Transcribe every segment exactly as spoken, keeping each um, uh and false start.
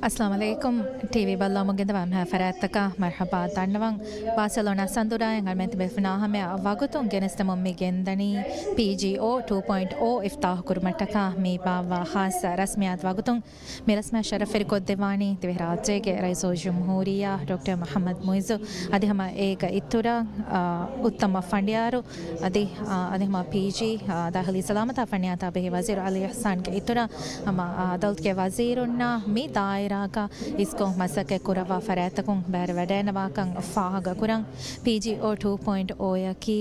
އައްސަލާމު ޢަލައިކުމް. ޓީވީ ބައްލަވަމުން ގެންދަވާ އެންމެހާ ފަރާތްތަކަށް މަރްޙަބާ ދަންނަވަން. ބާސެލޯނާ ސަންދުރާއިން އަޅުމެން ތިބޭފުޅުންނާ ހަމަޔަށް ވަގުތުން ގެނެސްދެމުން މި ގެންދަނީ ޕީޖީއޯ ޓޫ ޕޮއިންޓް އޯ އިފްތާޙު ކުރުމަށްޓަކާ މި ބާއްވާ ޚާއްޞަ ރަސްމިއްޔާތު ވަގުތުން. މި ރަސްމިއްޔާތު ޝަރަފްވެރިކޮށްދެއްވާނީ ދިވެހިރާއްޖޭގެ ރައީސުލްޖުމްހޫރިއްޔާ ޑޮކްޓަރ މުޙައްމަދު މުޢިއްޒު އަދި ހަމަ އޭގެ އިތުރަށް، އާ، އުއްތަމަ ފަނޑިޔާރު އަދި، އާ، އަދި ހަމަ ޕީޖީ، އާ، ދާޚިލީ ސަލާމަތާ ފަންނިޔާތާ ބެހޭ ވަޒީރު ޢަލީ އިޙްސާންގެ އިތުރަށް ހަމަ، އާ، އަދަލަތުގެ ވަޒީރުންނާ މި ދާއިރާގަ އިސްކޮށް މަސައްކަތް ކުރައްވާ ފަރާތްތަކުން ބައިވެރިވަޑައިގަންނަވާކަން ފާހަގަކުރަން. ޕީޖީއޯ ޓޫ ޕޮއިންޓް އޯއަކީ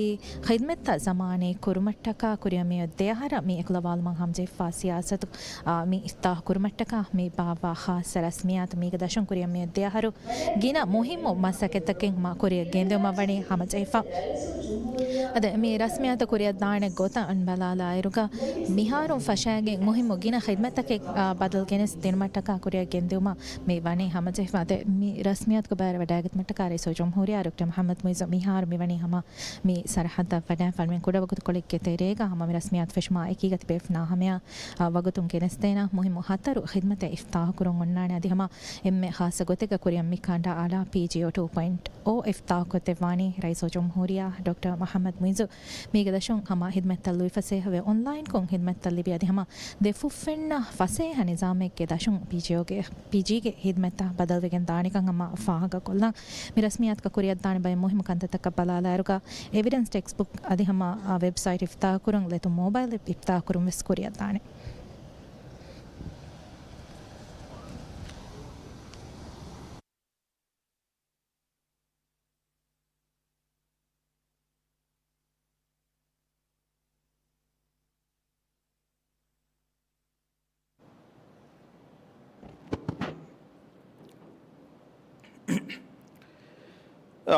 ޚިދްމަތްތައް ޒަމާނީ ކުރުމަށްޓަކާ ކުރިއަށް މިއޮތް ދެ އަހަރަށް މި އެކުލަވާލުމަށް ހަމަޖެހިފާ ސިޔާސަތު، އާ، މި އިފްތާޙު ކުރުމަށްޓަކާ މި ބާއްވާ ޚާއްޞަ ރަސްމިއްޔާތު މީގެ ދަށުން ކުރިއަށް މިއޮތް ދެ އަހަރު ގިނަ މުހިއްމު މަސައްކަތްތަކެއް މާ ކުރިއަށް ގެންދިއުމަށް ވަނީ ހަމަޖެހިފަ. އަދި މި ރަސްމިއްޔާތު ކުރިއަށް ދާނެ ގޮތަށް ބަލާލާއިރުގަ، މިހާރުން ފަށައިގެން މުހިއްމު ގިނަ ޚިދްމަތްތަކެއް، އާ، ބަދަލު ގެނެސް ދިނުމަށްޓަކާ ކުރިއަށް ގެންދިއުމަށް މި ވަނީ ހަމަޖެހިފަ. އަދި މި ރަސްމިއްޔާތުގަ ބައިވެރިވަޑައިގަތުމަށްޓަކާ ރައީސުލްޖުމްހޫރިއްޔާ ޑޮކްޓަރ މުޙައްމަދު މުޢިއްޒު މިހާރު މިވަނީ ހަމަ މި ސަރަހައްދަށް ވަޑައި ފަޅުމެން ކުޑަވަގުތުކޮޅެއްގެ ތެރޭގަ ހަމަ މި ރަސްމިއްޔާތު ފެށުމާ އެކީގަ ތިބޭފުޅުންނާ ހަމަޔަށް، އާ، ވަގުތުން ގެނެސްދޭނަން މުހިއްމު ހަތަރު ޚިދްމަތެއް އިފްތާޙު ކުރަން އޮންނާނެ. އަދި ހަމަ އެންމެ ޚާއްޞަ ގޮތެއްގަ ކުރިއަށް މި ކަނޑައަޅާ ޕީޖީއޯ ޓޫ ޕޮއިންޓް އޯ އިފްތާޙުކޮށްދެއްވާނީ ރައީސުލްޖުމްހޫރިއްޔާ ޑޮކްޓަރ މުޙައްމަދު މުޢިއްޒު. މީގެ ދަށުން ހަމަ ޚިދްމަތްތައް ލުއިފަސޭހަވެ އޮންލައިންކޮށް ޚިދްމަތްތައް ލިބި އަދި ހަމަ ދެ ފުށްފެންނަ ފަސޭހަ ނިޒާމެއްގެ ދަށުން ޕީޖީއޯގެ ޕީޖީގެ ޚިދްމަތްތައް ބަދަލުވެގެން ދާނެކަން ހަމަ ފާހަގަކޮށްލަން. މި ރަސްމިއްޔާތުގަ ކުރިއަށްދާނެ ބައެއް މުހިއްމު ކަންތައްތަކަށް ބަލާލާއިރުގަ، އެވިޑެންސް ޓެކްސްޓް ބުކް އަދި ހަމަ، އާ، ވެބްސައިޓް އިފްތާޙުކުރުން، ލެތުން މޯބައިލް އެޕް އިފްތާޙުކުރުން ވެސް ކުރިއަށްދާނެ.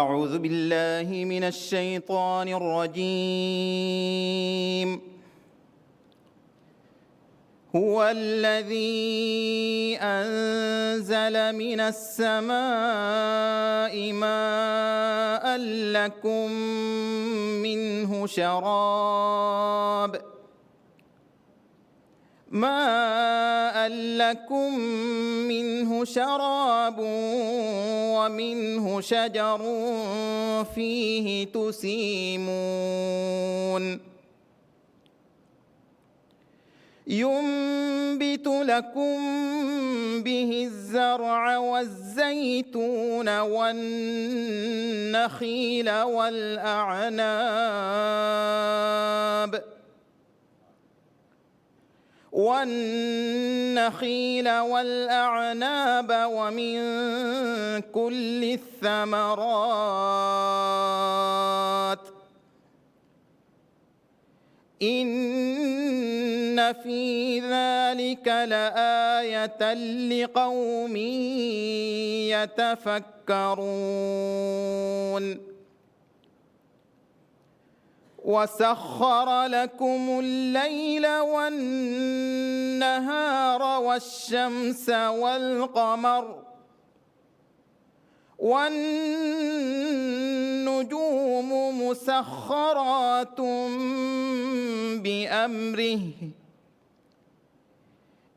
أعوذ بالله من الشيطان الرجيم. هو الذي أنزل من السماء ماء لكم منه شراب، ماء لكم منه شراب ومنه شجر فيه تسيمون. ينبت لكم به الزرع والزيتون والنخيل والأعناب، والنخيل والأعناب ومن كل الثمرات، إن في ذلك لآية لقوم يتفكرون. وسخر لكم الليل والنهار والشمس والقمر، والنجوم مسخرات بأمره،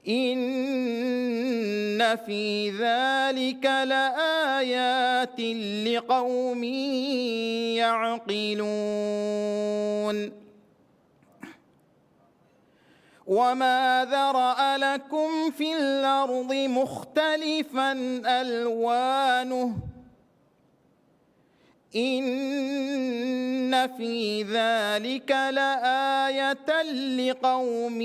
إن في ذلك لآيات لقوم يعقلون. وما ذرأ لكم في الأرض مختلفا ألوانه، إن في ذلك لآية لقوم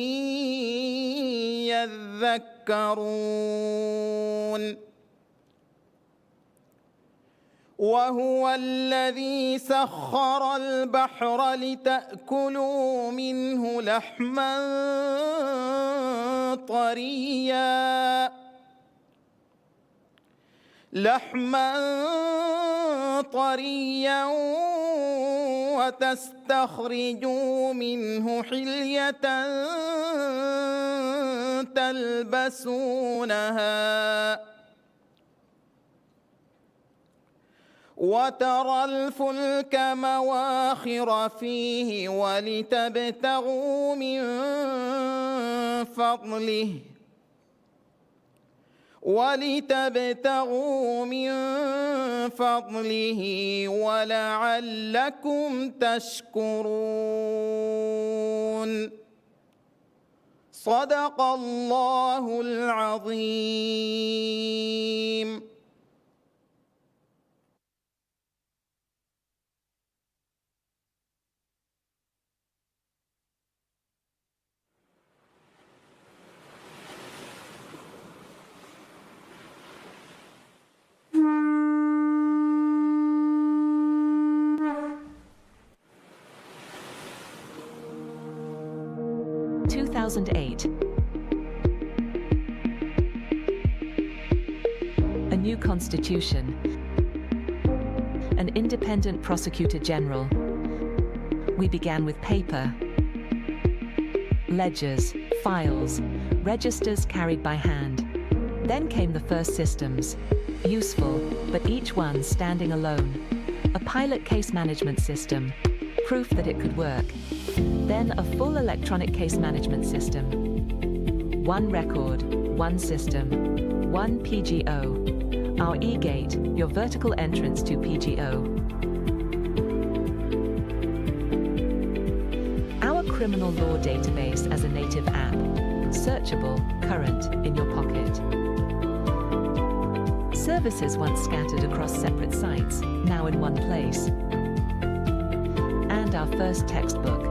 يذكرون. وهو الذي سخر البحر لتأكلوا منه لحما طريا، لحما طريا وتستخرجوا منه حلية تلبسونها، وترى الفلك مواخر فيه ولتبتغوا من فضله، ولتبتغوا من فضله ولعلكم تشكرون. صدق الله العظيم. Two thousand eight. A new constitution. An independent prosecutor general. We began with paper. Ledgers, files, registers carried by hand. Then came the first systems. Useful, but each one standing alone. A pilot case management system. Proof that it could work. Then a full electronic case management system. One record, one system, one P G O. Our e-gate, your vertical entrance to P G O. Our criminal law database as a native app. Searchable, current, in your pocket. Services once scattered across separate sites, now in one place. And our first textbook.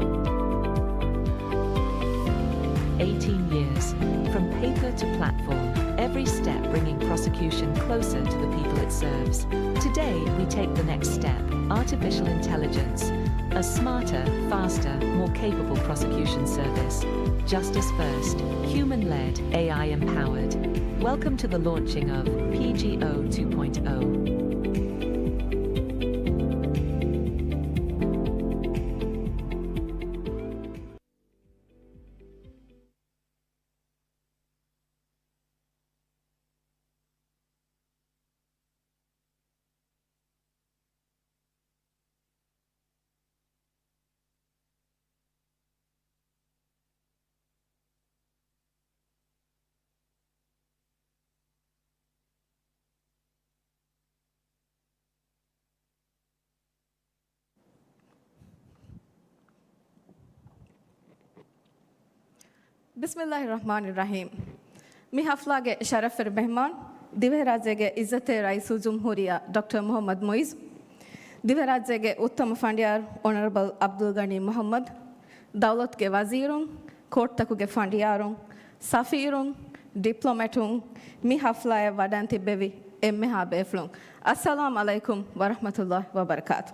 Eighteen years, from paper to platform, every step bringing prosecution closer to the people it serves. Today, we take the next step, artificial intelligence. A smarter, faster, more capable prosecution service. Justice first, human-led, A I-empowered. Welcome to the launching of P G O two point oh. ބިސްމިއްލާހި ރަޙްމާނި ރަޙީމް. މި ޙަފްލާގެ ޝަރަފްވެރި މެހްމާން، ދިވެހިރާއްޖޭގެ އިއްޒަތްތެރި ރައީސުލްޖުމްހޫރިއްޔާ ޑޮކްޓަރ މުޙައްމަދު މުޢިއްޒު، ދިވެހިރާއްޖޭގެ އުއްތަމަ ފަނޑިޔާރު އޮނަރަބަލް ޢަބްދުލްޣަނީ މުޙައްމަދު، ދައުލަތުގެ ވަޒީރުން، ކޯޓްތަކުގެ ފަނޑިޔާރުން، ސަފީރުން، ޑިޕްލޮމެޓުން، މި ޙަފްލާއަށް ވަޑައިން ތިއްބެވި އެންމެހާ ބޭފުޅުން، އައްސަލާމް ޢަލައިކުމް ވަރަޙްމަތުﷲި ވަބަރަކާތު.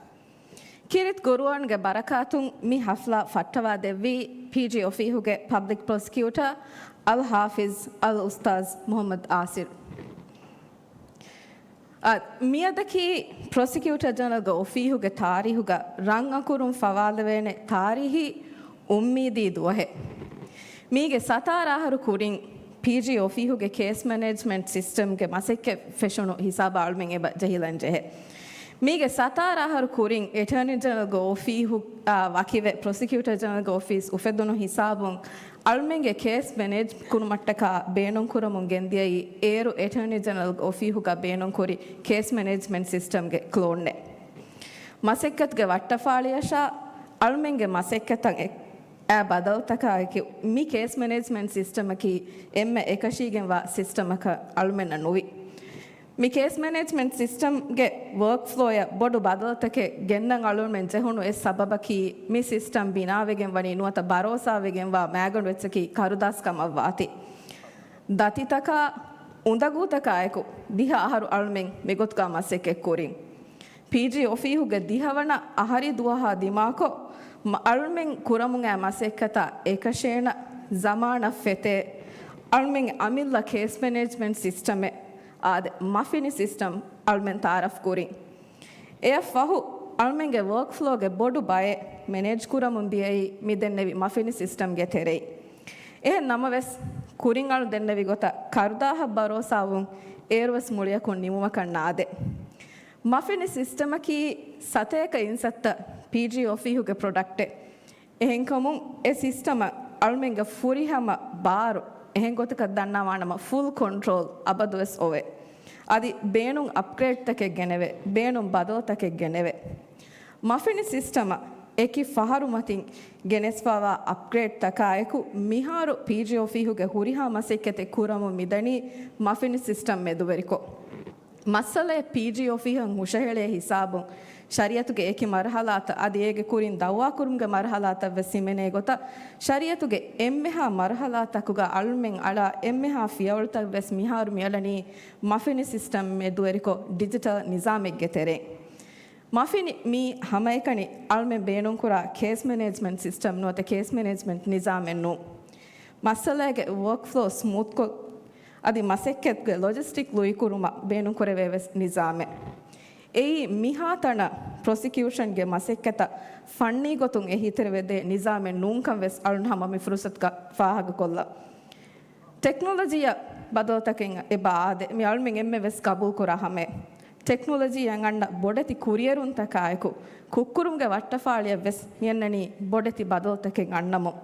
ކީރިތި ޤުރުއާންގެ ބަރަކާތުން މި ޙަފްލާ ފައްޓަވާ ދެއްވީ ޕީޖީ އޮފީހުގެ ޕަބްލިކް ޕްރޮސިކިއުޓަރ އަލް ޙާފިޒް އަލް އުސްތާޒް މުޙައްމަދު އާސިރު. އާ، މިއަދަކީ ޕްރޮސިކިއުޓަރ ޖެނެރަލްގެ އޮފީހުގެ ތާރީހުގަ ރަން އަކުރުން ފަވާލެވޭނެ ތާރީހީ އުއްމީދީ ދުވަހެއް. މީގެ ސަތާރަ އަހަރު ކުރިން ޕީޖީ އޮފީހުގެ ކޭސް މެނޭޖްމަންޓް ސިސްޓަމްގެ މަސައްކަތް ފެށުނު ހިސާބަށް އަޅުމެން އެބަ ޖެހިލަން ޖެހޭ. މީގެ ސަތާރަ އަހަރު ކުރިން އެޓާނީ ޖެނެރަލްގެ އޮފީހު، އާ، ވަކިވެ ޕްރޮސިކިއުޓަރ ޖެނެރަލްގެ އޮފީސް އުފެދުނު ހިސާބުން އަޅުމެންގެ ކޭސް މެނޭޖް ކުރުމަށްޓަކާ ބޭނުންކުރަމުން ގެންދިޔައީ އޭރު އެޓާނީ ޖެނެރަލްގެ އޮފީހުގަ ބޭނުންކުރި ކޭސް މެނޭޖްމަންޓް ސިސްޓަމްގެ ކްލޯންއެއް. މަސައްކަތުގެ ވައްޓަފާޅިއަށާ އަޅުމެންގެ މަސައްކަތަށް އެ އާ ބަދަލުތަކާއެކު، މި ކޭސް މެނޭޖްމަންޓް ސިސްޓަމަކީ އެންމެ އެކަށީގެންވާ ސިސްޓަމަކަށް އަޅުމެންނަށް ނުވި. މި ކޭސް މެނޭޖްމަންޓް ސިސްޓަމްގެ ވޯކްފްލޯއަށް ބޮޑު ބަދަލުތަކެއް ގެންނަން އަޅުމެން ޖެހުނު އެއް ސަބަބަކީ، މި ސިސްޓަމް ބިނާވެގެން ވަނީ ނުވަތަ ބަރޯސާވެގެންވާ މައިގަނޑު އެއްޗަކީ ކަރުދާސް ކަމަށްވާތީ. ދަތިތަކާ، އުނދަގޫތަކާއެކު ދިހަ އަހަރު އަޅުމެން މިގޮތުގަ މަސައްކަތްކުރިން. ޕީޖީ އޮފީހުގެ ދިހަވަނަ އަހަރީ ދުވަހާ ދިމާކޮށް، މަ-، އަޅުމެން ކުރަމުން އައި މަސައްކަތާ އެކަށޭނަ ޒަމާނަށް ފެތޭ، އަޅުމެން އަމިއްލަ ކޭސް މެނޭޖްމަންޓް ސިސްޓަމެއް އާދެ، މަފިނި ސިސްޓަމް އަޅުމެން ތައާރަފް ކުރިން. އެއަށްފަހު، އަޅުމެންގެ ވޯކްފްލޯގެ ބޮޑު ބައެއް މެނޭޖް ކުރަމުން ދިޔައީ މި ދެންނެވި މަފިނި ސިސްޓަމްގެ ތެރެއިން. އެހެން ނަމަވެސް، ކުރިން އަޅު ދެންނެވި ގޮތަށް ކަރުދާހަށް ބަރޯސާވުން އޭރުވެސް މުޅިއަކުން ނިމުމަކަށް ނާދެ. މަފިނި ސިސްޓަމަކީ ސަތޭކަ އިންސައްތަ ޕީޖީ އޮފީހުގެ ޕްރޮޑަކްޓެއް. އެހެންކަމުން އެ ސިސްޓަމަށް އަޅުމެންގެ ފުރިހަމަ ބާރު އެހެން ގޮތަކަށް ދަންނަވާނަމަ ފުލް ކޮންޓްރޯލް އަބަދުވެސް އޮވޭ. އަދި ބޭނުން އަޕްގްރޭޑްތަކެއް ގެނެވޭ، ބޭނުން ބަދަލުތަކެއް ގެނެވޭ. މަފިނި ސިސްޓަމަށް އެކި ފަހަރު މަތިން ގެނެސްފަވާ އަޕްގްރޭޑްތަކާއެކު، މިހާރު ޕީޖީއޯ އޮފީހުގެ ހުރިހާ މަސައްކަތެއް ކުރަމުން މިދަނީ މަފިނި ސިސްޓަމް މެދުވެރިކޮށް. މައްސަލައެއް ޕީޖީއޯ އޮފީހަށް ހުށަހެޅޭ ހިސާބުން، ޝަރީއަތުގެ އެކި މަރުހަލާތައް އަދި އޭގެ ކުރިން ދައުވާކުރުމުގެ މަރުހަލާތައް ވެސް ހިމެނޭ ގޮތަށް، ޝަރީއަތުގެ އެންމެހާ މަރުހަލާތަކުގަ އަޅުމެން އަޅާ އެންމެހާ ފިޔަވަޅުތައް ވެސް މިހާރު މިއަޅަނީ މަފިނި ސިސްޓަމް މެދުވެރިކޮށް ޑިޖިޓަލް ނިޒާމެއްގެ ތެރެއިން. މަފިނި މީ ހަމައެކަނި އަޅުމެން ބޭނުންކުރާ ކޭސް މެނޭޖްމަންޓް ސިސްޓަމް ނުވަތަ ކޭސް މެނޭޖްމަންޓް ނިޒާމެއް ނޫން. މައްސަލައިގެ ވޯކްފްލޯ ސްމޫތްކޮށް، އަދި މަސައްކަތްގެ ލޮޖިސްޓިކް ލުއިކުރުމަށް ބޭނުންކުރެވޭ ވެސް ނިޒާމެއް. އެއީ މިހާތަނަށް ޕްރޮސިކިއުޝަންގެ މަސައްކަތަށް ފަންނީ ގޮތުން އެހީތެރިވެދޭ ނިޒާމެއް ނޫންކަން ވެސް އަޅުން ހަމަ މި ފުރުސަތުގަ ފާހަގަކޮށްލަން. ޓެކްނޮލޮޖީއަށް ބަދަލުތަކެއް އެބަ އާދޭ. މި އަޅުމެން އެންމެ ވެސް ގަބޫލުކުރާ ހަމައެއް. ޓެކްނޮލޮޖީއަށް އަންނަ ބޮޑެތި ކުރިއެރުންތަކާއެކު، ކުށްކުރުމުގެ ވައްޓަފާޅިއަށް ވެސް މިއަންނަނީ ބޮޑެތި ބަދަލުތަކެއް އަންނަމުން.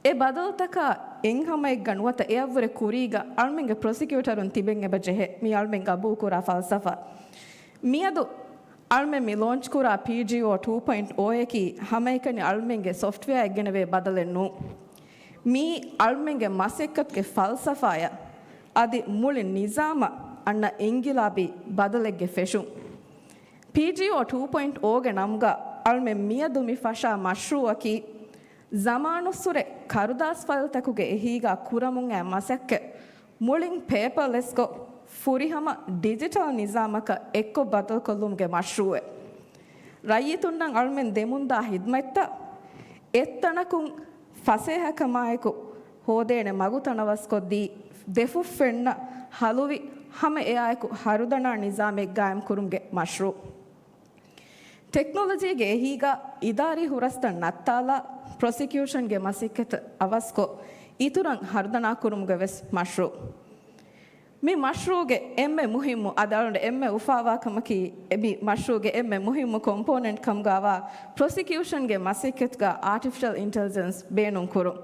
އެ ބަދަލުތަކާ އެއްހަމައެއްގަ ނުވަތަ އެއަށްވުރެ ކުރީގަ އަޅުމެންގެ ޕްރޮސިކިއުޓަރުން ތިބެން އެބަ ޖެހޭ މި އަޅުމެން ގަބޫލުކުރާ ފަލްސަފާ. މިއަދު އަޅުމެން މި ލޯންޗްކުރާ ޕީޖީއޯ ޓޫ ޕޮއިންޓް އޯއަކީ ހަމައެކަނި އަޅުމެންގެ ސޮފްޓްވެއާއެއް ގެނެވޭ ބަދަލެއް ނޫން. މީ އަޅުމެންގެ މަސައްކަތުގެ ފަލްސަފާއަށް އަދި މުޅި ނިޒާމަށް އަންނަ އިންގިލާބީ ބަދަލެއްގެ ފެށުން. ޕީޖީއޯ ޓޫ ޕޮއިންޓް އޯގެ ނަމުގަ އަޅުމެން މިއަދު މި ފަށާ މަޝްރޫއަކީ، ޒަމާނުއްސުރެ ކަރުދާސް ފައިލްތަކުގެ އެހީގަ ކުރަމުން އައި މަސައްކަތް މުޅިން ޕޭޕަރލެސްކޮށް، ފުރިހަމަ ޑިޖިޓަލް ނިޒާމަކަށް އެއްކޮށް ބަދަލުކޮށްލުމުގެ މަޝްރޫއެއް. ރައްޔިތުންނަށް އަޅުމެން ދެމުންދާ ހިދްމަތްތައް އެއްތަނަކުން ފަސޭހަކަމާއެކު ހޯދޭނެ މަގުތަނަވަސްކޮށްދީ، ދެފުށްފެންނަ ހަލުވި ހަމަ އެއާއެކު ހަރުދަނާ ނިޒާމެއް ގާއިމްކުރުމުގެ މަޝްރޫއު. ޓެކްނޮލޮޖީގެ އެހީގަ އިދާރީ ހުރަސްތައް ނައްތާލާ، ޕްރޮސިކިއުޝަންގެ މަސައްކަތަށް އަވަސްކޮށް، އިތުރަށް ހަރުދަނާކުރުމުގެ ވެސް މަޝްރޫއު. މި މަޝްރޫއުގެ އެންމެ މުހިއްމު، އަދި އަޅުގަނޑު އެންމެ އުފާވާ ކަމަކީ، މި މަޝްރޫއުގެ އެންމެ މުހިއްމު ކޮމްޕޯނެންޓް ކަމުގައިވާ ޕްރޮސިކިއުޝަންގެ މަސައްކަތުގަ އާޓިފިޝަލް އިންޓެލިޖެންސް ބޭނުންކުރުން.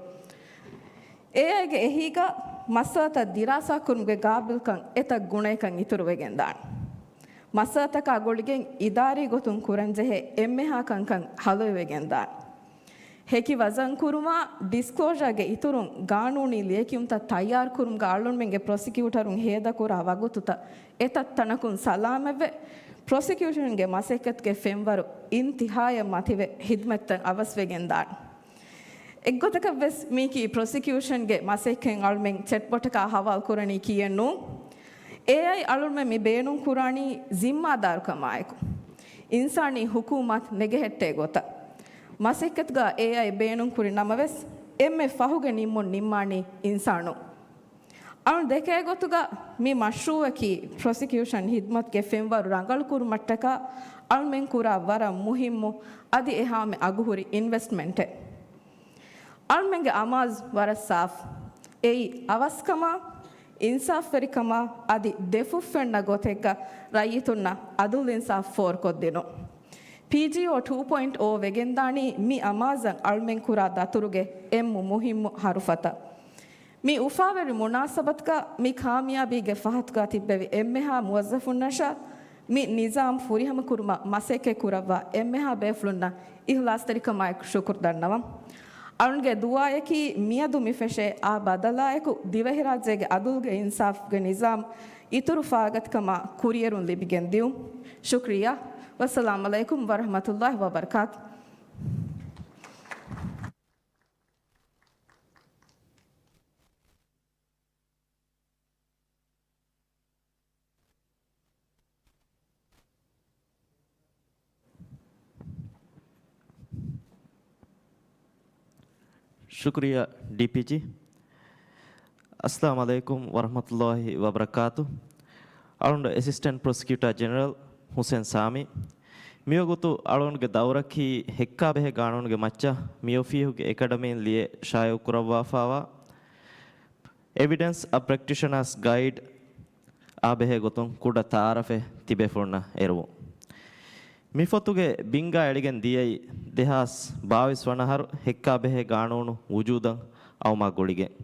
އޭއައިގެ އެހީގަ މައްސަލަތައް ދިރާސާކުރުމުގެ ގާބިލްކަން އެތައް ގުނައަކަށް އިތުރުވެގެންދާނެ. މައްސަލަތަކާ ގުޅިގެން އިދާރީ ގޮތުން ކުރަންޖެހޭ އެންމެހާ ކަންކަން ހަލުވެވެގެންދާނެ. ހެކި ވަޒަންކުރުމާ، ޑިސްކްލޯޝާގެ އިތުރުން ގާނޫނީ ލިޔެކިޔުންތައް ތައްޔާރުކުރުމުގަ އަޅުންމެންގެ ޕްރޮސިކިއުޓަރުން ހޭދަކުރާ ވަގުތުތައް އެތައް ތަނަކުން ސަލާމަތްވެ، ޕްރޮސިކިއުޝަންގެ މަސައްކަތުގެ ފެންވަރު އިންތިހާޔަށް މަތިވެ ހިދްމަތްތައް އަވަސްވެގެންދާނެ. އެއްގޮތަކަށްވެސް މީކީ ޕްރޮސިކިއުޝަންގެ މަސައްކަތް އަޅުމެން ޗެޓްބޮޓަކާ ހަވާލު ކުރަނީ ކިޔެއްނޫން. އޭއައި އަޅުމެން މި ބޭނުން ކުރާނީ ޒިންމާދާރުކަމާއެކު، އިންސާނީ ހުކޫމަތް ނެގެހެއްޓޭ ގޮތަށް. މަސައްކަތުގަ އޭއައި ބޭނުން ކުރި ނަމަވެސް، އެންމެ ފަހުގެ ނިންމުން ނިންމާނީ އިންސާނުން. އަޅުން ދެކޭ ގޮތުގަ މި މަޝްރޫއަކީ ޕްރޮސިކިއުޝަން ހިދްމަތުގެ ފެންވަރު ރަނގަޅުކުރުމަށްޓަކާ އަޅުމެން ކުރާ ވަރަށް މުހިއްމު އަދި އެހާމެ އަގުހުރި އިންވެސްޓްމަންޓެއް. އަޅުމެންގެ އަމާޒު ވަރަށް ސާފު. އެއީ އަވަސްކަމާ، އިންސާފްވެރިކަމާ އަދި ދެފުށްފެންނަ ގޮތެއްގަ ރައްޔިތުންނަށް އަދުލް އިންސާފް ފޯރުކޮށްދިނުން. ޕީޖީއޯ ޓޫ ޕޮއިންޓް އޯ ވެގެންދާނީ މި އަމާޒަށް އަޅުމެން ކުރާ ދަތުރުގެ އެންމު މުހިއްމު ހަރުފަތަށް. މި އުފާވެރި މުނާސަބަތުގަ މި ކާމިޔާބީގެ ފަހަތުގަ ތިއްބެވި އެންމެހާ މުވައްޒަފުންނަށާ މި ނިޒާމް ފުރިހަމަކުރުމަށް މަސައްކަތް ކުރައްވާ އެންމެހާ ބޭފުޅުންނަށް އިހްލާސްތެރިކަމާއެކު ޝުކުރު ދަންނަވަން. އަޅުންގެ ދުޢާއަކީ މިއަދު މި ފެށޭ އާ ބަދަލާއެކު ދިވެހިރާއްޖޭގެ އަދުލްގެ އިންސާފްގެ ނިޒާމް އިތުރު ފާގަތިކަމާ ކުރިއެރުން ލިބިގެން ދިއުން. ޝުކްރިއްޔާ. ވައްސަލާމް ޢަލައިކުމް ވަރަޙްމަތުﷲި ވަބަރަކާތު. ޝުކުރިއްޔާ، ޑީޕީޖީ. އައްސަލާމު ޢަލައިކުމް ވަރަޙްމަތުﷲި ވަބަރަކާތު. އަޅުގަނޑު އެސިސްޓެންޓް ޕްރޮސިކިއުޓާ ޖެނެރަލް ހުސެން ސާމީ. މިވަގުތު އަޅުގަނޑުގެ ދައުރަކީ ހެއްކާބެހޭ ގާނޫނުގެ މައްޗަށް މިއޮފީހުގެ އެކަޑަމީން ލިޔެ ޝާއިޢުކުރައްވާފާވާ އެވިޑެންސް އަ ޕްރެކްޓިޝަނާސް ގައިޑް އާ ބެހޭ ގޮތުން ކުޑަ ތަޢާރަފެއް ތިބޭފުޅުންނަށް އެރުވުން. މި ފޮތުގެ ބިންގާ އެޅިގެން ދިޔައީ ދެހާސް ބާވީސް ވަނަ އަހަރު ހެއްކާބެހޭ ގާނޫނު ވުޖޫދަށް އައުމާ ގުޅިގެން.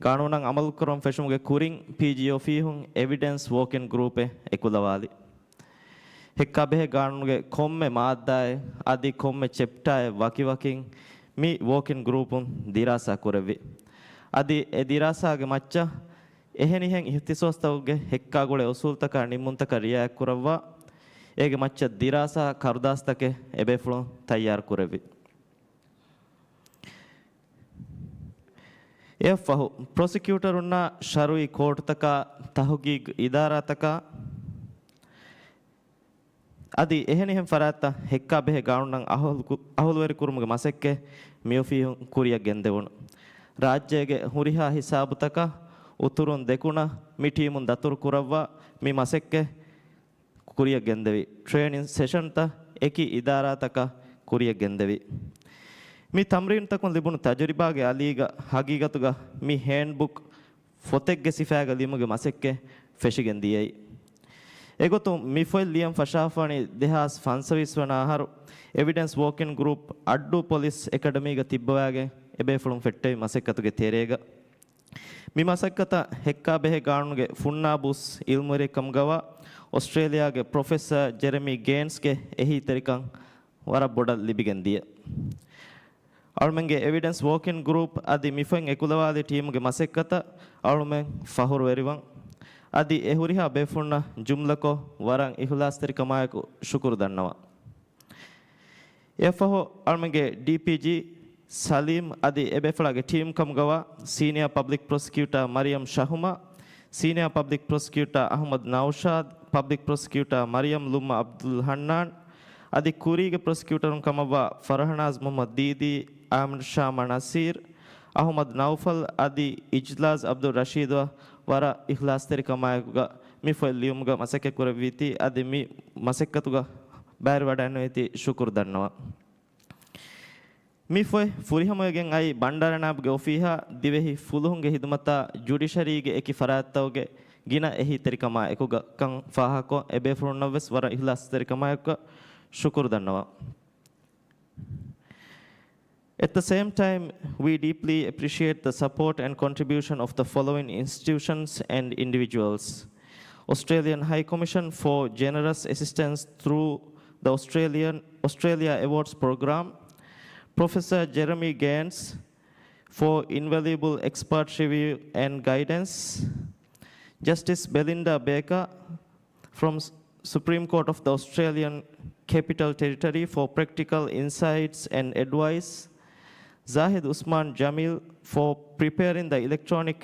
ގާނޫނަށް އަމަލުކުރަން ފެށުމުގެ ކުރިން ޕީޖީ އޮފީހުން އެވިޑެންސް ވޯކިން ގްރޫޕެއް އެކުލަވާލި. ހެއްކާބެހޭ ގާނޫނުގެ ކޮންމެ މާއްދާއެއް އަދި ކޮންމެ ޗެޕްޓާއެއް ވަކިވަކިން މި ވޯކިން ގްރޫޕުން ދިރާސާ ކުރެއްވި. އަދި އެ ދިރާސާގެ މައްޗަށް އެހެނިހެން އިހްތިސޯސްތަކުގެ ހެއްކާގުޅޭ އުސޫލުތަކާ ނިންމުންތަކަށް ރިއާޔަތްކުރައްވާ، އޭގެ މައްޗަށް ދިރާސާ ކަރުދާސްތަކެއް އެބޭފުޅުން ތައްޔާރު ކުރެއްވި. އެއަށްފަހު، ޕްރޮސިކިއުޓަރުންނާ ޝަރުއީ ކޯޓުތަކާ، ތަހުގީގު އިދާރާތަކާ، އަދި އެހެނިހެން ފަރާތްތައް ހެއްކާބެހޭ ގާނޫނަށް އަހުލު-، އަހުލުވެރިކުރުމުގެ މަސައްކަތް މިއޮފީހުން ކުރިއަށް ގެންދެވުނު. ރާއްޖޭގެ ހުރިހާ ހިސާބުތަކަށް އުތުރުން ދެކުނަ މި ޓީމުން ދަތުރު ކުރައްވާ މި މަސައްކަތް ކުރިއަށް ގެންދެވި، ޓްރޭނިން ސެޝަންތައް އެކި އިދާރާތަކަށް ކުރިއަށް ގެންދެވި. މި ތަމްރީނުތަކުން ލިބުނު ތަޖުރިބާގެ އަލީގަ ހަގީގަތުގަ މި ހޭންޑްބުކް ފޮތެއްގެ ސިފައިގަ ލިޔުމުގެ މަސައްކަތް ފެށިގެން ދިޔައީ. އެގޮތުން މި ފޮތް ލިޔަން ފަށާފަވަނީ ދެހާސް ފަންސަވީސް ވަނަ އަހަރު އެވިޑެންސް ވޯކިން ގްރޫޕް އައްޑޫ ޕޮލިސް އެކަޑަމީގަ ތިއްބަވާގެން އެބޭފުޅުން ފެއްޓެވި މަސައްކަތުގެ ތެރޭގަ. މި މަސައްކަތަށް ހެއްކާ ބެހޭ ގާނޫނުގެ ފުންނާބުސް އިލްމުވެރިއެއް ކަމުގަވާ އޮސްޓްރޭލިޔާގެ ޕްރޮފެސަރ ޖެރެމީ ގޭންސްގެ އެހީތެރިކަން ވަރަށް ބޮޑަށް ލިބިގެން ދިޔަ. އަޅުމެންގެ އެވިޑެންސް ވޯކިން ގްރޫޕް އަދި މި ފޮތް އެކުލަވާލި ޓީމުގެ މަސައްކަތަށް އަޅުމެން ފަހުރުވެރިވަން. އަދި އެ ހުރިހާ ބޭފުޅުންނަށް ޖުމްލަކޮށް ވަރަށް އިހުލާސްތެރިކަމާއެކު ޝުކުރު ދަންނަވަން. އެއަށްފަހު އަޅުމެންގެ ޑީޕީޖީ ސަލީމް އަދި އެބޭފުޅާގެ ޓީމް ކަމުގަވާ ސީނިއާ ޕަބްލިކް ޕްރޮސިކިއުޓާ މަރިޔަމް ޝަހުމާ، ސީނިއާ ޕަބްލިކް ޕްރޮސިކިއުޓާ އަހުމަދު ނައުޝާދް، ޕަބްލިކް ޕްރޮސިކިއުޓާ މަރިޔަމް ލުއްމަ އަބްދުލް ހަންނާން، އަދި ކުރީގެ ޕްރޮސިކިއުޓަރުން ކަމަށްވާ ފަރަހްނާޒް މުހައްމަދު ދީދީ، އާމިރު ޝާމާ ނަސީރް، އަހުމަދު ނައުފަލް އަދި އިޖްލާޒް އަބްދުލް ރަޝީދުއަށް ވަރަށް އިހްލާސްތެރިކަމާއެކުގަ މި ފޮތް ލިޔުމުގަ މަސައްކަތް ކުރެއްވީތީ އަދި މި މަސައްކަތުގަ ބައިވެރިވަޑައިންނެވީތީ ޝުކުރު ދަންނަވަން. މި ފޮތް ފުރިހަމަވެގެން އައީ ބަންޑާރަ ނާއިބުގެ އޮފީހާ ދިވެހި ފުލުހުންގެ ހިދުމަތާ ޖުޑިޝަރީގެ އެކި ފަރާތްތަކުގެ ގިނަ އެހީތެރިކަމާ އެކުގަ ކަން ފާހަގަކޮށް، އެބޭފުޅުންނަށްވެސް ވަރަށް އިހްލާސްތެރިކަމާއެކުގަ ޝުކުރު ދަންނަވަން. At the same time, we deeply appreciate the support and contribution of the following institutions and individuals: Australian High Commission for generous assistance through the Australian, Australia Awards Program, Professor Jeremy Gaines for invaluable expert review and guidance, Justice Belinda Baker from S-, Supreme Court of the Australian Capital Territory for practical insights and advice, Zahid Usman Jamil for preparing the electronic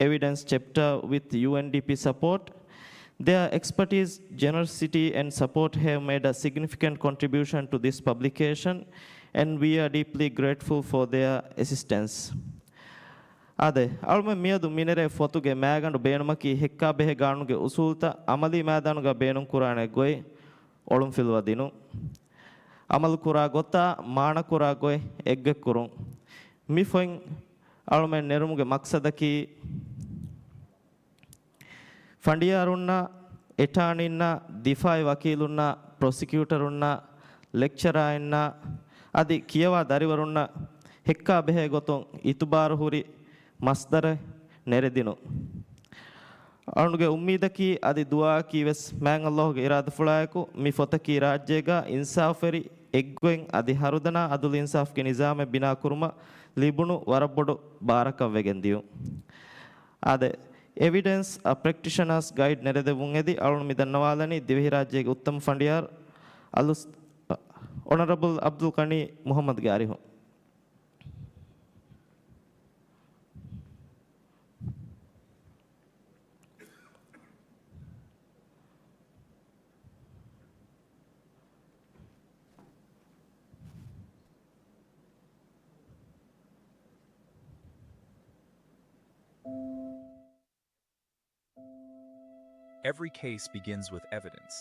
evidence chapter with U N D P support. Their expertise, generosity, and support have made a significant contribution to this publication, and we are deeply grateful for their assistance. އާދެ، އަޅުމެން މިއަދު މިނެރޭ ފޮތުގެ މައިގަނޑު ބޭނުމަކީ ހެއްކާ ބެހޭ ގާނޫނުގެ އުސޫލުތައް އަމަލީ މައިދާނުގަ ބޭނުންކުރާނެ ގޮތް އޮޅުންފިލުވަދިނުން. އަމަލުކުރާ ގޮތާ މާނަކުރާ ގޮތް އެއްގޮތްކުރުން. މި ފޮތް އަޅުމެން ނެރުމުގެ މަޤްޞަދަކީ، ފަނޑިޔާރުންނާ، އެޓާނީންނާ، ދިފާއީ ވަކީލުންނާ، ޕްރޮސިކިއުޓަރުންނާ، ލެކްޗަރާއިންނާ އަދި ކިޔަވާ ދަރިވަރުންނަށް ހެއްކާ ބެހޭ ގޮތުން އިތުބާރު ހުރި މަޞްދަރެއް ނެރެދިނުން. އަޅުގެ އުއްމީދަކީ އަދި ދުޢާއަކީ ވެސް މާތް ﷲ ގެ އިރާދަފުޅާއެކު މި ފޮތަކީ ރާއްޖޭގަ އިންސާފުވެރި އެއްގޮތް އަދި ހަރުދަނާ ޢަދުލު އިންސާފުގެ ނިޒާމެއް ބިނާކުރުމަށް ލިބުނު ވަރަށް ބޮޑު ބާރަކަށް ވެގެން ދިޔުން. އާދެ، އެވިޑެންސް އަ ޕްރެކްޓިޝަނާސް ގައިޑް ނެރެދެއްވުން އެދި އަޅުން މި ދަންނަވާލަނީ ދިވެހިރާއްޖޭގެ އުއްތަމަ ފަނޑިޔާރު އަލުސް-، އޮނަރަބަލް އަބްދުލް ޣަނީ މުޙައްމަދުގެ އަރިހުން. Every case begins with evidence.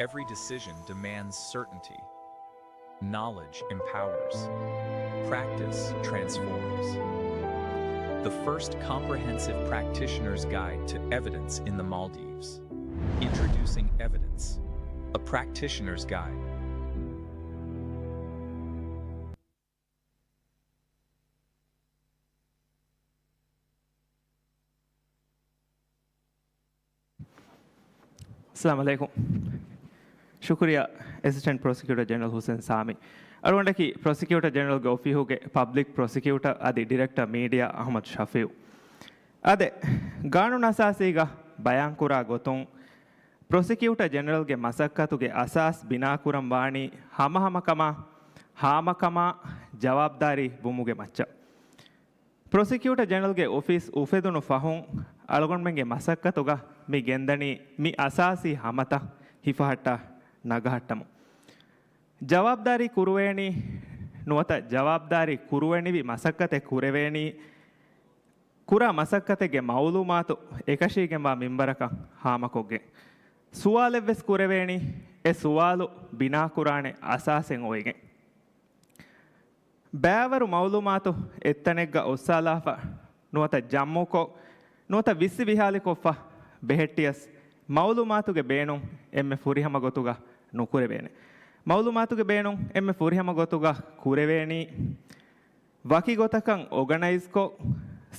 Every decision demands certainty. Knowledge empowers. Practice transforms. The first comprehensive practitioner's guide to evidence in the Maldives. Introducing Evidence, a practitioner's guide. އައްސަލާމު ޢަލައިކުމް. ޝުކުރިއްޔާ، އެސިސްޓެންޓް ޕްރޮސިކިއުޓަރ ޖެނެރަލް ހުސެން ސާމީ. އަޅުގަނޑަކީ ޕްރޮސިކިއުޓަރ ޖެނެރަލްގެ އޮފީހުގެ ޕަބްލިކް ޕްރޮސިކިއުޓަރ އަދި ޑިރެކްޓަރ މީޑިއާ އަޙްމަދު ޝަފީޢު. އާދެ، ގާނޫނު އަސާސީގަ ބަޔާންކުރާ ގޮތުން، ޕްރޮސިކިއުޓަރ ޖެނެރަލްގެ މަސައްކަތުގެ އަސާސް ބިނާކުރަން ވާނީ ހަމަހަމަކަމާ، ހާމަކަމާ ޖަވާބުދާރީ ވުމުގެ މައްޗަށް. ޕްރޮސިކިއުޓަރ ޖެނެރަލްގެ އޮފީސް އުފެދުނު ފަހުން އަޅުގަނޑުމެންގެ މަސައްކަތުގަ މި ގެންދަނީ މި އަސާސީ ހަމަތައް ހިފަހައްޓާ ނަގަހައްޓަމުން. ޖަވާބުދާރީ ކުރުވޭނީ، ނުވަތަ ޖަވާބުދާރީ ކުރުވެނިވި މަސައްކަތެއް ކުރެވޭނީ، ކުރާ މަސައްކަތެއްގެ މައުލޫމާތު އެކަށީގެންވާ މިންވަރަކަށް ހާމަކޮށްގެން. ސުވާލެއްވެސް ކުރެވޭނީ، އެ ސުވާލު ބިނާކުރާނެ އަސާސެއް އޮވެގެން. ބައިވަރު މައުލޫމާތު އެއްތަނެއްގަ އޮއްސާލާފަ، ނުވަތަ ޖަމްޢުކޮށް، ނުވަތަ ވިއްސި ވިހާލިކޮށްފަ ބެހެއްޓިޔަސް، މައުލޫމާތުގެ ބޭނުން އެންމެ ފުރިހަމަ ގޮތުގަ ނުކުރެވޭނެ. މައުލޫމާތުގެ ބޭނުން އެންމެ ފުރިހަމަ ގޮތުގަ ކުރެވޭނީ، ވަކި ގޮތަކަށް އޯގަނައިޒްކޮށް،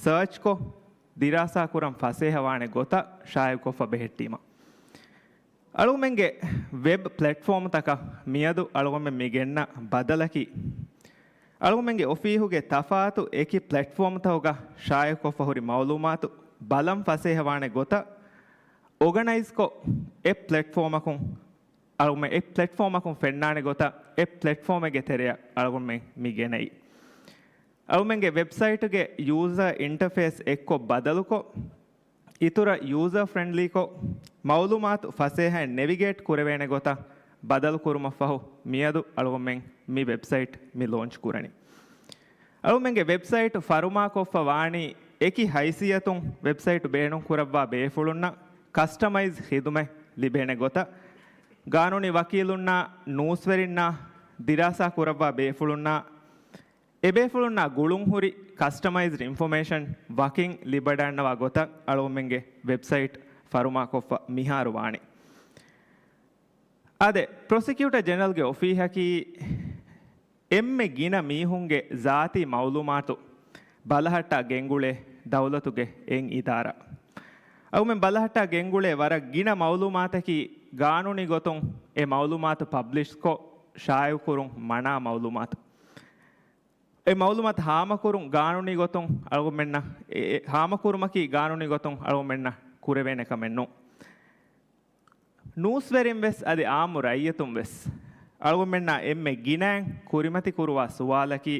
ސާޗްކޮށް، ދިރާސާކުރަން ފަސޭހަވާނެ ގޮތަށް ޝާއިޢުކޮށްފަ ބެހެއްޓީމަ. އަޅުގަނޑުމެންގެ ވެބް ޕްލެޓްފޯމްތަކަށް މިއަދު އަޅުގަނޑުމެން މި ގެންނަ ބަދަލަކީ، އަޅުގަނޑުމެންގެ އޮފީހުގެ ތަފާތު އެކި ޕްލެޓްފޯމްތަކުގަ ޝާއިޢުކޮށްފަ ހުރި މައުލޫމާތު ބަލަން ފަސޭހަވާނެ ގޮތަށް، އޯގަނައިޒްކޮށް، އެ ޕްލެޓްފޯމަކުން އަޅުގަނޑުމެން އެ ޕްލެޓްފޯމަކުން ފެންނާނެ ގޮތަށް އެ ޕްލެޓްފޯމެއްގެ ތެރެއަށް އަޅުގަނޑުމެން މި ގެނައީ. އަޅުގަނޑުމެންގެ ވެބްސައިޓުގެ ޔޫޒަރ އިންޓަރފޭސް އެއްކޮށް ބަދަލުކޮށް، އިތުރަށް ޔޫޒަރ ފްރެންޑްލީކޮށް، މައުލޫމާތު ފަސޭހައިން ނެވިގޭޓް ކުރެވޭނެ ގޮތަށް ބަދަލު ކުރުމަށްފަހު، މިއަދު އަޅުގަނޑުމެން މި ވެބްސައިޓް މި ލޯންޗް ކުރަނީ. އަޅުގަނޑުމެންގެ ވެބްސައިޓް ފަރުމާކޮށްފަ ވާނީ އެކި ހައިސިއްޔަތުން ވެބްސައިޓް ބޭނުން ކުރައްވާ ބޭފުޅުންނަށް ކަސްޓަމައިޒް ޚިދުމަތް ލިބޭނެ ގޮތަށް، ގާނޫނީ ވަކީލުންނާ، ނޫސްވެރިންނާ، ދިރާސާ ކުރައްވާ ބޭފުޅުންނާ، އެބޭފުޅުންނާ ގުޅުންހުރި ކަސްޓަމައިޒްޑް އިންފޮމޭޝަން ވަކިން ލިބަޑަންނަވާ ގޮތަށް އަޅުގަނޑުމެންގެ ވެބްސައިޓް ފަރުމާކޮށްފަ މިހާރު ވާނެ. އާދެ، ޕްރޮސިކިއުޓަރ ޖެނެރަލްގެ އޮފީހަކީ އެންމެ ގިނަ މީހުންގެ ޒާތީ މައުލޫމާތު ބަލަހައްޓާ ގެންގުޅޭ ދައުލަތުގެ އެއް އިދާރާ. އަޅުގަނޑުމެން ބަލަހައްޓާ ގެންގުޅޭ ވަރަށް ގިނަ މައުލޫމާތަކީ ގާނޫނީ ގޮތުން އެ މައުލޫމާތު ޕަބްލިޝްކޮށް ޝާއިޢުކުރުން މަނާ މައުލޫމާތު. އެ މައުލޫމާތު ހާމަކުރުން ގާނޫނީ ގޮތުން އަޅުގަނޑުމެންނަށް އެ، އެ ހާމަކުރުމަކީ ގާނޫނީ ގޮތުން އަޅުގަނޑުމެންނަށް ކުރެވޭނެ ކަމެއް ނޫން. ނޫސްވެރިން ވެސް އަދި އާއްމު ރައްޔިތުން ވެސް އަޅުގަނޑުމެންނާ އެންމެ ގިނައިން ކުރިމަތި ކުރުވާ ސުވާލަކީ،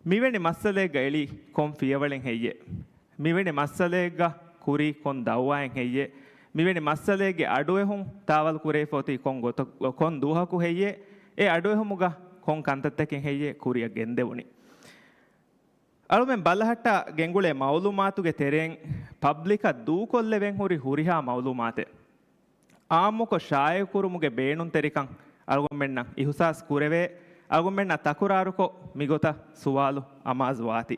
މިވެނި މައްސަލައެއްގަ އެޅީ ކޮން ފިޔަވަޅެއް ހެއްޔޭ؟ މިވެނި މައްސަލައެއްގަ ކުރީ ކޮން ދައުވާއެއް ހެއްޔޭ؟ މިވެނި މައްސަލައެއްގެ އަޑުއެހުން ތާވަލް ކުރެވިފަ އޮތީ ކޮން ގޮތަ-، ކޮން ދުވަހަކު ހެއްޔޭ؟ އެ އަޑުއެހުމުގަ ކޮން ކަންތައްތަކެއް ހެއްޔޭ ކުރިއަށް ގެންދެވުނީ؟ އަޅުމެން ބަލަހައްޓާ ގެންގުޅޭ މައުލޫމާތުގެ ތެރެއިން ޕަބްލިކަށް ދޫކޮށްލެވެން ހުރި ހުރިހާ މައުލޫމާތެއް އާއްމުކޮށް ޝާއިޢުކުރުމުގެ ބޭނުންތެރިކަން އަޅުގަނޑުމެންނަށް އިހުސާސް ކުރެވޭ، އަޅުގަނޑުމެންނަށް ތަކުރާރުކޮށް މިގޮތަށް ސުވާލު އަމާޒުވާތީ.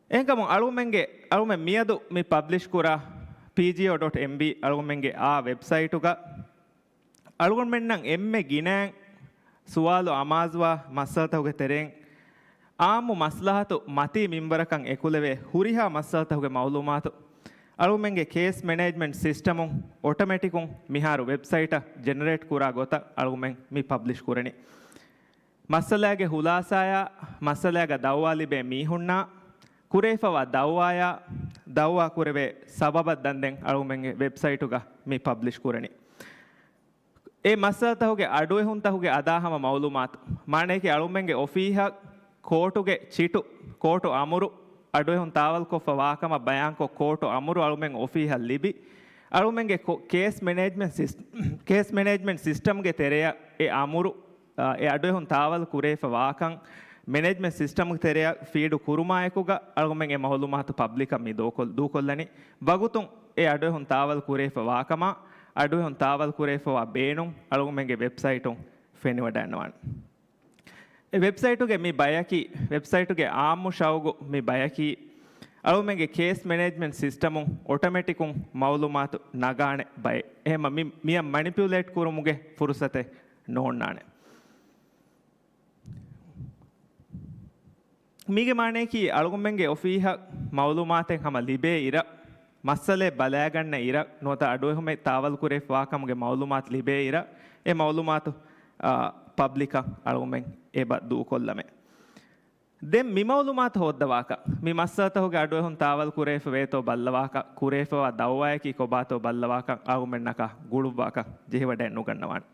އެހެންކަމުން އަޅުގަނޑުމެންގެ، އަޅުގަނޑުމެން މިއަދު މި ޕަބްލިޝް ކުރާ ޕީޖީއޯ ޑޮޓް އެމްވީ އަޅުގަނޑުމެންގެ އާ ވެބްސައިޓުގަ އަޅުގަނޑުމެންނަށް އެންމެ ގިނައިން ސުވާލު އަމާޒުވާ މައްސަލަތަކުގެ ތެރެއިން، އާއްމު މަސްލަހަތު މަތީ މިންވަރަކަށް އެކުލެވޭ ހުރިހާ މައްސަލަތަކުގެ މައުލޫމާތު، އަޅުގަނޑުމެންގެ ކޭސް މެނޭޖްމަންޓް ސިސްޓަމުން އޮޓޮމެޓިކުން މިހާރު ވެބްސައިޓަށް ޖެނެރޭޓް ކުރާ ގޮތަށް އަޅުގަނޑުމެން މި ޕަބްލިޝް ކުރަނީ. މައްސަލާގެ ހުލާސާޔާ، މައްސަލާގަ ދައުވާ ލިބޭ މީހުންނާ، ކުރެވިފަވާ ދައުވާޔާ، ދައުވާ ކުރެވޭ ސަބަބަށް ދަންދެން އަޅުގަނޑުމެންގެ ވެބްސައިޓުގަ މި ޕަބްލިޝް ކުރަނީ. އެ މައްސަލަތަކުގެ އަޑުއެހުންތަކުގެ އަދާހަމަ މައުލޫމާތު، މާނަޔަކީ އަޅުގަނޑުމެންގެ އޮފީހަށް ކޯޓުގެ ޗިޓު، ކޯޓު އަމުރު، އަޑުއެހުން ތާވަލްކޮށްފަ ވާކަމަށް ބަޔާންކޮށް ކޯޓު އަމުރު އަޅުގަނޑުމެން އޮފީހަށް ލިބި، އަޅުގަނޑުމެންގެ ކޯ-، ކޭސް މެނޭޖްމަންޓް ސިސް-، ކޭސް މެނޭޖްމަންޓް ސިސްޓަމްގެ ތެރެއަށް އެ އަމުރު، އާ، އެ އަޑުއެހުން ތާވަލް ކުރެވިފަ ވާކަން މެނޭޖްމަންޓް ސިސްޓަމްގެ ތެރެއަށް ފީޑު ކުރުމާއެކުގަ އަޅުގަނޑުމެން އެ މައުލޫމާތު ޕަބްލިކަށް މި ދޫކޮށް-، ދޫކޮށްލަނީ. ވަގުތުން އެ އަޑުއެހުން ތާވަލް ކުރެވިފަ ވާކަމާ، އަޑުއެހުން ތާވަލް ކުރެވިފަވާ ބޭނުން އަޅުގަނޑުމެންގެ ވެބްސައިޓުން ފެނިވަޑައިގަންނަވާނެ. އެ ވެބްސައިޓުގެ މި ބަޔަކީ، ވެބްސައިޓުގެ އާއްމު ޝައުގު މި ބަޔަކީ، އަޅުގަނޑުމެންގެ ކޭސް މެނޭޖްމަންޓް ސިސްޓަމުން އޮޓޮމެޓިކުން މައުލޫމާތު ނަގާނެ ބައެއް. އެހެންމަ މި-، މިއަށް މަނިޕިއުލޭޓް ކުރުމުގެ ފުރުސަތެއް ނޯންނާނެ. މީގެ މާނަޔަކީ، އަޅުގަނޑުމެންގެ އޮފީހަށް މައުލޫމާތެއް ހަމަ ލިބޭ އިރަށް، މައްސަލައެއް ބަލާގަންނަ އިރަށް ނުވަތަ އަޑުއެހުމެއް ތާވަލު ކުރެވިފަވާކަމުގެ މައުލޫމާތު ލިބޭ އިރަށް، އެ މައުލޫމާތު، އާ، ޕަބްލިކަށް އަޅުގަނޑުމެން އެބަ ދޫކޮށްލަމެ. ދެން މި މައުލޫމާތު ހޯއްދަވާކަށް، މި މައްސަލަތަކުގެ އަޑުއެހުން ތާވަލު ކުރެވިފަ ވޭތޯ ބައްލަވާކަށް، ކުރެވިފަވާ ދައުވާއަކީ ކޮބާތޯ ބައްލަވާކަށް އަޅުގަނޑުމެންނަކާ ގުޅުއްވާކަށް ޖެހިވަޑައެއް ނުގަންނަވާނެ.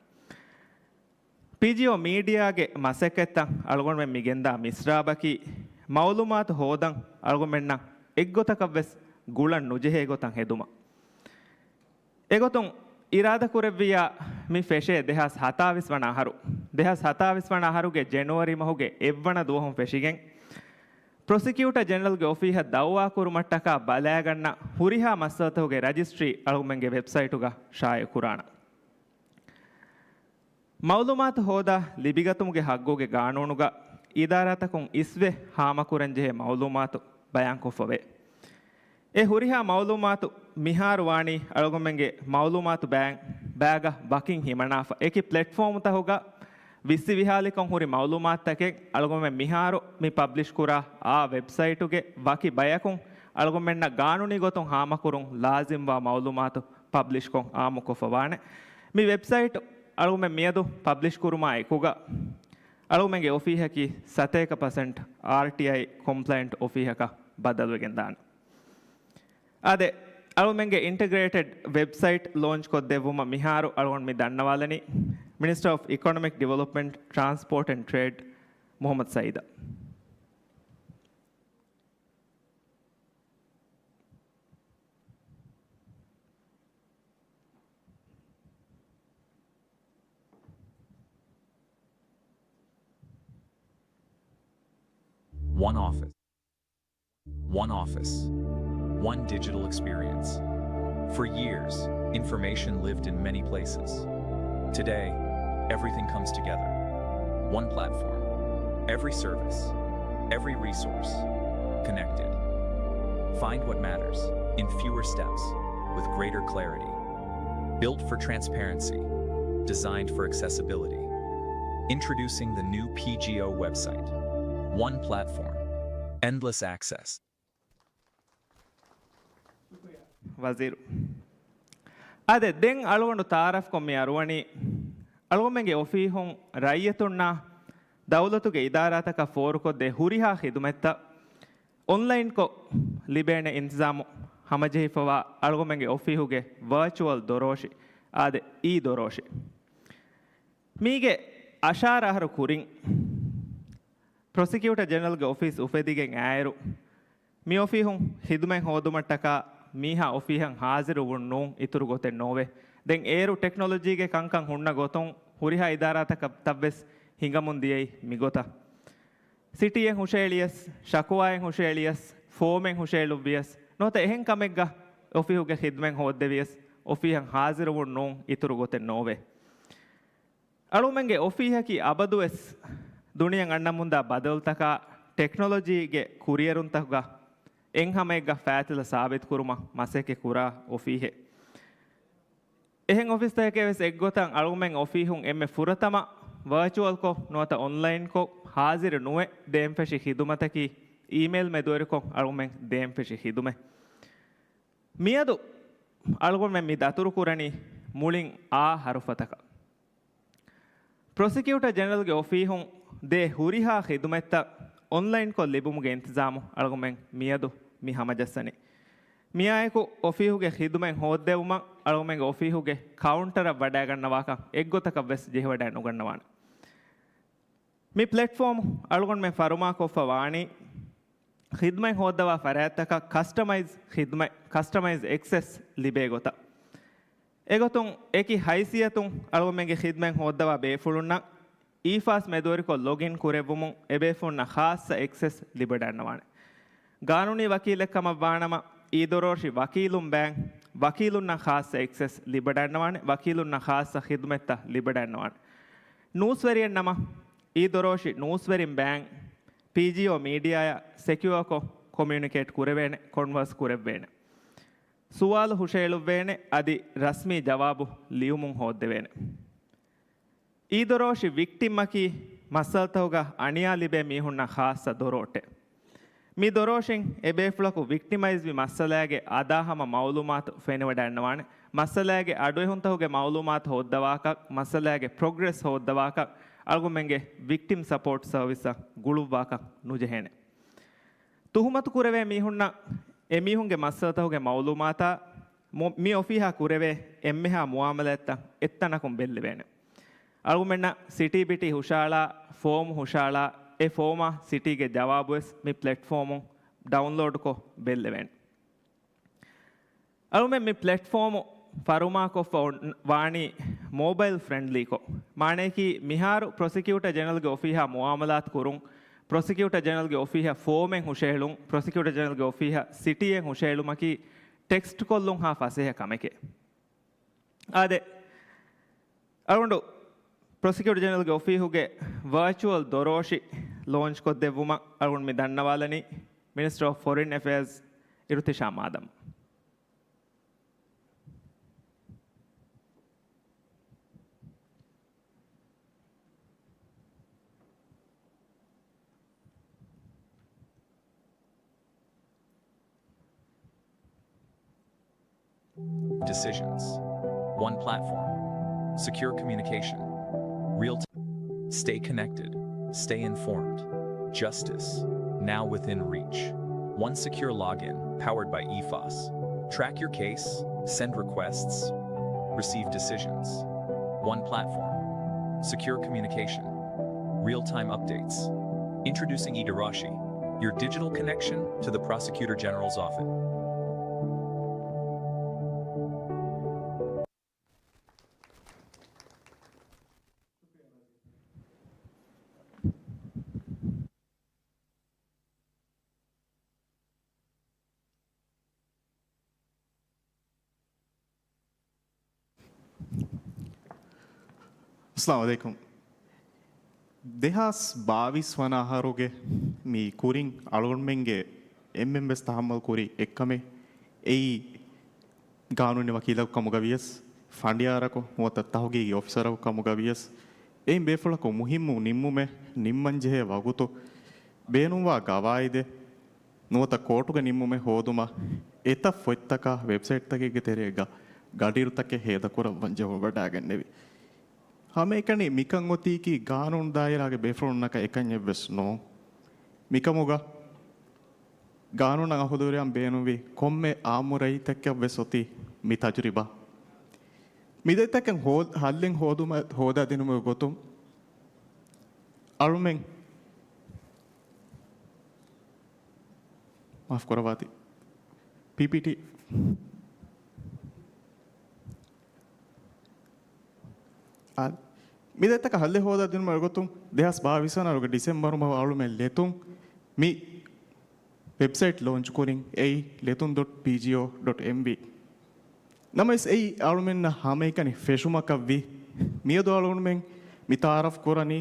ޕީޖީއޯ މީޑިއާގެ މަސައްކަތްތައް އަޅުގަނޑުމެން މި ގެންދާ މިސްރާބަކީ، މައުލޫމާތު ހޯދަން އަޅުގަނޑުމެންނަށް އެއްގޮތަކަށްވެސް ގުޅަން ނުޖެހޭ ގޮތަށް ހެދުމަށް. އެގޮތުން އިރާދަކުރެއްވިއްޔާ މި ފެށޭ ދެހާސް ހަތާވީސް ވަނަ އަހަރު، ދެހާސް ހަތާވީސް ވަނަ އަހަރުގެ ޖެނުއަރީ މަހުގެ އެއްވަނަ ދުވަހުން ފެށިގެން، ޕްރޮސިކިއުޓަ ޖެނެރަލްގެ އޮފީހަށް ދައުވާ ކުރުމަށްޓަކާ ބަލާގަންނަ ހުރިހާ މައްސަލަތަކުގެ ރަޖިސްޓްރީ އަޅުގަނޑުމެންގެ ވެބްސައިޓުގަ ޝާއިޢު ކުރާނަން. މައުލޫމާތު ހޯދާ ލިބިގަތުމުގެ ހައްގުގެ ގާނޫނުގަ އިދާރާތަކުން އިސްވެ ހާމަކުރަންޖެހޭ މައުލޫމާތު ބަޔާންކޮށްފަވޭ. އެ ހުރިހާ މައުލޫމާތު މިހާރު ވާނީ އަޅުގަނޑުމެންގެ މައުލޫމާތު ބޭން، ބާގަ ވަކިން ހިމަނާފަ. އެކި ޕްލެޓްފޯމުތަކުގަ ވިއްސި ވިހާލިކޮށް ހުރި މައުލޫމާތުތަކެއް އަޅުގަނޑުމެން މިހާރު މި ޕަބްލިޝް ކުރާ އާ ވެބްސައިޓުގެ ވަކި ބަޔަކުން އަޅުގަނޑުމެންނަށް ގާނޫނީ ގޮތުން ހާމަކުރުން ލާޒިމްވާ މައުލޫމާތު ޕަބްލިޝްކޮށް އާއްމުކޮށްފަވާނެ. މި ވެބްސައިޓް އަޅުގަނޑުމެން މިއަދު ޕަބްލިޝް ކުރުމާ އެކުގަ، އަޅުގަނޑުމެންގެ އޮފީހަކީ ސަތޭކަ ޕަސެންޓް އާރްޓީއައި ކޮމްޕްލައިންޓް އޮފީހަކަށް ބަދަލުވެގެންދާނެ. އާދެ، އަޅުގަނޑުމެންގެ އިންޓަގްރޭޓެޑް ވެބްސައިޓް ލޯންޗް ކޮށްދެއްވުމަށް މިހާރު އަޅުގަނޑު މި ދަންނަވާލަނީ މިނިސްޓަރ އޮފް އިކޮނޮމިކް ޑިވެލޮޕްމަންޓް، ޓްރާންސްޕޯޓް އެންޑް ޓްރޭޑް މުހައްމަދު ސައީދަށް. One office. One office. One digital experience. For years, information lived in many places. Today, everything comes together. One platform. Every service. Every resource. Connected. Find what matters in fewer steps with greater clarity. Built for transparency. Designed for accessibility. Introducing the new P G O website. One platform. Endless access. ވަޒީރު. އާދެ، ދެން އަޅުގަނޑު ތައާރަފްކޮށް މި އަރުވަނީ، އަޅުގަނޑުމެންގެ އޮފީހުން ރައްޔިތުންނާ ދައުލަތުގެ އިދާރާތަކަށް ފޯރުކޮށްދޭ ހުރިހާ ޚިދުމަތްތައް އޮންލައިންކޮށް ލިބޭނެ އިންތިޒާމު ހަމަޖެހިފަވާ އަޅުގަނޑުމެންގެ އޮފީހުގެ ވަރޗުއަލް ދޮރޯށި، އާދެ، އީ ދޮރޯށި. މީގެ އަށާރަ އަހަރު ކުރިން ޕްރޮސިކިއުޓަ ޖެނެރަލްގެ އޮފީސް އުފެދިގެން އައިއިރު، މި އޮފީހުން ޚިދުމަތް ހޯދުމަށްޓަކާ މީހާ އޮފީހަށް ހާޒިރު ވުން ނޫން އިތުރު ގޮތެއް ނޯވޭ. ދެން އޭރު ޓެކްނޮލޮޖީގެ ކަންކަން ހުންނަ ގޮތުން ހުރިހާ އިދާރާތަކަށް ތައްވެސް ހިނގަމުން ދިޔައީ މިގޮތަށް. ސިޓީއެއް ހުށައެޅިޔަސް، ޝަކުވާއެއް ހުށައެޅިޔަސް، ފޯމެއް ހުށައެޅުއްވިޔަސް، ނުވަތަ އެހެން ކަމެއްގަ އޮފީހުގެ ޚިދުމަތް ހޯއްދެވިޔަސް، އޮފީހަށް ހާޒިރުވުން ނޫން އިތުރު ގޮތެއް ނޯވޭ. އަޅުމެންގެ އޮފީހަކީ އަބަދުވެސް ދުނިޔެ އަންނަމުންދާ ބަދަލުތަކާ ޓެކްނޮލޮޖީގެ ކުރިއެރުންތަކުގަ އެއްހަމައެއްގަ ފާތިލަ ސާބިތުކުރުމަށް މަސައްކަތް ކުރާ އޮފީހެއް. އެހެން އޮފީސްތަކެކޭވެސް އެއްގޮތަށް އަޅުމެން އޮފީހުން އެންމެ ފުރަތަމަ ވަރޗުއަލްކޮށް ނުވަތަ އޮންލައިންކޮށް ހާޒިރު ނުވެ ދޭންފެށި ޚިދުމަތަކީ އީމެއިލް މެދުވެރިކޮށް އަޅުމެން ދޭންފެށި ޚިދުމަތް. މިއަދު އަޅުގަނޑުމެން މި ދަތުރުކުރަނީ މުޅިން އާ ހަރުފަތަކަށް. ޕްރޮސިކިއުޓަ ޖެނެރަލްގެ އޮފީހުން ދޭ ހުރިހާ ޚިދުމަތްތައް އޮންލައިންކޮށް ލިބުމުގެ އިންތިޒާމު އަޅުގަނޑުމެން މިއަދު މި ހަމަޖައްސަނީ. މިއާއެކު އޮފީހުގެ ޚިދުމަތް ހޯއްދެވުމަށް އަޅުގަނޑުމެންގެ އޮފީހުގެ ކައުންޓަރަށް ވަޑައިގަންނަވާކަށް އެއްގޮތަކަށްވެސް ޖެހިވަޑައެއް ނުގަންނަވާނެ. މި ޕްލެޓްފޯމް އަޅުގަނޑުމެން ފަރުމާކޮށްފަ ވާނީ، ޚިދުމަތް ހޯއްދަވާ ފަރާތްތަކަށް ކަސްޓަމައިޒް ޚިދުމަތް، ކަސްޓަމައިޒް އެކްސެސް ލިބޭ ގޮތަށް. އެގޮތުން އެކި ހައިސިއްޔަތުން އަޅުގަނޑުމެންގެ ޚިދުމަތް ހޯއްދަވާ ބޭފުޅުންނަށް އީފާސް މެދުވެރިކޮށް ލޮގިން ކުރެއްވުމުން އެބޭފުޅުންނަށް ޚާއްޞަ އެކްސެސް ލިބިވަޑައިގަންނަވާނެ. ގާނޫނީ ވަކީލެއް ކަމަށް ވާނަމަ، އީ ދޮރޯށި ވަކީލުން ބޭން، ވަކީލުންނަށް ޚާއްޞަ އެކްސެސް ލިބިވަޑައިގަންނަވާނެ، ވަކީލުންނަށް ޚާއްޞަ ޚިދުމަތްތައް ލިބިވަޑައިގަންނަވާނެ. ނޫސްވެރިއެއް ނަމަ، އީ ދޮރޯށި ނޫސްވެރިން ބޭން، ޕީޖީއޯ މީޑިއާއަށް ސެކިއުއާކޮށް ކޮމިއުނިކޭޓް ކުރެވޭނެ، ކޮންވާސް ކުރެއްވޭނެ. ސުވާލު ހުށައެޅުއްވޭނެ، އަދި ރަސްމީ ޖަވާބު ލިޔުމުން ހޯއްދެވޭނެ. އީ ދޮރޯށި ވިކްޓިމްއަކީ މައްސަލަތަކުގަ އަނިޔާ ލިބޭ މީހުންނަށް ޚާއްޞަ ދޮރޯއްޓެއް. މި ދޮރޯށިން އެބޭފުޅަކު ވިކްޓިމައިޒްވި މައްސަލައިގެ އަދާހަމަ މައުލޫމާތު ފެނިވަޑައިގަންނަވާނެ. މައްސަލައިގެ އަޑުއެހުންތަކުގެ މައުލޫމާތު ހޯއްދަވާކަށް، މައްސަލައިގެ ޕްރޮގްރެސް ހޯއްދަވާކަށް، އަޅުގަނޑުމެންގެ ވިކްޓިމް ސަޕޯޓް ސަރވިސްއަށް ގުޅުއްވާކަށް ނުޖެހޭނެ. ތުހުމަތު ކުރެވޭ މީހުންނަށް އެމީހުންގެ މައްސަލަތަކުގެ މައުލޫމާތާ މު-، މި އޮފީހާ ކުރެވޭ އެންމެހާ މުއާމަލާތްތައް އެއްތަނަކުން ބެއްލެވޭނެ. އަޅުގަނޑުމެންނަށް ސިޓީ ބިޓީ ހުށައަޅާ، ފޯމު ހުށައަޅާ، އެ ފޯމާ ސިޓީގެ ޖަވާބުވެސް މި ޕްލެޓްފޯމުން ޑައުންލޯޑްކޮށް ބެއްލެވޭނެ. އަޅުމެން މި ޕްލެޓްފޯމު ފަރުމާކޮށްފަ އޮން-، ވާނީ މޯބައިލް ފްރެންޑްލީކޮށް. މާނަޔަކީ މިހާރު ޕްރޮސިކިއުޓަ ޖެނެރަލްގެ އޮފީހާ މުއާމަލާތު ކުރުން، ޕްރޮސިކިއުޓަ ޖެނެރަލްގެ އޮފީހަށް ފޯމެއް ހުށަހެޅުން، ޕްރޮސިކިއުޓަ ޖެނެރަލްގެ އޮފީހަށް ސިޓީއެއް ހުށަހެޅުމަކީ ޓެކްސްޓްކޮށްލުންހާ ފަސޭހަ ކަމެކޭ. އާދެ، އަޅުގަނޑު ޕްރޮސިކިއުޓަ ޖެނެރަލްގެ އޮފީހުގެ ވަރޗުއަލް ދޮރޯށި ލޯންޗްކޮށްދެއްވުމަށް އަޅުގަނޑު މި ދަންނަވާލަނީ މިނިސްޓަރ އޮފް ފޮރިން އެފެއާޒް އިރުތިޝާމް އާދަމް. Decisions. One platform. Secure communication. Real t-, stay connected. Stay informed. Justice. Now within reach. One secure login, powered by E F A S. Track your case, send requests, receive decisions. One platform. Secure communication. Real-time updates. Introducing eDireshi, your digital connection to the Prosecutor General's office. އައްސަލާމު ޢަލައިކުމް. ދެހާސް ބާވީސް ވަނަ އަހަރުގެ މި ކުރިން އަޅުގަނޑުމެންގެ އެންމެން ވެސް ތަހައްމަލް ކުރި އެއްކަމެއް އެއީ، ގާނޫނީ ވަކީލަކު ކަމުގަ ވިޔަސް، ފަނޑިޔާރަކު ނުވަތަ ތަހުގީގީ އޮފިސަރަކު ކަމުގަ ވިޔަސް، އެއިން ބޭފުޅަކު މުހިއްމު ނިންމުމެއް ނިންމަންޖެހޭ ވަގުތު ބޭނުންވާ ގަވާއިދެއް ނުވަތަ ކޯޓުގަ ނިންމުމެއް ހޯދުމަށް އެތައް ފޮތްތަކާ ވެބްސައިޓްތަކެއްގެ ތެރޭގަ ގަޑިއިރުތަކެއް ހޭދަކުރައްވަން ޖެހުން ވަޑައިގެންނެވި. ހަމައެކަނި މިކަން އޮތީކީ ގާނޫނު ދާއިރާގެ ބޭފުޅުންނަކަށް އެކަންޏެއް ވެސް ނޫން. މިކަމުގަ ގާނޫނަށް އަހުލުވެރިވާން ބޭނުންވި ކޮންމެ އާއްމު ރައްޔިތެއްގަ ވެސް އޮތީ މި ތަޖުރިބާ. މި ދަތިތަކަށް ހޯ-، ހައްލެއް ހޯދުމަށް، ހޯދާ ދިނުމުގެ ގޮތުން އަޅުމެން މާފު ކުރައްވާތި. ޕީޕީޓީ. އާ، މި ދަތިތަކަށް ހައްލެއް ހޯދާ ދިނުމުގެ ގޮތުން ދެހާސް ބާވީސް ވަނަ އަހަރުގެ ޑިސެމްބަރު މަހު އަޅުމެން ލެތުން މި ވެބްސައިޓް ލޯންޗް ކުރިން އެއީ ލެތުން ޑޮޓް ޕީޖީއޯ ޑޮޓް އެމްވީ. ނަމަވެސް އެއީ އަޅުމެންނަށް ހަމައެކަނި ފެށުމަކަށްވި. މިއަދު އަޅުގަނޑުމެން މި ތަޢާރަފް ކުރަނީ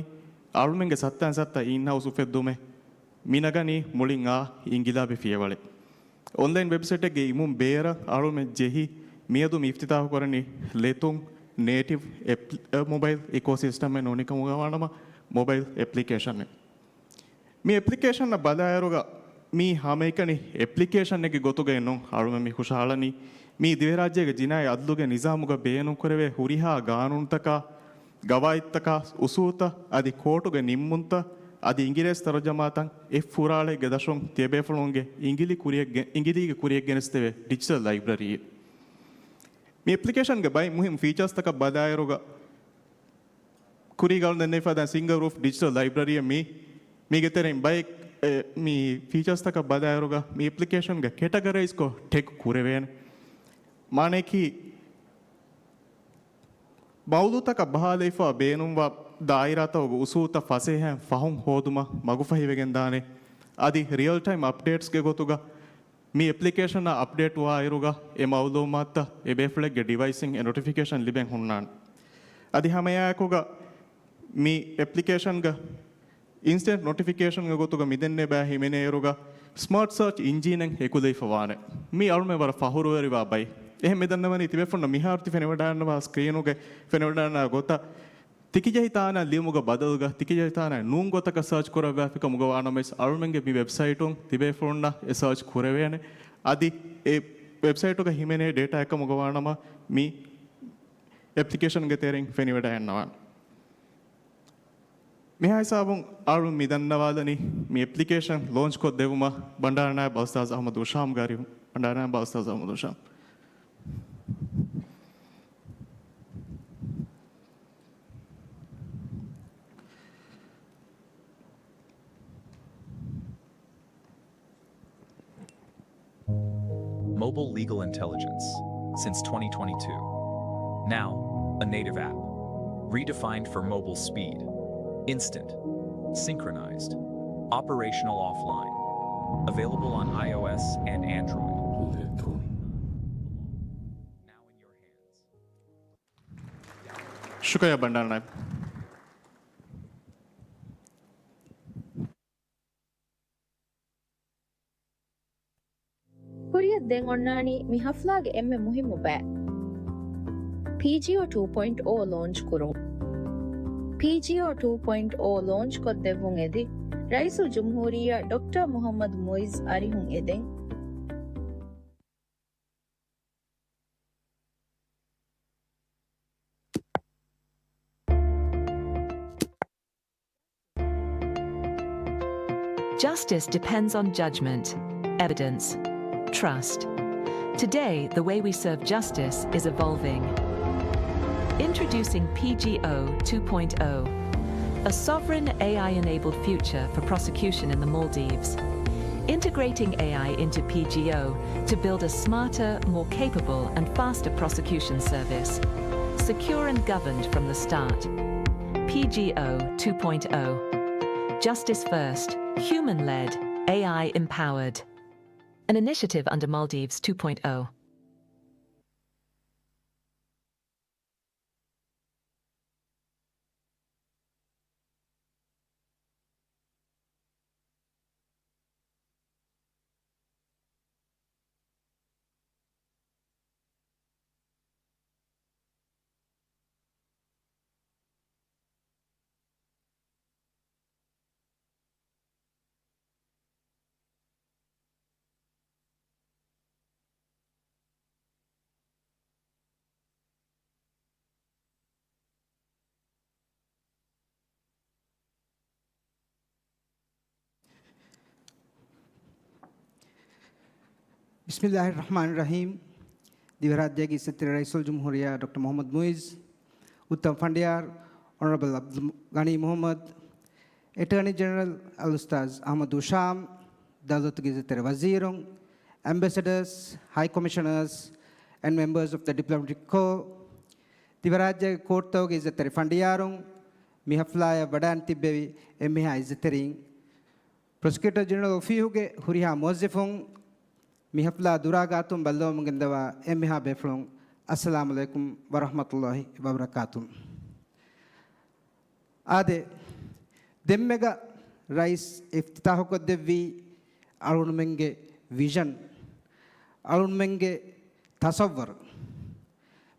އަޅުމެންގެ ސައްތައިން ސައްތަ އިންހައުސް އުފެއްދުމެއް. މި ނަގަނީ މުޅިން އާ އިންގިލާބީ ފިޔަވަޅެއް. އޮންލައިން ވެބްސައިޓެއްގެ އިމުން ބޭރަށް އަޅުމެން ޖެހި މިއަދު މި އިފްތިތާޙު ކުރަނީ ލެތުން ނޭޓިވް އެޕް-، އެ، މޮބައިލް އިކޯސިސްޓަމެއް ނޫނީ ކަމުގަ ވާނަމަ މޮބައިލް އެޕްލިކޭޝަނެއް. މި އެޕްލިކޭޝަންއަށް ބަލާއިރުގަ މީ ހަމައެކަނި އެޕްލިކޭޝަނެއްގެ ގޮތުގައި ނޫން އަޅުމެން މި ހުށަހަޅަނީ. މީ ދިވެހިރާއްޖޭގެ ޖިނާއީ އަދްލުގެ ނިޒާމުގަ ބޭނުންކުރެވޭ ހުރިހާ ގާނޫނުތަކާ، ގަވާއިދުތަކާ، އުސޫލްތައް އަދި ކޯޓުގެ ނިންމުންތައް އަދި އިނގިރޭސި ތަރުޖަމާތައް އެއްފުރާޅައެއްގެ ދަށުން ތިޔަބޭފުޅުންގެ އިނގިލި ކުރިއަށް ގެ-، އިނގިލީގެ ކުރިއަށް ގެނެސްދެވޭ ޑިޖިޓަލް ލައިބްރަރީއެއް. މި އެޕްލިކޭޝަންގެ ބައެއް މުހިންމު ފީޗާސްތަކަށް ބަލާއިރުގަ، ކުރީގަ އަޅުގަނޑު ދެންނެވި ފަދަ ސިންގަލް ރޫފް ޑިޖިޓަލް ލައިބްރަރީއެއް މީ. މީގެ ތެރެއިން ބައެއް، އެ، މި ފީޗާސްތަކަށް ބަލާއިރުގަ މި އެޕްލިކޭޝަންގަ ކެޓަގަރައިޒްކޮށް ޓެގް ކުރެވޭނެ. މާނަޔަކީ، މައުޟޫޢުތަކަށް ބަހާލައިފަ ބޭނުންވާ ދާއިރާތަކުގެ އުސޫލްތައް ފަސޭހައިން ފަހުން ހޯދުމަށް މަގުފަހިވެގެންދާނެ. އަދި ރިއަލް ޓައިމް އަޕްޑޭޓްސްގެ ގޮތުގަ މި އެޕްލިކޭޝަނާ އަޕްޑޭޓް ވާއިރުގަ އެ މައުލޫމާތުތައް އެބޭފުޅެއްގެ ޑިވައިސްއިން އެ ނޮޓިފިކޭޝަން ލިބެން ހުންނާނެ. އަދި ހަމައެއާއެކުގަ މި އެޕްލިކޭޝަންގަ އިންސްޓެންޓް ނޮޓިފިކޭޝަންގެ ގޮތުގަ މިދެންނެވި ބައި ހިމެނޭއިރުގަ ސްމާޓް ސާޗް އިންޖީނެއް ހެކުލެވިފަ ވާނެ. މީ އަޅުމެން ވަރަށް ފަޚުރުވެރިވާ ބައި. އެހެން މިދަންނަވަނީ ތިބޭފުޅުންނަށް މިހާރު ތި ފެނިވަޑައިގަންނަވާ ސްކްރީނުގައި ފެނިވަޑައިގަންނަވާ ގޮތަށް ތިކިޖަހި ތާނަ ލިޔުމުގަ ބަދަލުގަ ތިކިޖަހި ތާނަ ނޫން ގޮތަކަށް ސާޗް ކުރައްވާފިކަމުގަ ވާނަމަވެސް، އަޅުމެންގެ މި ވެބްސައިޓުން ތިބޭފުޅުންނަށް އެ ސާޗް ކުރެވޭނެ. އަދި އެ ވެބްސައިޓުގަ ހިމެނޭ ޑޭޓާއެއްކަމުގަ ވާނަމަ، މި އެޕްލިކޭޝަންގެ ތެރެއިން ފެނިވަޑައިގަންނަވާނެ. މިހާ ހިސާބުން އަޅުން މި ދަންނަވާލަނީ، މި އެޕްލިކޭޝަން ލޯންޗް ކޮށްދެއްވުމަށް ބަންޑާރަނާއިބް އަލްއުސްތާޛް އަޙްމަދު އުޝާމް ގާރި، ބަންޑާރަނާއިބް އަލްއުސްތާޛް އަޙްމަދު އުޝާމް. Mobile legal intelligence since twenty twenty-two. Now, a native app. Redefined for mobile speed. Instant. Synchronized. Operational offline. Available on iOS and Android. Now in your hands. ޝުކުރިއްޔާ ބަންޑާރަނާއިބް. ކުރިއަށް ދެން އޮންނާނީ މި ހަފްލާގެ އެންމެ މުހިއްމު ބައި، ޕީޖީއޯ ޓޫ ޕޮއިންޓް އޯ ލޯންޗް ކުރުން. ޕީޖީއޯ ޓޫ ޕޮއިންޓް އޯ ލޯންޗް ކޮށްދެއްވުން އެދި، ރައީސުލް ޖުމްހޫރިއްޔާ ޑޮކްޓަރ މުޙައްމަދު މުޢިއްޒު އަރިހުން އެދެން. Justice depends on judgment, evidence, trust. Today, the way we serve justice is evolving. Introducing P G O two point oh, a sovereign A I-enabled future for prosecution in the Maldives. Integrating A I into P G O to build a smarter, more capable, and faster prosecution service. Secure and governed from the start. P G O two point oh. Justice first, human led, A I empowered. An initiative under Maldives two point oh. ބިސްމިއްލާހިއްރަޙްމާނިއްރަޙީމް. ދިވެހިރާއްޖޭގެ އިއްޒަތްތެރި ރައީސުލްޖުމްހޫރިއްޔާ ޑޮކްޓަރ މުޙައްމަދު މުޢިއްޒު، އުއްތަމަ ފަނޑިޔާރު، އޮނަރަބަލް ޢަބްދުލްޣަނީ މުޙައްމަދު، އެޓާނީ ޖެނެރަލް އަލްއުސްތާޛް އަޙްމަދު އުޝާމް، ދައުލަތުގެ އިއްޒަތްތެރި ވަޒީރުން، އެމްބެސެޑާސް، ހައި ކޮމިޝަނާސް، and members of the diplomatic corps، ދިވެހިރާއްޖޭގެ ކޯޓުތަކުގެ އިއްޒަތްތެރި ފަނޑިޔާރުން، މި ހަފްލާއަށް ވަޑައިން ތިއްބެވި އެންމެހާ އިއްޒަތްތެރިން، ޕްރޮސިކިއުޓަރ ޖެނެރަލް އޮފީހުގެ ހުރިހާ މުވައްޒަފުން، މި ހަފްލާ ދުރާ ގާތުން ބައްލަވަމުން ގެންދަވާ އެންމެހާ ބޭފުޅުން، އައްސަލާމު ޢަލައިކުމް ވަރަޙްމަތުﷲ ވަބަރަކާތު. އާދެ، ދެންމެގަ ރައީސް އިފްތިތާޙުކޮށްދެއްވީ އަޅުގަނޑުމެންގެ ވިޝަން، އަޅުގަނޑުމެންގެ ތަޞައްވަރު.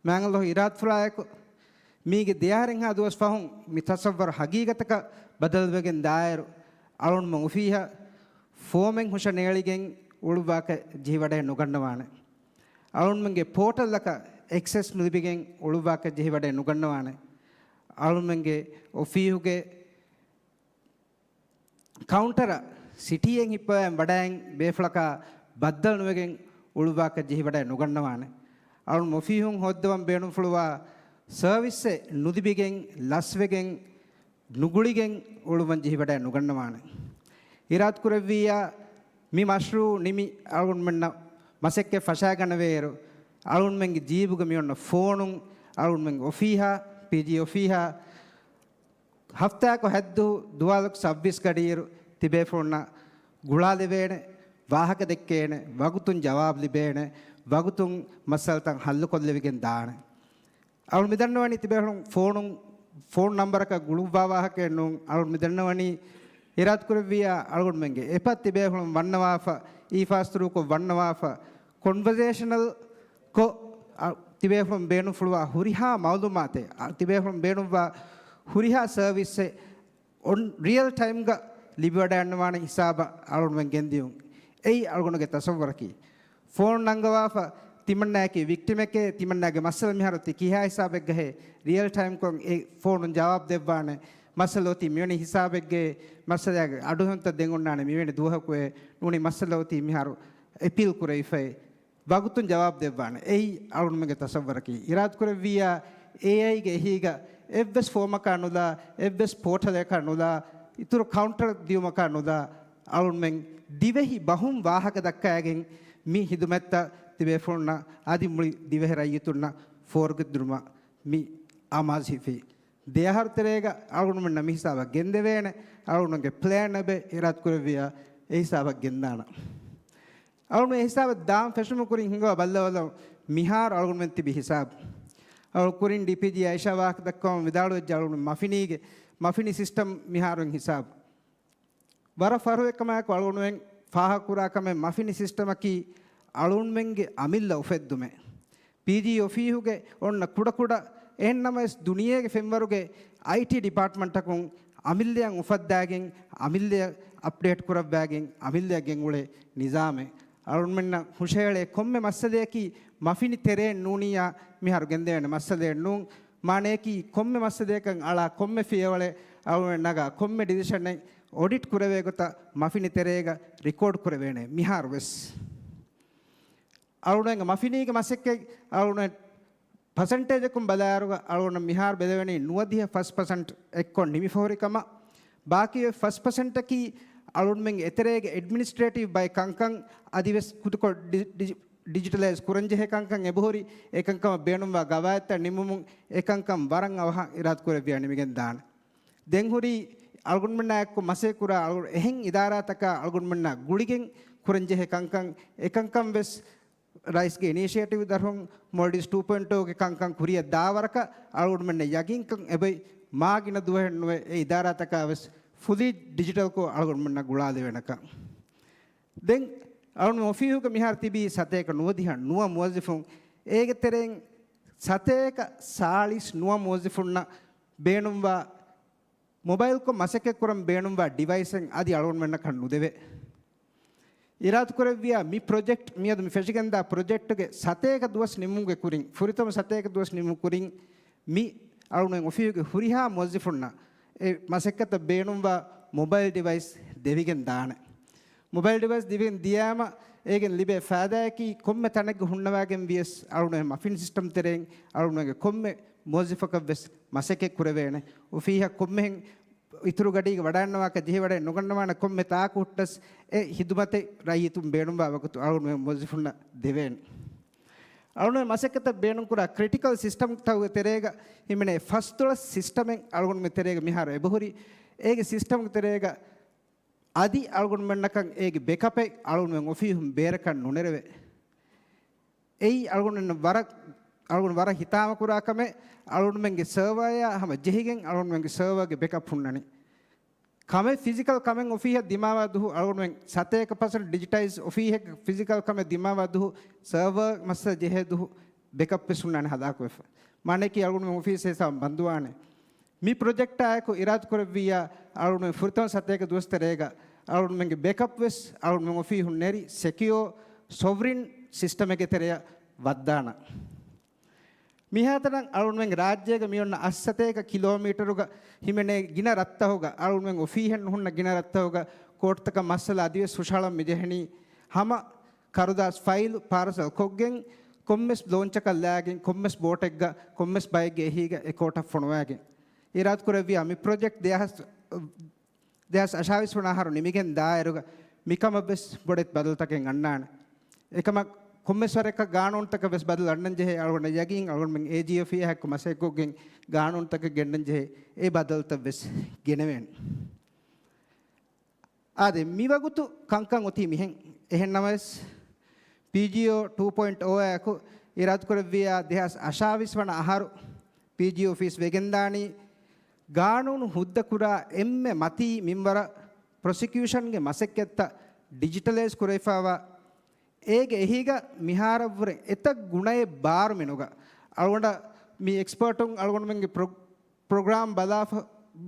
މާތް ﷲ އިރާދަފުޅާއެކު، މީގެ ދެއަހަރެއްހާ ދުވަސް ފަހުން މި ތަޞައްވަރު ހަގީގަތަކަށް ބަދަލުވެގެން ދާއިރު، އަޅުގަނޑުމެން އޮފީހަށް ފޯމެއް ހުށަނޭޅިގެން އުޅުއްވާކަށް ޖެހިވަޑައެއް ނުގަންނަވާނެ. އަޅުގަނޑުމެންގެ ޕޯޓަލްއަކަށް އެކްސެސް ނުލިބިގެން އުޅުއްވާކަށް ޖެހިވަޑައެއް ނުގަންނަވާނެ. އަޅުގަނޑުމެންގެ އޮފީހުގެ ކައުންޓަރަށް ސިޓީއެއް ހިއްޕަވައި ވަޑައިގެން ބޭފުޅަކާ ބައްދަލު ނުވެގެން އުޅުއްވާކަށް ޖެހިވަޑައެއް ނުގަންނަވާނެ. އަޅުގަނޑު އޮފީހުން ހޯއްދަވަން ބޭނުންފުޅުވާ ސަރވިސްއެއް ނުލިބިގެން، ލަސްވެގެން، ނުގުޅިގެން އުޅުއްވަން ޖެހިވަޑައެއް ނުގަންނަވާނެ. އިރާދަކުރެއްވިއްޔާ، މި މަޝްރޫޢު ނިމި އަޅުގަނޑުމެންނަށް މަސައްކަތް ފަށާގަނެވޭއިރު، އަޅުގަނޑުމެންގެ ޖީބުގަ މިއޮންނަ ފޯނުން އަޅުގަނޑުމެންގެ އޮފީހާ، ޕީޖީ އޮފީހާ، ހަފްތާއަކު ހައްދު ދުވާލަކު ސައްބީސް ގަޑިއިރު ތިބޭފުޅުންނަށް ގުޅާލެވޭނެ، ވާހަކަ ދެއްކޭނެ، ވަގުތުން ޖަވާބު ލިބޭނެ، ވަގުތުން މައްސަލަތައް ހައްލުކޮށްލެވިގެން ދާނެ. އަޅުގަނޑު މިދަންނަވަނީ ތިބޭފުޅުން ފޯނުން، ފޯން ނަންބަރަކަށް ގުޅުއްވާ ވާހަކައެއް ނޫން. އަޅުގަނޑު މިދަންނަވަނީ އިރާދަކުރެއްވިއްޔާ، އަޅުގަނޑުމެންގެ އެޕަށް ތިބޭފުޅުން ވަންނަވާފަ، އީފާސްތުރުކޮށް ވަންނަވާފަ، ކޮންވަރސޭޝަނަލް ކޮށް، އަ، ތިބޭފުޅުން ބޭނުންފުޅުވާ ހުރިހާ މައުލޫމާތެއް، އަ، ތިބޭފުޅުން ބޭނުންވާ ހުރިހާ ސަރވިސްއެއް އޮން ރިއަލް ޓައިމްގަ ލިބިވަޑައިގަންނަވާނެ ހިސާބަށް އަޅުގަނޑުމެން ގެންދިޔުން. އެއީ އަޅުގަނޑުގެ ތަސައްވަރަކީ. ފޯނު ނަންގަވާފަ ތިމަންނާއަކީ ވިކްޓިމެކޭ، ތިމަންނާގެ މައްސަލަ މިހާރު ތި ކިހާ ހިސާބެއްގަހޭ ރިއަލް ޓައިމްކޮށް އެ ފޯނުން ޖަވާބު ދެއްވާނެ. މައްސަލަ އޮތީ މިވެނި ހިސާބެއްގަ، މައްސަލައިގެ އަޑުހެންތައް ދެން އޮންނާނެ މިވެނި ދުވަހަކުއޭ، ނޫނީ މައްސަލަ އޮތީ މިހާރު އެޕީލް ކުރެވިފައި. ވަގުތުން ޖަވާބު ދެއްވާނެ. އެއީ އަޅުގަނޑުމެންގެ ތަސައްވަރަކީ. އިރާދަކުރެއްވިއްޔާ، އޭއައިގެ އެހީގަ އެއްވެސް ފޯމަކާ ނުލާ، އެއްވެސް ޕޯޓަލަކާ ނުލާ، އިތުރު ކައުންޓަރ ދިޔުމަކާ ނުލާ، އަޅުގަނޑުމެން ދިވެހި ބަހުން ވާހަކަ ދައްކައިގެން މި ހިދުމަތްތައް ތިބޭފުޅުންނަށް އަދި މުޅި ދިވެހި ރައްޔިތުންނަށް ފޯރުގެދުނުމަށް މި އަމާޒު ހިފީ. ދެ އަހަރު ތެރޭގަ އަޅުގަނޑުމެންނަށް މި ހިސާބަށް ގެންދެވޭނެ. އަޅުގަނޑުގެ ޕްލޭން އެބަ އިރާދަކުރެއްވިއްޔާ، އެ ހިސާބަށް ގެންދާނަން. އަޅުގަނޑު އެ ހިސާބަށް ދާން ފެށުމުގެ ކުރިން ހިނގަވާ ބައްލަވާލަން މިހާރު އަޅުގަނޑުމެން ތިބި ހިސާބު. އަޅު ކުރިން ޑީޕީޖީ އައިޝާ ވާހަކަ ދައްކަވަމުން ވިދާޅުވެއްޖެ އަޅުގަނޑު މަފިނީގެ، މަފިނި ސިސްޓަމް މިހާރު ހިސާބު. ވަރަށް ފަހުރު އެކަމާއެކު އަޅުގަނޑުމެން ފާހަގަކުރާ ކަމެއް މަފިނި ސިސްޓަމަކީ އަޅުގަނޑުމެންގެ އަމިއްލަ އުފެއްދުމެއް. ޕީޖީ އޮފީހުގެ އޮންނަ ކުޑަކުޑަ އެހެންނަމަވެސް ދުނިޔޭގެ ފެންވަރުގެ އައިޓީ ޑިޕާޓްމަންޓަކުން އަމިއްލައަށް އުފައްދާގެން، އަމިއްލައަށް އަޕްޑޭޓް ކުރައްވާގެން، އަމިއްލައަށް ގެންގުޅޭ ނިޒާމެއް. އަޅުގަނޑުމެންނަށް ހުށަހެޅޭ ކޮންމެ މައްސަލަޔަކީ މަފިނި ތެރޭން ނޫނިއްޔާ މިހާރު ގެންދެވޭނެ މައްސަލައެއް ނޫން. މާނަޔަކީ ކޮންމެ މައްސަލަޔަކަށް އަޅާ ކޮންމެ ފިޔަވަޅެއް، އަޅުގަނޑުމެން ނަގާ ކޮންމެ ޑިސިޝަނެއް އޮޑިޓް ކުރެވޭ ގޮތަށް މަފިނި ތެރޭގަ ރެކޯޑް ކުރެވޭނެ މިހާރު ވެސް. އަޅުގަނޑުގެ މަފިނީގެ މަސައްކަތް އަޅުގަނޑު ޕަސެންޓޭޖަކުން ބަލާއިރުގަ އަޅުގަނޑަށް މިހާރު ބެލެވެނީ ނުވަދިހަ ފަސް ޕަސެންޓް އެއްކޮށް ނިމިފަހުރި ކަމަށް. ބާކީ އޮތް ފަސް ޕަސެންޓަކީ އަޅުގަނޑުމެންގެ އެތެރޭގެ އެޑްމިނިސްޓްރޭޓިވް ބައެއް ކަންކަން އަދިވެސް ކުދިކޮށް ޑި-، ޑިޖި-، ޑިޖިޓަލައިޒް ކުރަންޖެހޭ ކަންކަން އެބަހުރި، އެކަންކަމަށް ބޭނުންވާ ގަވާއިދުތައް ނިމުމުން އެކަންކަން ވަރަށް އަވަހަށް އިރާދަކުރެއްވިޔާ ނިމިގެން ދާނެ. ދެން ހުރީ އަޅުގަނޑުމެންނާއެކު މަސައްކަތް ކުރާ އަޅު-، އެހެން އިދާރާތަކާ އަޅުގަނޑުމެންނާ ގުޅިގެން ކުރަންޖެހޭ ކަންކަން، އެކަންކަން ވެސް ރައީސްގެ އިނިޝިއޭޓިވް ދަށުން މޯލްޑިވްސް ޓޫ ޕޮއިންޓް އޯގެ ކަންކަން ކުރިއަށް ދާވަރަކަށް އަޅުގަނޑުމެންނަށް ޔަގީންކަން އެބައި މާ ގިނަ ދުވަހެއް ނުވެ އެ އިދާރާތަކާ ވެސް ފުލީ ޑިޖިޓަލްކޮށް އަޅުގަނޑުމެންނަށް ގުޅާލެވޭނެކަން. ދެން އަޅުގަނޑު އޮފީހުގަ މިހާރު ތިބީ ސަތޭކަ ނުވަދިހަ ނުވަ މުވައްޒަފުން، އޭގެ ތެރެއިން ސަތޭކަ ސާޅީސް ނުވަ މުވައްޒަފުންނަށް ބޭނުންވާ މޮބައިލްކޮށް މަސައްކަތްކުރަން ބޭނުންވާ ޑިވައިސްއެއް އަދި އަޅުގަނޑުމެންނަކަށް ނުދެވޭ. އިރާދަކުރެއްވިޔާ މި ޕްރޮޖެކްޓް، މިއަދު މި ފެށިގެންދާ ޕްރޮޖެކްޓްގެ ސަތޭކަ ދުވަސް ނިމުމުގެ ކުރިން، ފުރަތަމަ ސަތޭކަ ދުވަސް ނިމުމުގެ ކުރިން މި އަޅުގަނޑު އޮފީހުގެ ހުރިހާ މުވައްޒަފުންނަށް އެ މަސައްކަތަށް ބޭނުންވާ މޮބައިލް ޑިވައިސް ދެވިގެން ދާނެ. މޮބައިލް ޑިވައިސް ދިވެން ދިޔާމަ، އޭގެން ލިބޭ ފައިދާއަކީ ކޮންމެ ތަނެއްގަ ހުންނަވާގެން ވިޔަސް އަޅުގަނޑު މަފިން ސިސްޓަމް ތެރެއިން އަޅުގަނޑުގެ ކޮންމެ މުވައްޒަފަކަށް ވެސް މަސައްކަތް ކުރެވޭނެ. އޮފީހަށް ކޮންމެހެން އިތުރު ގަޑީގަ ވަޑައިންނަވާކަށް ޖެހިވަޑައެއް ނުގަންނަވާނެ. ކޮންމެ ތާކު ހުއްޓަސް އެ ހިދުމަތެއް ރައްޔިތުން ބޭނުންވާ ވަގުތު އަޅުގަނޑު މުވައްޒަފުންނަށް ދެވޭނެ. އަޅުގަނޑު މަސައްކަތަށް ބޭނުންކުރާ ކްރިޓިކަލް ސިސްޓަމްތަކުގެ ތެރޭގަ ހިމެނޭ ފަސްދޮޅަސް ސިސްޓަމެއް އަޅުގަނޑުމެން ތެރޭގަ މިހާރު އެބަހުރި. އޭގެ ސިސްޓަމްގެ ތެރޭގަ އަދި އަޅުގަނޑުމެންނަކަށް އޭގެ ބެކަޕެއް އަޅުގަނޑުމެން އޮފީހުން ބޭރަކަށް ނުނެރެވޭ. އެއީ އަޅުގަނޑުމެން ވަރަށް، އަޅުގަނޑު ވަރަށް ހިތާމަކުރާ ކަމެއް. އަޅުގަނޑުމެންގެ ސަރވަރއާ ހަމަ ޖެހިގެން އަޅުގަނޑުމެންގެ ސަރވަރގެ ބެކަޕް ހުންނަނީ. ކަމެއް ފިޒިކަލް ކަމެއް އޮފީހަށް ދިމާވާ ދުހު އަޅުގަނޑުމެން ސަތޭކަ ޕަސެންޓް ޑިޖިޓައިޒް އޮފީހެއްގެ ފިޒިކަލް ކަމެއް ދިމާވާ ދުހު ސަރވަރ މައްސަލަ ޖެހޭ ދުހު ބެކަޕް ވެސް ހުންނާނެ ހަލާކުވެފަ. މާނައަކީ އަޅުގަނޑުމެން އޮފީހު ހިސާބުން ބަންދުވާނެ. މި ޕްރޮޖެކްޓާއެކު އިރާދަކުރެއްވިއްޔާ އަޅުގަނޑުމެން ފުރަތަމަ ސަތޭކަ ދުވަސް ތެރޭގަ އަޅުގަނޑުމެންގެ ބެކަޕް ވެސް އަޅުގަނޑުމެން އޮފީހުން ނެރި ސެކިއޯ ސޮވްރިން ސިސްޓަމެއްގެ ތެރެއަށް ވައްދާނަން. މިހާތަނަށް އަޅުގަނޑުމެން ރާއްޖޭގަ މިއޮންނަ އަށް ސަތޭކަ ކިލޯމީޓަރުގަ ހިމެނޭ ގިނަ ރަށްތަކުގަ، އަޅުގަނޑުމެން އޮފީހެއް ނުހުންނަ ގިނަ ރަށްތަކުގަ ކޯޓްތަކަށް މައްސަލަ އަދިވެސް ހުށަހަޅަން މިޖެހެނީ ހަމަ ކަރުދާސް ފައިލް ޕާރސަލް ކޮށްގެން ކޮންމެސް ލޯންޗަކަށް ލާގެން ކޮންމެސް ބޯޓެއްގަ ކޮންމެސް ބައެއްގެ އެހީގަ އެ ކޯޓަށް ފޮނުވާގެން. އިރާދަކުރެއްވިޔާ މި ޕްރޮޖެކްޓް ދެހާސް، ދެހާސް އަށާވީސް ވަނަ އަހަރު ނިމިގެން ދާއިރުގަ މިކަމަށް ވެސް ބޮޑެތި ބަދަލުތަކެއް އަންނާނެ. އެކަމަށް ކޮންމެސް ވަރެއްގަ ގާނޫނުތަކަށް ވެސް ބަދަލު އަންނަން ޖެހޭ. އަޅުގަނޑަށް ޔަގީން އަޅުގަނޑުމެން އޭޖީ އޮފީހާއެކު މަސައްކަތްކޮށްގެން ގާނޫނުތަކެއް ގެންނަން ޖެހޭ އެ ބަދަލުތައް ވެސް ގެނެވޭނެ. އާދެ، މިވަގުތު ކަންކަން އޮތީ މިހެން. އެހެން ނަމަވެސް، ޕީޖީއޯ ޓޫ ޕޮއިންޓް އޯއާއެކު އިރާދަކުރެއްވިއްޔާ ދެހާސް އަށާވީސް ވަނަ އަހަރު ޕީޖީ އޮފީސް ވެގެންދާނީ، ގާނޫނު ހުއްދަކުރާ އެންމެ މަތީ މިންވަރަށް ޕްރޮސިކިއުޝަންގެ މަސައްކަތްތައް ޑިޖިޓަލައިޒް ކުރެވިފައިވާ އޭގެ އެހީގަ މިހާރަށްވުރެ އެތައް ގުނައެއް ބާރު މިނުގަ، އަޅުގަނޑަށް މި އެކްސްޕާޓުން އަޅުގަނޑުމެންގެ ޕްރޮ-، ޕްރޮގްރާމް ބަލާފަ،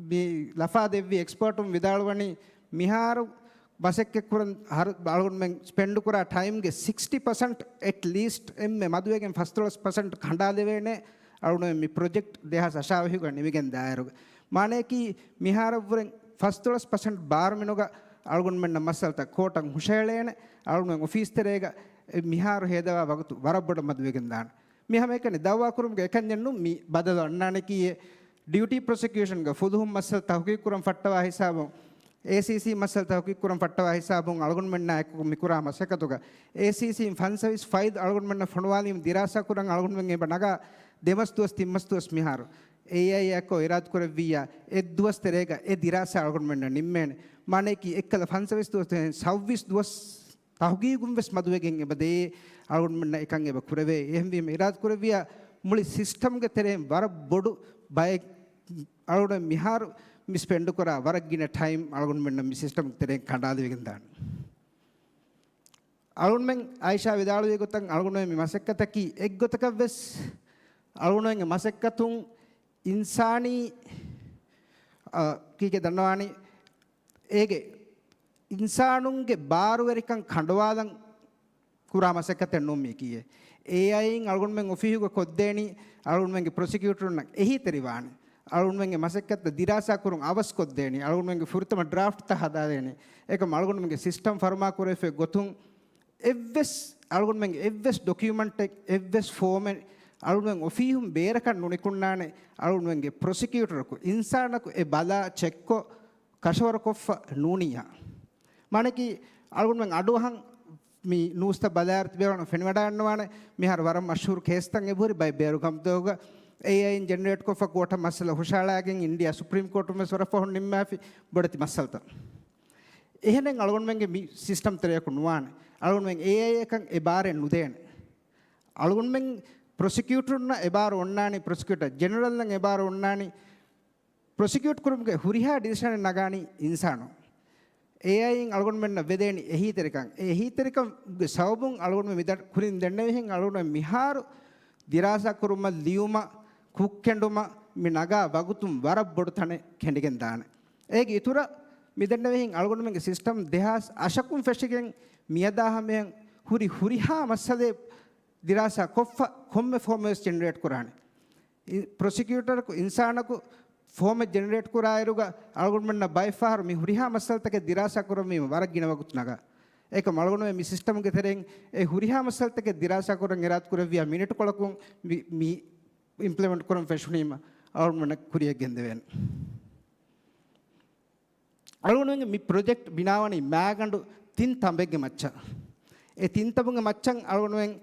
މި ލަފާ ދެއްވި އެކްސްޕާޓުން ވިދާޅުވަނީ، މިހާރު މަސައްކަތް ކުރަން ހަރު އަޅުގަނޑުމެން ސްޕެންޑް ކުރާ ޓައިމްގެ ސިކްސްޓީ ޕަސެންޓް އެޓް ލީސްޓް އެންމެ މަދުވެގެން ފަސްދޮޅަސް ޕަސެންޓް ކަނޑާލެވޭނެ އަޅުގަނޑުމެން މި ޕްރޮޖެކްޓް ދެހާސް އަށާވީހުގަ ނިމިގެން ދާއިރުގަ. މާނަޔަކީ މިހާރަށްވުރެން ފަސްދޮޅަސް ޕަސެންޓް ބާރުމިނުގަ އަޅުގަނޑުމެންނަށް މައްސަލަތައް ކޯޓަށް ހުށައެޅޭނެ. އަޅުގަނޑުމެން އޮފީސް ތެރޭގަ މިހާރު ހޭދަވާ ވަގުތު ވަރަށް ބޮޑަށް މަދުވެގެން ދާނެ. މި ހަމައެކަނި ދައުވާ ކުރުމުގެ އެކަންޏެއް ނޫން މި ބަދަލު އަންނާނެކީއޭ. ޑިއުޓީ ޕްރޮސިކިއުޝަންގަ ފުލުހުން މައްސަލަ ތަހުގީގު ކުރަން ފައްޓަވާ ހިސާބުން، އޭސީސީ މައްސަލަ ތަހުގީގު ކުރަން ފައްޓަވާ ހިސާބުން އަޅުގަނޑުމެންނާ އެކު މި ކުރާ މަސައްކަތުގަ، އޭސީސީން ފަންސަވީސް ފައިލް އަޅުގަނޑުމެންނަށް ފޮނުވާލީމަ ދިރާސާ ކުރަން އަޅުގަނޑުމެން އެބަ ނަގާ ދެމަސް ދުވަސް ތިން މަސް ދުވަސް މިހާރު. އޭއައިއަށް އިރާދަ ކުރެއްވިއްޔާ އެއްދުވަސް ތެރޭގަ އެ ދިރާސާ އަޅުގަނޑުމެންނަށް ނިންމޭނެ. މާނަޔަކީ އެއްކަލަ ފަންސަވީސް ދުވަސް ތެރޭ ސައުވީސް ދުވަސް ތަހުގީގުން ވެސް މަދުވެގެން އެބަ ދޭ އަޅުގަނޑުމެންނަށް އެކަން އެބަ ކުރެވޭ. އެހެންވީމަ އިރާދަ ކުރެއްވިޔާ މުޅި ސިސްޓަމްގެ ތެރެއިން ވަރަށް ބޮޑު ބައެއް އަޅުގަނޑު މިހާރު މި ސްޕެންޑް ކުރާ ވަރަށް ގިނަ ޓައިމް އަޅުގަނޑުމެންނަށް މި ސިސްޓަމްގެ ތެރެއިން ކަނޑާލެވިގެން ދާނެ. އަޅުގަނޑުމެން އާއިޝާ ވިދާޅުވި ގޮތަށް އަޅުގަނޑުމެން މި މަސައްކަތަކީ އެއްގޮތަކަށް ވެސް އަޅުގަނޑުމެންގެ މަސައްކަތުން އިންސާނީ، އަ، ކީކޭ ދަންނަވާނީ، އޭގެ އިންސާނުންގެ ބާރުވެރިކަން ކަނޑުވާލަން ކުރާ މަސައްކަތެއް ނޫން މީކީއޭ. އޭއައިއިން އަޅުގަނޑުމެން އޮފީހުގަ ކޮށްދޭނީ އަޅުގަނޑުމެންގެ ޕްރޮސިކިއުޓަރުންނަށް އެހީތެރިވާނެ. އަޅުގަނޑުމެންގެ މަސައްކަތްތައް ދިރާސާ ކުރުން އަވަސް ކޮށްދޭނީ. އަޅުގަނޑުމެންގެ ފުރަތަމަ ޑްރާފްޓްތައް ހަދާދޭނީ. އެކަމް އަޅުގަނޑުމެންގެ ސިސްޓަމް ފަރުމާ ކުރެވިފައި ގޮތުން އެއްވެސް އަޅުގަނޑުމެންގެ އެއްވެސް ޑޮކިއުމަންޓެއް، އެއްވެސް ފޯމެއް އަޅުގަނޑުމެން އޮފީހުން ބޭރަކަށް ނުނިކުންނާނެ. އަޅުގަނޑުމެންގެ ޕްރޮސިކިއުޓަރަކު އިންސާނަކު އެ ބަލާ ޗެކްކޮށް ކަށަވަރުކޮށްފަ ނޫނިއްޔާ. މާނައަކީ އަޅުގަނޑުމެން އަޑުއަހަން މި ނޫސްތައް ބަލާއިރު ތިބޭފުޅުން ފެނިވަޑައިގަންނަވާނެ. މިހާރު ވަރަށް މަޝްހޫރު ކޭސްތައް އެބަހުރި ބައެއް ބޭރު ކަމުދުވަހުގަ އޭއައިން ޖެނެރޭޓްކޮށްފަ ކޯޓަށް މައްސަލަ ހުށަހަޅާގެން އިންޑިއާ ސުޕްރީމް ކޯޓުން ވެސް ވަރަށް ފަހުން ނިންމާފި ބޮޑެތި މައްސަލަތައް. އެހެނެއް އަޅުގަނޑުމެންގެ މި ސިސްޓަމް ތެރެއަކު ނުވާނެ. އަޅުގަނޑުމެން އޭއައިއަކަށް އެ ބާރެއް ނުދޭނެ. އަޅުގަނޑުމެން ޕްރޮސިކިއުޓަރުންނަށް އެ ބާރު އޮންނާނީ، ޕްރޮސިކިއުޓަރ ޖެނެރަލްއަށް އެ ބާރު އޮންނާނީ، ޕްރޮސިކިއުޓް ކުރުމުގެ ހުރިހާ ޑިސިޝަނެއް ނަގާނީ އިންސާނު. އޭއައިއިން އަޅުގަނޑުމެންނަށް ވެދޭނީ އެހީތެރިކަން. އެ އެހީތެރިކަމުގެ ސަބަބުން އަޅުގަނޑުމެން މިދަ-، ކުރިން ދެންނެވިހެން އަޅުގަނޑުމެން މިހާރު ދިރާސާ ކުރުމަށް، ލިޔުމަށް، ކުށްކެނޑުމަށް މި ނަގާ ވަގުތުން ވަރަށް ބޮޑު ތަނެއް ކެނޑިގެން ދާނެ. އޭގެ އިތުރަށް މިދެންނެވިހެން އަޅުގަނޑުމެންގެ ސިސްޓަމް ދެހާސް އަށަކުން ފެށިގެން މިއަދާ ހަމަޔަށް ހުރި ހުރިހާ މައްސަލައެއް ދިރާސާ ކޮށްފަ ކޮންމެ ފޯމެއް ވެސް ޖެނެރޭޓް ކުރާނެ. އި-، ޕްރޮސިކިއުޓަރަކު އިންސާނަކު ފޯމެއް ޖެނެރޭޓް ކުރާއިރުގަ އަޅުގަނޑުމެންނަށް ބައެއްފަހަރު މި ހުރިހާ މައްސަލަތަކެއް ދިރާސާ ކުރަންވީމަ ވަރަށް ގިނަ ވަގުތު ނަގާ. އެކަމް އަޅުގަނޑުމެން މި ސިސްޓަމްގެ ތެރެއިން އެ ހުރިހާ މައްސަލަތަކެއް ދިރާސާ ކުރަން އިރާދަ ކުރެއްވިޔާ މިނިޓުކޮޅަކުން މި، މި އިމްޕްލިމެންޓް ކުރަން ފެށުނީމަ އަޅުގަނޑުމެންނަށް ކުރިއަށް ގެންދެވޭނެ. އަޅުގަނޑުމެންގެ މި ޕްރޮޖެކްޓް ބިނާވަނީ މާގަނޑު ތިން ތަނބެއްގެ މައްޗަށް. އެ ތިން ތަނބުގެ މައްޗަށް އަޅުގަނޑުމެން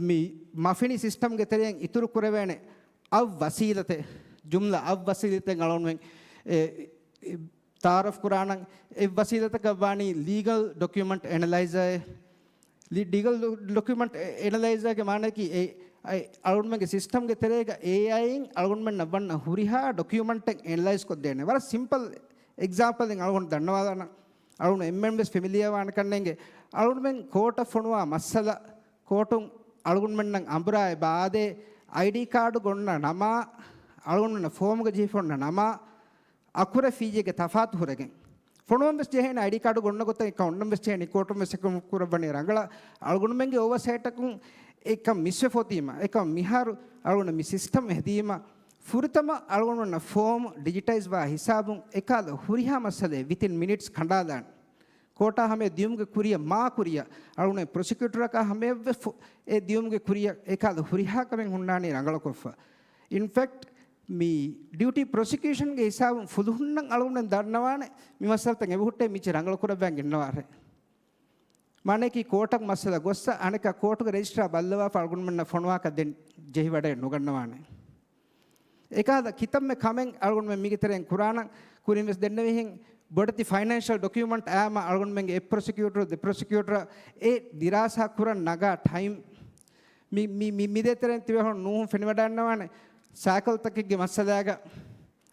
މި މަފިނި ސިސްޓަމްގެ ތެރެއިން އިތުރު ކުރެވޭނެ އަށް ވަސީލަތެއް، ޖުމްލަ އަށް ވަސީލަތެއް އަޅުގަނޑުމެން އެ، އެ، ތައާރަފް ކުރާނަން. އެއް ވަސީލަތަކަށް ވާނީ ލީގަލް ޑޮކިއުމަންޓް އެނަލައިޒަރ. ލީ-، ލީގަލް ޑޮ-، ޑޮކިއުމަންޓް އެ-، އެނަލައިޒަރގެ މާނައަކީ އެ، އެ، އަޅުގަނޑުމެންގެ ސިސްޓަމްގެ ތެރޭގަ އޭއައިއިން އަޅުގަނޑުމެންނަށް ވަންނަ ހުރިހާ ޑޮކިއުމަންޓެއް އެނަލައިޒް ކޮށްދޭނެ. ވަރަށް ސިމްޕަލް އެގްޒާމްޕަލެއް އަޅުގަނޑު ދަންނަވާލާނަން. އަޅުގަނޑު އެންމެން ވެސް ފެމިލިއާ ވާނެ ކަންނޭނގެ. އަޅުގަނޑުމެން ކޯޓަށް ފޮނުވާ މައްސަލަ، ކޯޓުން އަޅުގަނޑުމެންނަށް އަނބުރާ އެބަ އާދޭ، އައިޑީ ކާޑު ގޮންނަ ނަމާ، އަޅުގަނޑުމެންނަށް ފޯމުގަ ޖެހިފަ އޮންނަ ނަމާ، އަކުރެ ފީއެއްގެ ތަފާތު ހުރެގެން. ފޮނުވަން ވެސް ޖެހޭނެ އައިޑީ ކާޑު ގޮންނަ ގޮތަށް އެކަން އޮންނަން ވެސް ޖެހޭނެ ކޯޓުން ވެސް އެކަން ކުރައްވަނީ ރަނގަޅަށް. އަޅުގަނޑުމެންގެ އޯވަސައިޓަކުން އެކަން މިސްވެފަ އޮތީމަ، އެކަން މިހާރު އަޅުގަނޑު މި ސިސްޓަމް ހެދީމަ، ފުރަތަމަ އަޅުގަނޑުމެންނަށް ފޯމު ޑިޖިޓައިޒް ވާ ހިސާބުން އެކާލަ ހުރިހާ މައްސަލައެއް ވިތިން މިނިޓްސް ކަނޑާލާނެ. ކޯޓާ ހަމަޔަށް ދިޔުމުގެ ކުރިއަށް މާ ކުރިއަށް އަޅުގަނޑު ޕްރޮސިކިއުޓަރަކާ ހަމަޔަށްވެ ފު-، އެ ދިޔުމުގެ ކުރިއަށް އެކާލަ ހުރިހާ ކަމެއް ހުންނާނީ ރަނގަޅުކޮށްފަ. އިންފެކްޓް، މި ޑިއުޓީ ޕްރޮސިކިއުޝަންގެ ހިސާބުން ފުލުހުންނަށް އަޅުގަނޑު ދަންނަވާނެ މި މައްސަލަތައް އެބަހުއްޓޭ މިއްޗެއް ރަނގަޅުކުރައްވާން ގެންނަވާށޭ. މާނައަކީ ކޯޓަށް މައްސަލަ ގޮއްސަ އަނެކާ ކޯޓުގެ ރެޖިސްޓްރާ ބައްލަވާފަ އަޅުގަނޑުމެންނަށް ފޮނުވާކަށް ދެން ޖެހިވަޑައެއް ނުގަންނަވާނެ. އެކާލަ ކިތަންމެ ކަމެއް އަޅުގަނޑުމެން މީގެ ތެރެއިން ކުރާނަން. ކުރިން ވެސް ދެންނެވިހެން ބޮޑެތި ފައިނޭންޝަލް ޑޮކިއުމަންޓް އާމަ އަޅުގަނޑުމެންގެ އެއް ޕްރޮސިކިއުޓަރު ދެ ޕްރޮސިކިއުޓަރ އެ ދިރާސާ ކުރަން ނަގާ ޓައިމް މި، މި، މި، މިދޭތެރެއިން ތިބޭފުޅުން ނޫހުން ފެނިވަޑައިންނަވާނެ. ސައިކަލްތަކެއްގެ މައްސަލާގަ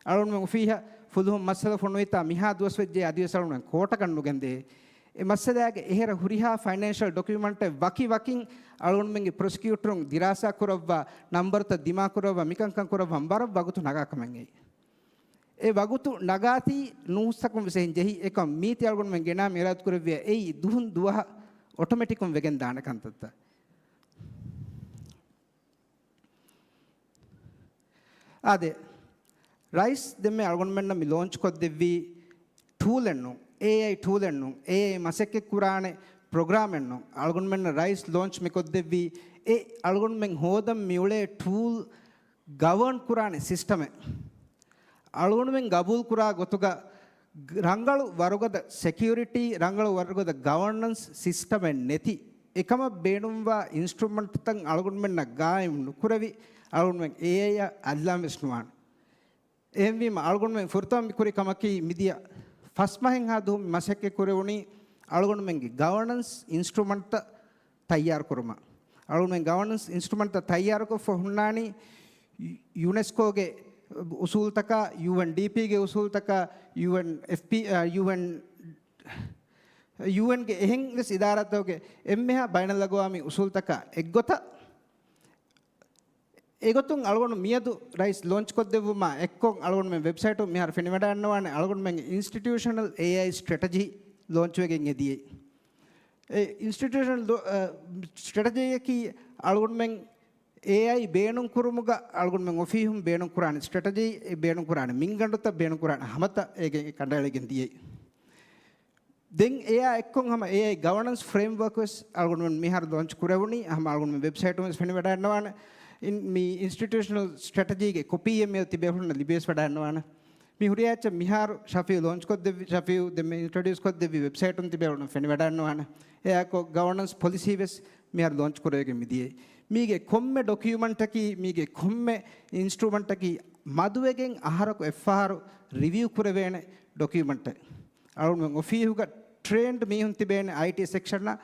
އަޅުގަނޑުމެން އޮފީހަށް ފުލުހުން މައްސަލަ ފޮނުވިތާ މިހާ ދުވަސް ވެއްޖެ އަދިވެސް އަޅުގަނޑުމެން ކޯޓަކަށް ނުގެންދޭ. އެ މައްސަލާގެ އެހެރަ ހުރިހާ ފައިނޭންޝަލް ޑޮކިއުމަންޓެއް ވަކި ވަކިން އަޅުގަނޑުމެންގެ ޕްރޮސިކިއުޓަރުން ދިރާސާ ކުރައްވާ، ނަންބަރުތައް ދިމާ ކުރައްވާ، މިކަންކަން ކުރައްވާ ވަރަށް ވަގުތު ނަގާ ކަމެއް އެއީ. އެ ވަގުތު ނަގާތީ ނޫސްތަކުން ވެސް އެހެން ޖެހި، އެކަމް މީތި އަޅުގަނޑުމެން ގެނާ މިރާދު ކުރެއްވިޔާ އެއީ ދުހުން ދުވަހަށް އޮޓޮމެޓިކުން ވެގެން ދާނެ ކަންތައްތައް. އާދެ، ރައީސް ދެންމެ އަޅުގަނޑުމެންނަށް މި ލޯންޗް ކޮށްދެއްވީ ޓޫލެއް ނޫން، އޭއައި ޓޫލެއް ނޫން، އޭއައި މަސައްކަތް ކުރާނެ ޕްރޮގްރާމެއް ނޫން. އަޅުގަނޑުމެންނަށް ރައީސް ލޯންޗް މި ކޮށްދެއްވީ އެ އަޅުގަނޑުމެން ހޯދަން މިއުޅޭ ޓޫލް ގަވަން ކުރާނެ ސިސްޓަމެއް. އަޅުގަނޑުމެން ގަބޫލު ކުރާ ގޮތުގަ ރަނގަޅު ވަރުގަދަ ސެކިއުރިޓީ، ރަނގަޅު ވަރުގަދަ ގަވަނަންސް ސިސްޓަމެއް ނެތި، އެކަމަށް ބޭނުންވާ އިންސްޓްރުމަންޓްތައް އަޅުގަނޑުމެންނަށް ގާއިމް ނުކުރެވި، އަޅުގަނޑުމެން އޭއައިއަށް އައްލާން ވެސް ނުވާނެ. އެހެންވީމަ، އަޅުގަނޑުމެން ފުރަތަމަ މިކުރި ކަމަކީ، މިދިޔަ ފަސް މަހެއްހާ ދުވަހު މަސައްކަތް ކުރެވުނީ އަޅުގަނޑުމެންގެ ގަވަނަންސް އިންސްޓްރުމަންޓްތައް ތައްޔާރުކުރުމަށް. އަޅުގަނޑުމެން ގަވަނަންސް އިންސްޓްރުމަންޓްތައް ތައްޔާރުކޮށްފަ ހުންނާނީ ޔު-، ޔުނެސްކޯގެ އުސޫލުތަކާ، ޔޫއެންޑީޕީގެ އުސޫލުތަކާ، ޔޫއެންއެފްޕީ، އާ، ޔޫއެން، ޔޫއެންގެ އެހެން ވެސް އިދާރާތަކުގެ އެންމެހާ ބައިނަލްއަގުވާމީ އުސޫލުތަކާ އެއްގޮތަށް. އެގޮތުން އަޅުގަނޑު މިއަދު ރައީސް ލޯންޗްކޮށްދެއްވުމާ އެއްކޮށް، އަޅުގަނޑުމެން ވެބްސައިޓުން މިހާރު ފެނިވަޑައިންނަވާނެ އަޅުގަނޑުމެންގެ އިންސްޓިޓިއުޝަނަލް އޭއައި ސްޓްރެޓެޖީ ލޯންޗްވެގެން އެދިޔައީ. އެ އިންސްޓިޓިއުޝަނަލް ލޯ-، އަ، ސްޓްރެޓެޖީއަކީ އަޅުގަނޑުމެން އޭއައި ބޭނުންކުރުމުގަ އަޅުގަނޑުމެން އޮފީހުން ބޭނުންކުރާނެ ސްޓްރެޓެޖީ، އެ ބޭނުންކުރާނެ މިންގަނޑުތައް، ބޭނުންކުރާނެ ހަމަތައް އޭގެ ކަނޑައެޅިގެން ދިޔައީ. ދެން އެއާ އެއްކޮށް ހަމަ އޭއައި ގަވަނަންސް ފްރޭމްވަރކް ވެސް އަޅުގަނޑުމެން މިހާރު ލޯންޗް ކުރެވުނީ، ހަމަ އަޅުގަނޑުމެން ވެބްސައިޓުން ވެސް ފެނިވަޑައިންނަވާނެ. އިން-، މި އިންސްޓިޓިއުޝަނަލް ސްޓްރެޓެޖީގެ ކޮޕީއެއް މިއޮތް ތިބޭފުޅުންނަށް ލިބިވެސް ވަޑައިންނަވާނެ. މި ހުރިހާ އެއްޗެއް މިހާރު ޝަފީއު ލޯންޗް ކޮށްދެއްވި، ޝަފީއު ދެންމެ އިންޓްރޮޑިއުސް ކޮށްދެއްވި ވެބްސައިޓުން ތިބޭފުޅުން ފެނިވަޑައިންނަވާނެ. އެއާކޮށް ގަވަނަންސް ޕޮލިސީ ވެސް މިހާރު ލޯންޗް ކުރެވިގެން މިދިޔައީ. މީގެ ކޮންމެ ޑޮކިއުމަންޓަކީ، މީގެ ކޮންމެ އިންސްޓްރުމަންޓަކީ މަދުވެގެން އަހަރަކު އެއްފަހަރު ރިވިއު ކުރެވޭނެ ޑޮކިއުމަންޓެއް. އަޅުގަނޑުމެން އޮފީހުގަ ޓްރޭންޑް މީހުން ތިބޭނެ އައިޓީ ސެކްޝަނަށް،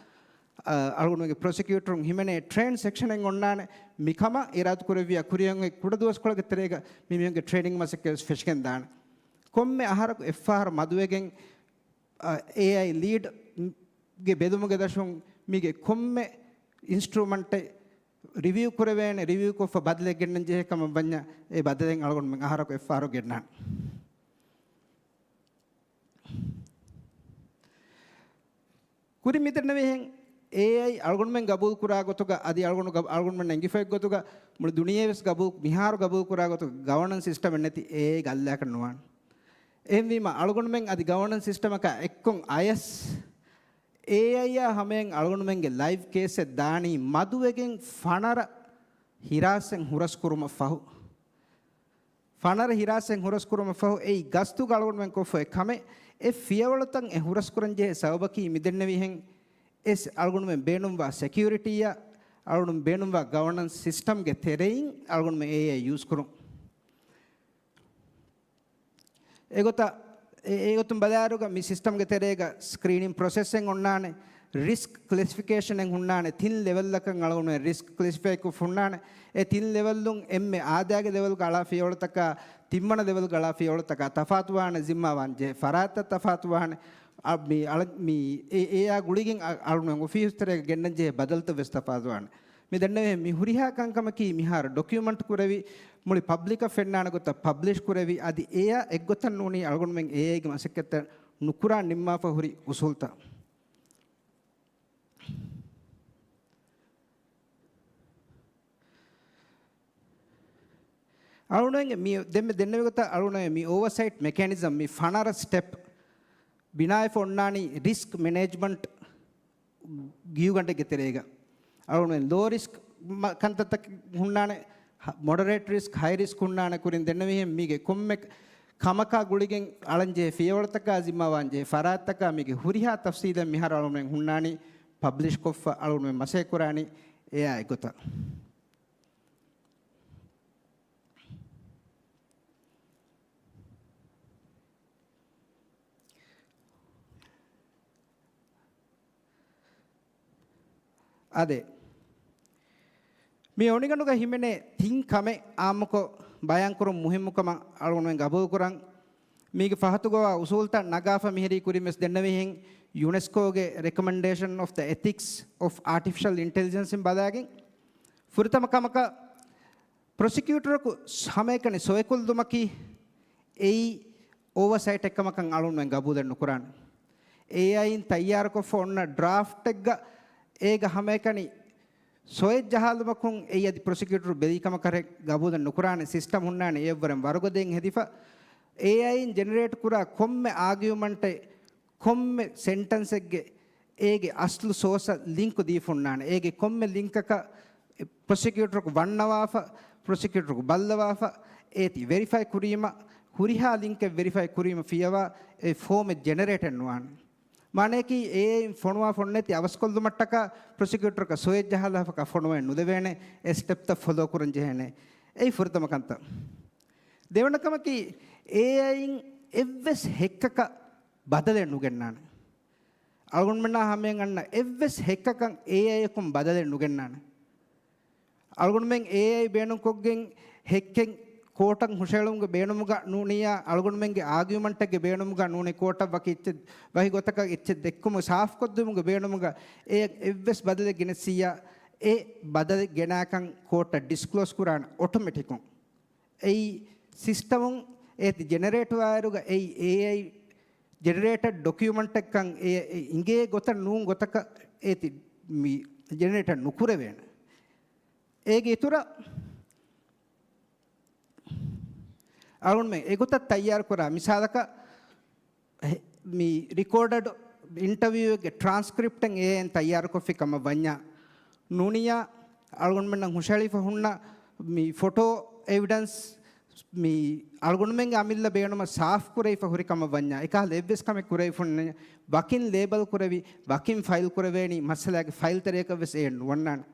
އަ، އަޅުގަނޑުމެންގެ ޕްރޮސިކިއުޓަރުން ހިމެނޭ ޓްރޭންޑް ސެކްޝަނެއް އޮންނާނެ. މިކަމަށް އިރާދަ ކުރެއްވިޔާ ކުރިއަށް އޮތް ކުޑަ ދުވަސްކޮޅެއްގެ ތެރޭގަ މި މީހުންގެ ޓްރޭނިން މަސައްކަތް ވެސް ފެށިގެން ދާނެ. ކޮންމެ އަހަރަކު އެއްފަހަރު މަދުވެގެން، އަ، އޭއައި ލީޑްގެ ބެލުމުގެ ދަށުން މީގެ ކޮންމެ އިންސްޓްރުމަންޓެއް ރިވިއު ކުރެވޭނެ، ރިވިއުކޮށްފަ ބަދަލެއް ގެންނަން ޖެހޭ ކަމަށް ވަންޏާ، އެ ބަދަލެއް އަޅުގަނޑުމެން އަހަރަކު އެއްފަހަރު ގެންނާނެ. ކުރިން މިދެންނެވިހެން، އޭއައި އަޅުގަނޑުމެން ގަބޫލު ކުރާ ގޮތުގަ އަދި އަޅުގަނޑު ގަ-، އަޅުގަނޑުމެން އެނގިފައި ގޮތުގަ މުޅި ދުނިޔެ ވެސް ގަބޫލު، މިހާރު ގަބޫލު ކުރާ ގޮތުގަ ގަވަނަންސް ސިސްޓަމެއް ނެތި އޭއައި ގައްލާކަށް ނުވާނެ. އެހެންވީމަ، އަޅުގަނޑުމެން އަދި ގަވަނަންސް ސިސްޓަމަކާ އެއްކޮށް އަޔަސް އޭއައިއާ ހަމަޔަށް އަޅުގަނޑުމެންގެ ލައިވް ކޭސްއެއް ދާނީ މަދުވެގެން ފަނަރަ ހިރާސްއެއް ހުރަސްކުރުމަށް ފަހު. ފަނަރަ ހިރާސްއެއް ހުރަސްކުރުމަށް ފަހު އެއީ ގަސްތުގަ އަޅުގަނޑުމެން ކޮށްފަ އެއް ކަމެއް. އެ ފިޔަވަޅުތައް އެ ހުރަސްކުރަން ޖެހޭ ސަބަބަކީ މިދެންނެވިހެން އެސް އަޅުގަނޑުމެން ބޭނުންވާ ސެކިއުރިޓީއަށް، އަޅުގަނޑުމެން ބޭނުންވާ ގަވަނަންސް ސިސްޓަމްގެ ތެރެއިން އަޅުގަނޑުމެން އޭއައި ޔޫސް ކުރުން. އެގޮތަށް، އެ-، އެގޮތުން ބަލާއިރުގަ މި ސިސްޓަމްގެ ތެރޭގަ ސްކްރީނިން ޕްރޮސެސްއެއް އޮންނާނެ، ރިސްކް ކްލެސިފިކޭޝަނެއް ހުންނާނެ، ތިން ލެވެލްއަކަށް އަޅުގަނޑުމެން ރިސްކް ކްލެސިފައިކޮށް ހުންނާނެ. އެ ތިން ލެވެލްއުން އެންމެ އާދައިގެ ލެވެލްގަ އަޅާ ފިޔަވަޅުތަކާ، ތިންވަނަ ލެވެލްގަ އަޅާ ފިޔަވަޅުތަކާ ތަފާތުވާނެ، ޒިންމާވާން ޖެހޭ ފަރާތްތައް ތަފާތުވާނެ. އަ، މި އަޅަ-، މި އެ-، އެއާ ގުޅިގެން އަ-، އަޅުގަނޑުމެން އޮފީހު ތެރޭގަ ގެންނަން ޖެހޭ ބަދަލުތައް ވެސް ތަފާތުވާނެ. މި ދެންނެވިހެން މި ހުރިހާ ކަންކަމަކީ މިހާރު ޑޮކިއުމަންޓް ކުރެވި، މުޅި ޕަބްލިކަށް ފެންނާނެ ގޮތަށް ޕަބްލިޝް ކުރެވި، އަދި އެއާ އެއްގޮތަށް ނޫނީ އަޅުގަނޑުމެން އޭއައިގެ މަސައްކަތްތައް ނުކުރާ ނިންމާފަ ހުރި އުސޫލްތައް. އަޅުގަނޑުމެންގެ މި ދެންމެ ދެންނެވި ގޮތަށް އަޅުގަނޑުމެން މި އޯވަސައިޓް މެކޭނިޒަމް މި ފަނަރަ ސްޓެޕް ބިނާވެފަ އޮންނާނީ ރިސްކް މެނޭޖްމަންޓް ގިޔުގަނޑެއްގެ ތެރޭގަ. އަޅުގަނޑުމެން ލޯ ރިސްކް މަ-، ކަންތައްތައް ހުންނާނެ، ހަ-، މޮޑަރޭޓް ރިސްކް، ހައި ރިސްކް ހުންނާނެ. ކުރިން ދެންނެވިހެން މީގެ ކޮންމެ ކަމަކާ ގުޅިގެން އަޅަންޖެހޭ ފިޔަވަޅުތަކާ، ޒިންމާވާންޖެހޭ ފަރާތްތަކާ މީގެ ހުރިހާ ތަފްސީލެއް މިހާރު އަޅުގަނޑުމެން ހުންނާނީ ޕަބްލިޝް ކޮށްފަ އަޅުގަނޑުމެން މަސައްކަތް ކުރާނީ އެއާ އެއްގޮތަށް. އާދެ، މި އޮނިގަނޑުގަ ހިމެނޭ ތިން ކަމެއް އާއްމުކޮށް ބަޔާންކުރުން މުހިއްމުކަމަށް އަޅުގަނޑުމެން ގަބޫލުކުރަން. މީގެ ފަހަތުގަވާ އުސޫލްތައް ނަގާފަ މިހިރީ ކުރިން ވެސް ދެންނެވިހެން ޔުނެސްކޯގެ ރެކޮމެންޑޭޝަން އޮފް ދަ އެތިކްސް އޮފް އާޓިފިޝަލް އިންޓެލިޖެންސް އިން ބަލާގެން. ފުރަތަމަ ކަމަކަށް ޕްރޮސިކިއުޓަރަކު ހަމައެކަނި ސޮއެކުލްދުމަކީ އެއީ އޯވަސައިޓެއް ކަމަކަށް އަޅުގަނޑުމެން ގަބޫލެއް ނުކުރާނެ. އޭއައިން ތައްޔާރުކޮށްފަ އޮންނަ ޑްރާފްޓެއްގަ އޭގަ ހަމައެކަނި ސޮއެއް ޖަހާލުމަކުން އެއީ އަދި ޕްރޮސިކިއުޓަރު ބެލީ ކަމަކަށް ގަބޫލެއް ނުކުރާނެ. ސިސްޓަމް ހުންނާނެ އެއަށްވުރެން ވަރުގަދައިން ހެދިފަ، އޭއައިން ޖެނެރޭޓް ކުރާ ކޮންމެ އާގިއުމަންޓެއް، ކޮންމެ ސެންޓެންސެއްގެ އޭގެ އަސްލު ސޯސަށް ލިންކު ދީފަ ހުންނާނެ. އޭގެ ކޮންމެ ލިންކަކަށް ޕްރޮސިކިއުޓަރަކު ވަންނަވާފަ، ޕްރޮސިކިއުޓަރަކު ބައްލަވާފަ، އޭތި ވެރިފައި ކުރީމަ، ހުރިހާ ލިންކެއް ވެރިފައި ކުރީމަ ފިޔަވާ އެ ފޯމެއް ޖެނެރޭޓެއް ނުވާނެ. މާނަޔަކީ އޭއައިން ފޮނުވާ ފޮނުވާ އެތި އަވަސްކޮށްލުމަށްޓަކާ ޕްރޮސިކިއުޓަރަކަށް ސޮއެއް ޖަހާލާފަކާ ފޮނުވައެއް ނުލެވޭނެ، އެ ސްޓެޕްތައް ފޮލޯ ކުރަން ޖެހޭނެ. އެއީ ފުރަތަމަ ކަންތައް. ދެވަނަ ކަމަކީ، އޭއައިން އެއްވެސް ހެއްކަކަށް ބަދަލެއް ނުގެންނާނެ. އަޅުގަނޑުމެންނާ ހަމައަށް އަންނަ އެއްވެސް ހެއްކަކަށް އޭއައިއަކުން ބަދަލެއް ނުގެންނާނެ. އަޅުގަނޑުމެން އޭއައި ބޭނުންކޮށްގެން ހެއްކެއް ކޯޓަށް ހުށައެޅުމުގެ ބޭނުމުގަ ނޫނިއްޔާ، އަޅުގަނޑުމެންގެ އާގިއުމަންޓެއްގެ ބޭނުމުގަ ނޫނީ ކޯޓަށް ވަކި އެއްޗެއް، ވަކި ގޮތަކަށް އެއްޗެއް ދެއްކުމުގެ ސާފުކޮށްދިއުމުގެ ބޭނުމުގަ އެ އެއްވެސް ބަދަލެއް ގެނެއްސިއްޔާ، އެ ބަދަލެއް ގެނާކަން ކޯޓަށް ޑިސްކްލޯސް ކުރާނެ އޮޓޮމެޓިކުން. އެއީ ސިސްޓަމުން އޭތި ޖެނެރޭޓް ވާއިރުގަ އެއީ އޭއައި ޖެނެރޭޓަޑް ޑޮކިއުމަންޓެއްކަން އެ، އެ އިނގޭ ގޮތަށް ނޫން ގޮތަކަށް އޭތި މި ޖެނެރޭޓަޑް ނުކުރެވޭނެ. އޭގެ އިތުރަށް އަޅުގަނޑުމެން އެގޮތަށް ތައްޔާރުކުރާ މިސާލަކަށް، މި ރިކޯޑަޑް އިންޓަވިއުއެއްގެ ޓްރާންސްކްރިޕްޓެއް އޭއައިން ތައްޔާރުކޮށްފި ކަމަށް ވަންޏާ، ނޫނިއްޔާ އަޅުގަނޑުމެންނަށް ހުށަހެޅިފަ ހުންނަ މި ފޮޓޯ އެވިޑެންސް މި އަޅުގަނޑުމެންގެ އަމިއްލަ ބޭނުމަށް ސާފު ކުރެވިފަ ހުރި ކަމަށް ވަންޏާ، އެކަހަލަ އެއްވެސް ކަމެއް ކުރެވިފަ ނެތް، ވަކިން ލޭބަލް ކުރެވި، ވަކިން ފައިލް ކުރެވޭނީ މައްސަލާގެ ފައިލް ތެރެއަކަށް ވެސް އެއެއް ނުވަންނާނެ.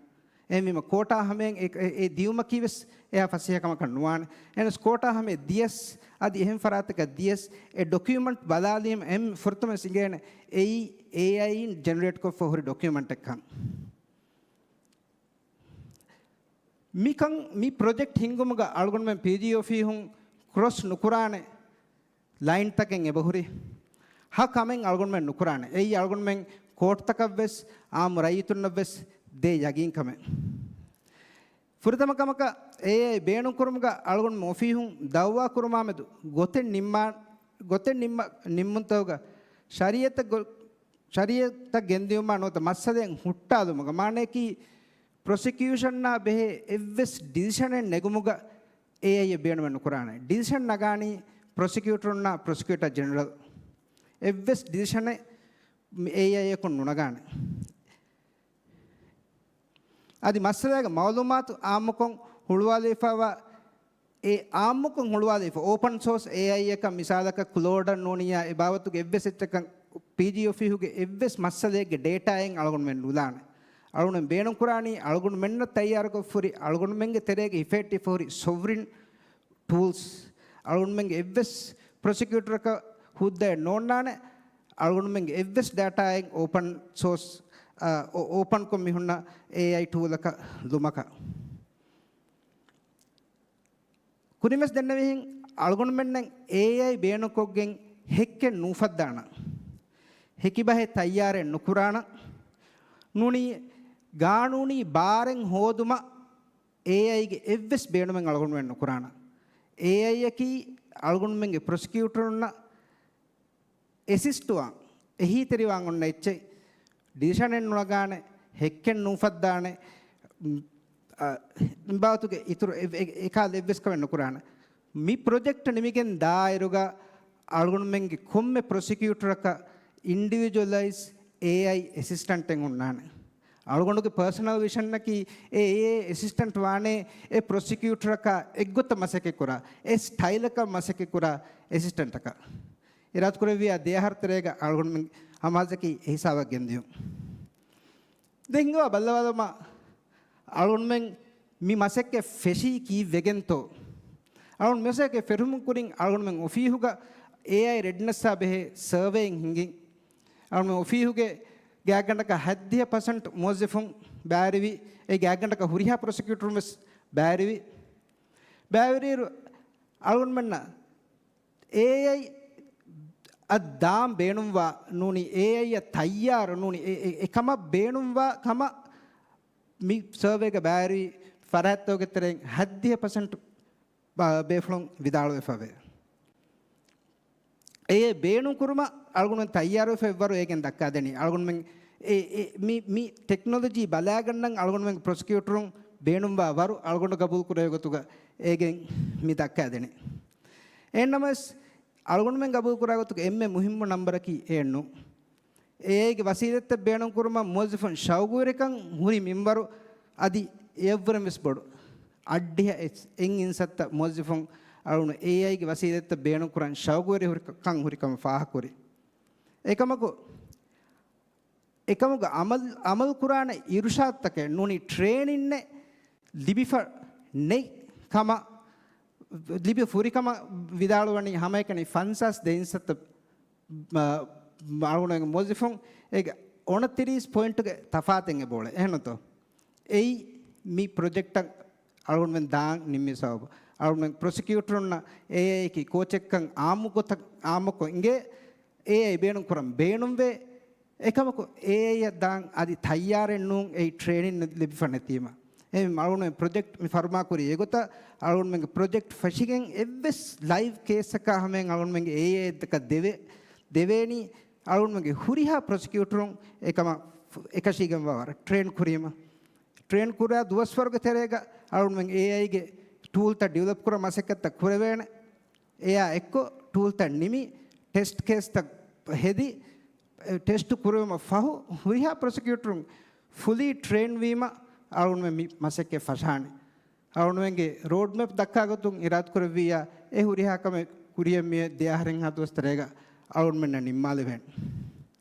އެހެންވީމަ ކޯޓާ ހަމައިން އެ، އެ، އެ ދިޔުމަކީ ވެސް އެހާ ފަސޭހަ ކަމަކަށް ނުވާނެ. އެހެނަސް ކޯޓާ ހަމައަށް ދިޔަސް އަދި އެހެން ފަރާތަކަށް ދިޔަސް އެ ޑޮކިއުމަންޓް ބަލާލީމަ އެހެން ފުރަތަމަ ވެސް އިނގޭނެ އެއީ އޭއައިއިން ޖެނެރޭޓްކޮށްފަ ހުރި ޑޮކިއުމަންޓެއްކަން. މިކަން މި ޕްރޮޖެކްޓް ހިންގުމުގަ އަޅުގަނޑުމެން ޕީޖީ އޮފީހުން ކްރޮސް ނުކުރާނެ ލައިންތަކެއް އެބަހުރި. ހަ ކަމެއް އަޅުގަނޑުމެން ނުކުރާނެ. އެއީ އަޅުގަނޑުމެން ކޯޓްތަކަށްވެސް އާއްމު ރައްޔިތުންނަށްވެސް ދޭ ޔަގީންކަމެއް. ފުރަތަމަ ކަމަކަށް އޭއައި ބޭނުންކުރުމުގަ އަޅުގަނޑުމެން އޮފީހުން ދައުވާ ކުރުމާމެދު ގޮތެއް ނިންމާ، ގޮތެއް ނިންމަ، ނިންމުންތަކުގަ ޝަރީއަތަށް ގޮ، ޝަރީއަތަށް ގެންދިއުމާ ނުވަތަ މައްސަލައެއް ހުއްޓާލުމުގަ މާނަޔަކީ ޕްރޮސިކިއުޝަންއާ ބެހޭ އެއްވެސް ޑިސިޝަނެއް ނެގުމުގަ އޭއައިއަށް ބޭނުމެއް ނުކުރާނެ. ޑިސިޝަން ނަގާނީ ޕްރޮސިކިއުޓަރުންނާ ޕްރޮސިކިއުޓަރ ޖެނެރަލް. އެއްވެސް ޑިސިޝަނެއް އޭއައިއަކުން ނުނަގާނެ. އަދި މައްސަލާގެ މައުލޫމާތު އާއްމުކޮށް ހުޅުވާލައިފައިވާ، އެ އާއްމުކޮށް ހުޅުވާލައިފަ އޯޕަން ސޯސް އޭއައިއަކަށް މިސާލަކަށް ކްލޯޑަށް ނޫނިއްޔާ އެ ބާވަތުގެ އެއްވެސް އެއްޗަކަށް ޕީޖީ އޮފީހުގެ އެއްވެސް މައްސަލައެއްގެ ޑޭޓާއެއް އަޅުގަނޑުމެން ނުލާނެ. އަޅުގަނޑުމެން ބޭނުންކުރާނީ އަޅުގަނޑުމެންނަށް ތައްޔާރުކޮށްފަ ހުރި އަޅުގަނޑުމެންގެ ތެރޭގަ ހިފެހެއްޓިފަ ހުރި ސޮވްރިން ޓޫލްސް. އަޅުގަނޑުމެންގެ އެއްވެސް ޕްރޮސިކިއުޓަރަކަށް ހުއްދައެއް ނޯންނާނެ. އަޅުގަނޑުމެންގެ އެއްވެސް ޑޭޓާއެއް އޯޕަން ސޯސް، އާ، އޯ، އޯޕަންކޮށް މިހުންނަ އޭއައި ޓޫލަކަށް ލުމަކަށް. ކުރިންވެސް ދެންނެވިހެން އަޅުގަނޑުމެންނަށް އޭއައި ބޭނުންކޮށްގެން ހެއްކެއް ނޫފައްދާނަ، ހެކިބަހެއް ތައްޔާރެއް ނުކުރާނަ، ނޫނީ ގާނޫނީ ބާރެއް ހޯދުމަށް އޭއައިގެ އެއްވެސް ބޭނުމެއް އަޅުގަނޑުމެން ނުކުރާނަ. އޭއައިއަކީ އަޅުގަނޑުމެންގެ ޕްރޮސިކިއުޓަރުންނަށް އެސިސްޓުވާން، އެހީތެރިވާން އޮންނަ އެއްޗެއް. ޑިސިޝަނެއް ނުނަގާނެ، ހެއްކެއް ނޫފައްދާނެ، މް، އަ، މިބާވަތުގެ އިތުރު އެ، އެ، އެކާލަ އެއްވެސް ކަމެއް ނުކުރާނެ. މި ޕްރޮޖެކްޓް ނިމިގެން ދާއިރުގަ އަޅުގަނޑުމެންގެ ކޮންމެ ޕްރޮސިކިއުޓަރަކަށް އިންޑިވިޖުއަލައިޒް އޭއައި އެސިސްޓަންޓެއް ހުންނާނެ. އަޅުގަނޑުގެ ޕާސަނަލް ވިޝަންއަކީ އެ އޭއައި އެސިސްޓަންޓް ވާނެ އެ ޕްރޮސިކިއުޓަރަކާ އެއްގޮތަށް މަސައްކަތްކުރާ، އެ ސްޓައިލަކަށް މަސައްކަތްކުރާ އެސިސްޓަންޓަކަށް. އިރާދަކުރެއްވިއްޔާ ދެއަހަރު ތެރޭގަ އަޅުގަނޑުމެން ހަމަހައްސަކީ އެހިސާބަށް ގެންދިޔުން. ދެން ހިނގަވާ ބައްލަވާލަމާ، އަޅުގަނޑުމެން މި މަސައްކަތް ފެށީ ކީއްވެގެންތޯ؟ އަޅުގަނޑު މަސައްކަތް ފެށުމުން ކުރިން އަޅުގަނޑުމެން އޮފީހުގަ އޭއައި ރެޑިނެސްއާ ބެހޭ ސަރވޭއިން ހިނގިން. އަޅުގަނޑުމެން އޮފީހުގެ ގާތްގަނޑަކަށް ހަތްދިހަ ޕަސެންޓް މުވައްޒަފުން ބައިވެރިވި، އެ ގާތްގަނޑަކަށް ހުރިހާ ޕްރޮސިކިއުޓަރުން ވެސް ބައިވެރިވި. ބައިވެރިއިރު އަޅުގަނޑުމެންނަށް އޭއައި އަށް ދާން ބޭނުންވާ ނޫނީ، އޭއައި އަށް ތައްޔާރު ނޫނީ، އެ، އެ، އެކަމަށް ބޭނުންވާ ކަމަށް މި ސަރވޭގަ ބައިވެރި ފަރާތްތަކުގެ ތެރެއިން ހަތްދިހަ ޕަސެންޓް ބޭފުޅުން ވިދާޅުވެފަވޭ. އެ ބޭނުން ކުރުމަށް އަޅުގަނޑުމެން ތައްޔާރުވެފައި ވަރު އޭގެން ދައްކާދެނީ. އަޅުގަނޑުމެން އެ، އެ، މި، މި ޓެކްނޮލޮޖީ ބަލާގަންނަން އަޅުގަނޑުމެން ޕްރޮސިކިއުޓަރުން ބޭނުންވާ ވަރު އަޅުގަނޑު ގަބޫލު ކުރެވޭ ގޮތުގަ އޭގެން މި ދައްކާދެނީ. އެހެންނަމަވެސް، އަޅުގަނޑުމެން ގަބޫލު ކުރާ ގޮތުގަ އެންމެ މުހިއްމު ނަންބަރަކީ އެއެއްނޫ. އޭއައިގެ ވަސީލަތްތައް ބޭނުން ކުރުމަށް މުވައްޒަފުން ޝައުގުވެރިކަން ހުރި މިންވަރު އަދި އެއަށްވުރެން ވެސް ބޮޑު. އައްޑިހަ އެއް އިންސައްތަ މުވައްޒަފުން އަޅުގަނޑު އޭއައިގެ ވަސީލަތްތައް ބޭނުން ކުރަން ޝައުގުވެރި ހުރި، ކަން ހުރި ކަމަށް ފާހަގަކުރި. އެކަމަކު، އެކަމުގަ އަމަލް، އަމަލު ކުރާނެ އިރުޝާދުތަކެއް ނޫނީ ޓްރޭނިންއެއް ލިބިފަ ނެތް ކަމަށް، ލިބި ފުރިކަމަށް ވިދާޅުވަނީ ހަމައެކަނި ފަންސާސް ދެ އިންސައްތަ މަ-، މަ-، އަޅުގަނޑުމެންގެ މުވައްޒަފުން އޭގެ އޮނަތިރީސް ޕޮއިންޓުގެ ތަފާތެއް އެބައުޅޭ. އެހެންނުތޯ؟ އެއީ މި ޕްރޮޖެކްޓަށް އަޅުގަނޑުމެން ދާން ނިންމި ސަބަބު. އަޅުގަނޑުމެން ޕްރޮސިކިއުޓަރުންނަށް އޭއައިއަކީ ކޯޗެއްކަން އާއްމު ގޮތަށް، އާއްމުކޮށް އިނގޭ، އޭއައި ބޭނުން ކުރަން ބޭނުންވޭ. އެކަމަކު އޭއައިއަށް ދާން އަދި ތައްޔާރެއް ނޫން އެއީ ޓްރޭނިން ލިބިފަ ނެތީމަ. އެހެން އަޅުގަނޑުމެން ޕްރޮޖެކްޓް މި ފަރުމާކުރީ އެގޮތަށް އަޅުގަނޑުމެންގެ ޕްރޮޖެކްޓް ފެށިގެން އެއްވެސް ލައިވް ކޭސްއަކާ ހަމައިން އަޅުގަނޑުމެންގެ އޭއައި ދަކަށް ދެވޭ، ދެވޭނީ އަޅުގަނޑުމެންގެ ހުރިހާ ޕްރޮސިކިއުޓަރުން އެކަމަށް ފު-، އެކަށީގެންވާ ވަރަށް ޓްރޭން ކުރީމަ. ޓްރޭން ކުރާ ދުވަސްވަރުގެ ތެރޭގަ އަޅުގަނޑުމެން އޭއައިގެ ޓޫލްތައް ޑިވެލޮޕް ކުރާ މަސައްކަތްތައް ކުރެވޭނެ. އެއާ އެއްކޮށް ޓޫލްތައް ނިމި، ޓެސްޓް ކޭސްތައް ހެދި، ޓެސްޓް ކުރުމަށް ފަހު ހުރިހާ ޕްރޮސިކިއުޓަރުން ފުލީ ޓްރޭން ވީމަ އަޅުގަނޑުމެން މި މަސައްކަތް ފަށާނެ. އަޅުގަނޑުމެންގެ ރޯޑްމެޕް ދައްކާ ގޮތުން އިރާދަ ކުރެއްވިއްޔާ، އެ ހުރިހާ ކަމެއް ކުރިޔަށް މި ދެ އަހަރެއްހާ ދުވަސް ތެރޭގަ އަޅުގަނޑުމެންނަށް ނިންމާލެވޭނެ.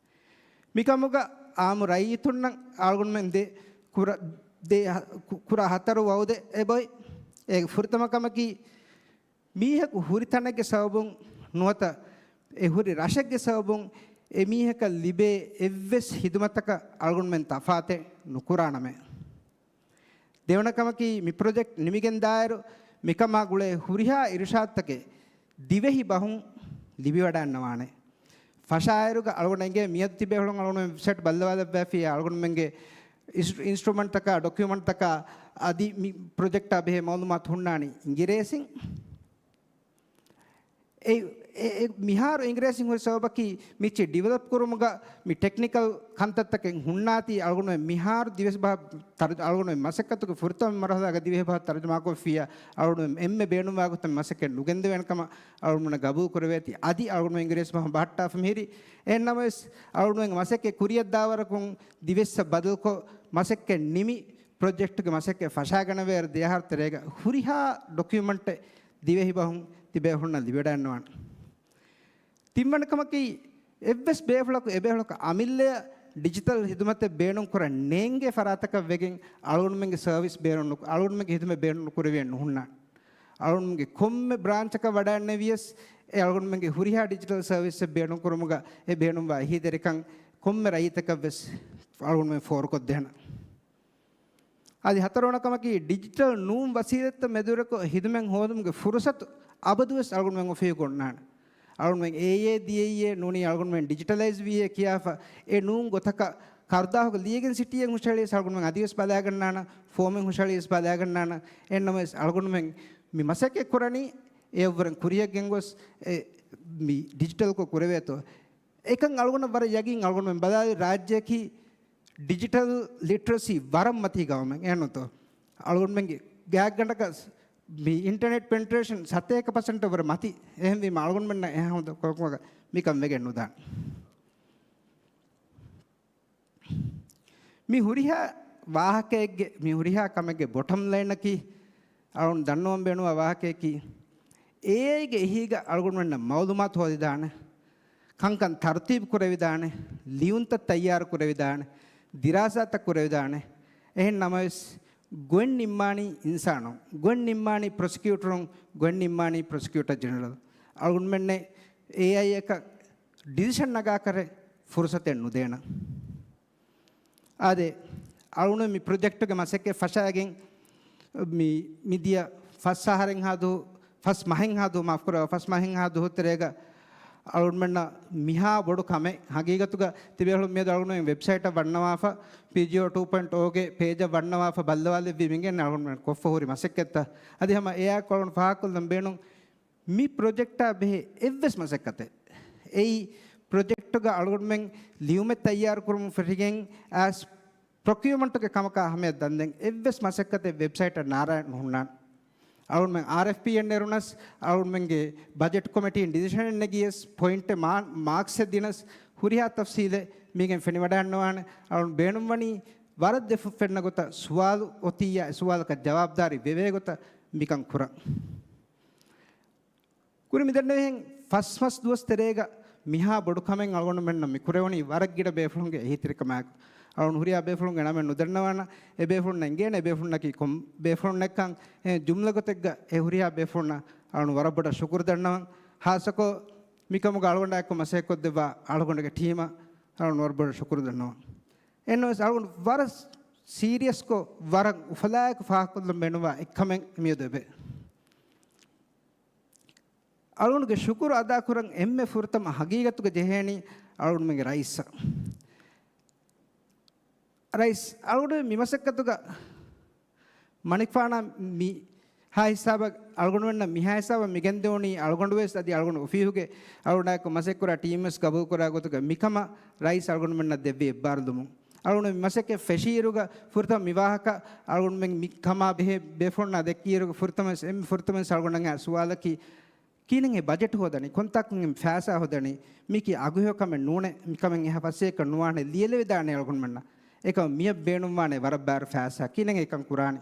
މިކަމުގަ އާއްމު ރައްޔިތުންނަށް އަޅުގަނޑުމެން ދޭ ކުރަ-، ދޭ ހަ-، ކު-، ކުރާ ހަތަރު ވައުދެއް އެބައޮތް. އޭގެ ފުރަތަމަ ކަމަކީ، މީހަކު ހުރި ތަނެއްގެ ސަބަބުން ނުވަތަ އެ ހުރި ރަށެއްގެ ސަބަބުން އެ މީހަކަށް ލިބޭ އެއްވެސް ހިދުމަތަކަށް އަޅުގަނޑުމެން ތަފާތެއް ނުކުރާނަމޭ. ދެވަނަ ކަމަކީ، މި ޕްރޮޖެކްޓް ނިމިގެންދާއިރު، މިކަމާ ގުޅޭ ހުރިހާ އިރުޝާދުތަކެއް ދިވެހި ބަހުން ލިބިވަޑައިގަންނަވާނެ. ފަށާއިރުގަ އަޅުގަނޑަށް އެނގޭ މިއަދު ތިބޭފުޅުން އަޅުގަނޑުމެން ވެބްސައިޓް ބައްލަވާލައްވާފިއްޔާ، އަޅުގަނޑުމެންގެ އިންސް-، އިންސްޓްރުމަންޓްތަކާ، ޑޮކިއުމަންޓްތަކާ އަދި މި ޕްރޮޖެކްޓާ ބެހޭ މައުލޫމާތު ހުންނާނީ އިނގިރޭސިން. އެ، އެ، އެ، މިހާރު އިނގިރޭސިން ހުރި ސަބަބަކީ، މިއްޗި ޑިވެލޮޕް ކުރުމުގަ މި ޓެކްނިކަލް ކަންތައްތަކެއް ހުންނާތީ، އަޅުގަނޑުމެން މިހާރު ދިވެހި ބަހަށް ތަރު-، އަޅުގަނޑުމެން މަސައްކަތުގެ ފުރަތަމަ މަރުހަލާގަ ދިވެހި ބަހަށް ތަރުޖަމާކޮށްފިއްޔާ، އަޅުގަނޑުމެން އެންމެ ބޭނުންވާ ގޮތަށް މަސައްކަތް ނުގެންދެވޭނެ ކަމަށް އަޅުގަނޑުމެންނަށް ގަބޫލު ކުރެވޭތީ. އަދި އަޅުގަނޑުމެން އިނގިރޭސި ބަހުން ބަހައްޓާފަ މިހިރީ. އެހެންނަމަވެސް، އަޅުގަނޑުމެން މަސައްކަތް ކުރިޔަށްދާވަރަކުން ދިވެއްސަށް ބަދަލުކޮށް، މަސައްކަތް ނިމި، ޕްރޮޖެކްޓުގެ މަސައްކަތް ފަށާގަނެވޭއިރު ދެ އަހަރު ތެރޭގަ ހުރިހާ ޑޮކިއުމަންޓެއް ދިވެހި ބަހުން ތިބޭފުޅުންނަށް ލިބިވަޑައިގަންނަވާނެ. ތިންވަނަ ކަމަކީ، އެއްވެސް ބޭފުޅަކު އެބޭފުޅަކު އަމިއްލަޔަށް ޑިޖިޓަލް ހިދުމަތެއް ބޭނުން ކުރަން ނޭނގޭ ފަރާތަކަށް ވެގެން އަޅުގަނޑުމެންގެ ސަރވިސް ބޭނުން ނު-، އަޅުގަނޑުމެންގެ ހިދުމަތް ބޭނުން ނުކުރެވިއެއް ނުހުންނާނެ. އަޅުގަނޑުމެންގެ ކޮންމެ ބްރާންޗަކަށް ވަޑައިގެންނެވިޔަސް، އެ އަޅުގަނޑުމެންގެ ހުރިހާ ޑިޖިޓަލް ސަރވިސްއެއް ބޭނުން ކުރުމުގަ އެ ބޭނުންވާ އެހީތެރިކަން ކޮންމެ ރައްޔިތަކަށް ވެސް އަޅުގަނޑުމެން ފޯރުކޮށްދޭނަން. އަދި ހަތަރުވަނަ ކަމަކީ، ޑިޖިޓަލް ނޫން ވަސީލަތްތައް މެދުވެރިކޮށް ހިދުމަތް ހޯދުމުގެ ފުރުސަތު އަބަދުވެސް އަޅުގަނޑުމެން އޮފީހުގަ އޮންނާނެ. އަޅުގަނޑުމެން އޭއޭ ދިޔައީއޭ ނޫނީ އަޅުގަނޑުމެން ޑިޖިޓަލައިޒް ވީއޭ ކިޔާފަ އެ ނޫން ގޮތަކަށް ކަރުދާހުގަ ލިޔެގެން ސިޓީއެއް ހުށަހެޅިޔަސް އަޅުގަނޑުމެން އަދިވެސް ބަލާގަންނާނަ، ފޯމެއް ހުށަހެޅިޔަސް ބަލާގަންނާނަ. އެހެންނަމަވެސް އަޅުގަނޑުމެން މި މަސައްކަތް ކުރަނީ އެއަށްވުރެން ކުރިޔަށް ގެންގޮސް އެ މި ޑިޖިޓަލްކޮށް ކުރެވޭތޯ. އެކަން އަޅުގަނޑަށް ވަރަށް ޔަގީން. އަޅުގަނޑުމެން ބަލާލި ރާއްޖެއަކީ ޑިޖިޓަލް ލިޓްރަސީ ވަރަށް މަތީ ގައުމެއް އެހެންނުތޯ. އަޅުގަނޑުމެންގެ ގާތްގަނޑަކަށް މި އިންޓަރނެޓް ޕެނެޓްރޭޝަން ސަތޭކަ ޕަސެންޓަށް ވުރެ މަތި. އެހެންވީމަ އަޅުގަނޑުމެންނަށް އެހާ ހަމަ ކޮޅުކޮޅަށް މިކަން ވެގެން ނުދާނެ. މި ހުރިހާ ވާހަކައެއްގެ، މި ހުރިހާ ކަމެއްގެ ބޮޓަމް ލައިނަކީ އަޅުގަނޑު ދަންނަވަން ބޭނުންވާ ވާހަކައަކީ، އޭއައިގެ އެހީގަ އަޅުގަނޑުމެންނަށް މައުލޫމާތު ހޯދިދާނެ، ކަންކަން ތަރުތީބު ކުރެވިދާނެ، ލިޔުންތައް ތައްޔާރު ކުރެވިދާނެ، ދިރާސާތައް ކުރެވިދާނެ. އެހެން ނަމަވެސް، ގޮތް ނިންމާނީ އިންސާނުން، ގޮތް ނިންމާނީ ޕްރޮސިކިއުޓަރުން، ގޮތް ނިންމާނީ ޕްރޮސިކިއުޓަރ ޖެނެރަލް. އަޅުގަނޑުމެންނެއް އޭއައިއަކަށް ޑިސިޝަން ނަގާކަށް ފުރުސަތެއް ނުދޭނަން. އާދެ، އަޅުގަނޑު މި ޕްރޮޖެކްޓުގެ މަސައްކަތް ފަށާގެން މި، މިދިޔަ ފަސް އަހަރެއްހާ ދު-، ފަސް މަހެއްހާ ދު-، މާފުކުރޭ، ފަސް މަހެއްހާ ދުވަހު ތެރޭގަ އަޅުގަނޑުމެންނަށް މިހާ ބޮޑު ކަމެއް ހަގީގަތުގަ ތިބޭފުޅުން މިއަދު އަޅުގަނޑުމެން ވެބްސައިޓަށް ވަންނަވާފަ، ޕީޖީއޯ ޓޫ ޕޮއިންޓް އޯގެ ޕޭޖަށް ވަންނަވާފަ ބައްލަވާލެއްވީ މިގެން އަޅުގަނޑުމެން ކޮށްފަ ހުރި މަސައްކަތްތައް. އަދި ހަމަ އެއާއެކު އަޅުގަނޑު ފާހަގަކޮށްލަން ބޭނުން މި ޕްރޮޖެކްޓާ ބެހޭ އެއްވެސް މަސައްކަތެއް، އެއީ ޕްރޮޖެކްޓުގަ އަޅުގަނޑުމެން ލިޔުމެއް ތައްޔާރު ކުރުމުން ފެށިގެން އައިސް ޕްރޮކިއުމަންޓުގެ ކަމަކާ ހަމަޔަށް ދަންދެން އެއްވެސް މަސައްކަތެއް ވެބްސައިޓަށް ނާރާ ނުހުންނާނެ. އަޅުގަނޑުމެން އާރްއެފްޕީއެއް ނެރުނަސް، އަޅުގަނޑުމެންގެ ބަޖެޓް ކޮމިޓީން ޑިސިޝަނެއް ނެގިޔަސް، ޕޮއިންޓެއް މާ-، މާކްސްއެއް ދިނަސް، ހުރިހާ ތަފްސީލެއް މީގެން ފެނިވަޑައިންނަވާނެ. އަޅުގަނޑު ބޭނުންވަނީ ވަރަށް ދެފުށް ފެންނަ ގޮތަށް ސުވާލު އޮތިއްޔާ އެ ސުވާލަކަށް ޖަވާބުދާރީ ވެވޭ ގޮތަށް މިކަން ކުރަން. ކުރިން މިދެންނެވިހެން ފަސް މަސް ދުވަސް ތެރޭގަ މިހާ ބޮޑު ކަމެއް އަޅުގަނޑުމެންނަށް މި ކުރެވުނީ ވަރަށް ގިނަ ބޭފުޅުންގެ އެހީތެރިކަމާއެކު. އަޅުގަނޑު ހުރިހާ ބޭފުޅުންގެ ނަމެއް ނުދަންނަވާނަ، އެ ބޭފުޅުންނަށް އެނގޭނެ އެ ބޭފުޅުންނަކީ ކޮން ބޭފުޅުންނެއްކަން. އެ ޖުމްލަ ގޮތެއްގަ އެ ހުރިހާ ބޭފުޅުންނަށް އަޅުގަނޑު ވަރަށް ބޮޑަށް ޝުކުރު ދަންނަވަން. ހާއްސަކޮށް މިކަމުގަ އަޅުގަނޑާއެކު މަސައްކަތްކޮށްދެއްވާ އަޅުގަނޑުގެ ޓީމަށް އަޅުގަނޑު ވަރަށް ބޮޑަށް ޝުކުރު ދަންނަވަން. އެހެންނަމަވެސް އަޅުގަނޑު ވަރަށް ސީރިއަސްކޮށް ވަރަށް އުފަލާއެކު ފާހަގަކޮށްލަން ބޭނުންވާ އެއްކަމެއް މިއަދު އެބެ. އަޅުގަނޑުގެ ޝުކުރު އަދާކުރަން އެންމެ ފުރަތަމަ ހަގީގަތުގަ ޖެހޭނީ އަޅުގަނޑުމެންގެ ރައީސަށް. ރައީސް، އަޅުގަނޑު މި މަސައްކަތުގަ މަނިކުފާނާ މި ހާ ހިސާބަށް އަޅުގަނޑުމެންނަށް މިހާ ހިސާބަށް މިގެންދެވުނީ އަޅުގަނޑުވެސް އަދި އަޅުގަނޑު އޮފީހުގެ އަޅުގަނޑާއެކު މަސައްކަތްކުރާ ޓީމްވެސް ގަބޫލުކުރާ ގޮތުގަ މިކަމަށް ރައީސް އަޅުގަނޑުމެންނަށް ދެއްވި އެއްބާރުލުމުން. އަޅުގަނޑު މި މަސައްކަތް ފެށިއިރުގަ ފުރަތަމަ މި ވާހަކަ އަޅުގަނޑުމެން މި ކަމާ ބެހޭ ބޭފުޅުންނާ ދެއްކިއިރުގަ ފުރަތަމަވެސް އެންމެ ފުރަތަމަވެސް އަޅުގަނޑަށް އައި ސުވާލަކީ، ކިހިނެއް އެ ބަޖެޓް ހޯދަނީ؟ ކޮންތާކުން އެ ފައިސާ ހޯދަނީ؟ މީކީ އަގުހެޔޮ ކަމެއް ނޫނޭ. މިކަމެއް އެހާ ފަސޭހަކަށް ނުވާނެ. ލިޔެލެވިދާނެ އަޅުގަނޑުމެންނަށް. އެކަމަށް މިއަށް ބޭނުންވާނެ ވަރަށް ބާރު ފައިސާ. ކިހިނެއް އެކަން ކުރާނީ؟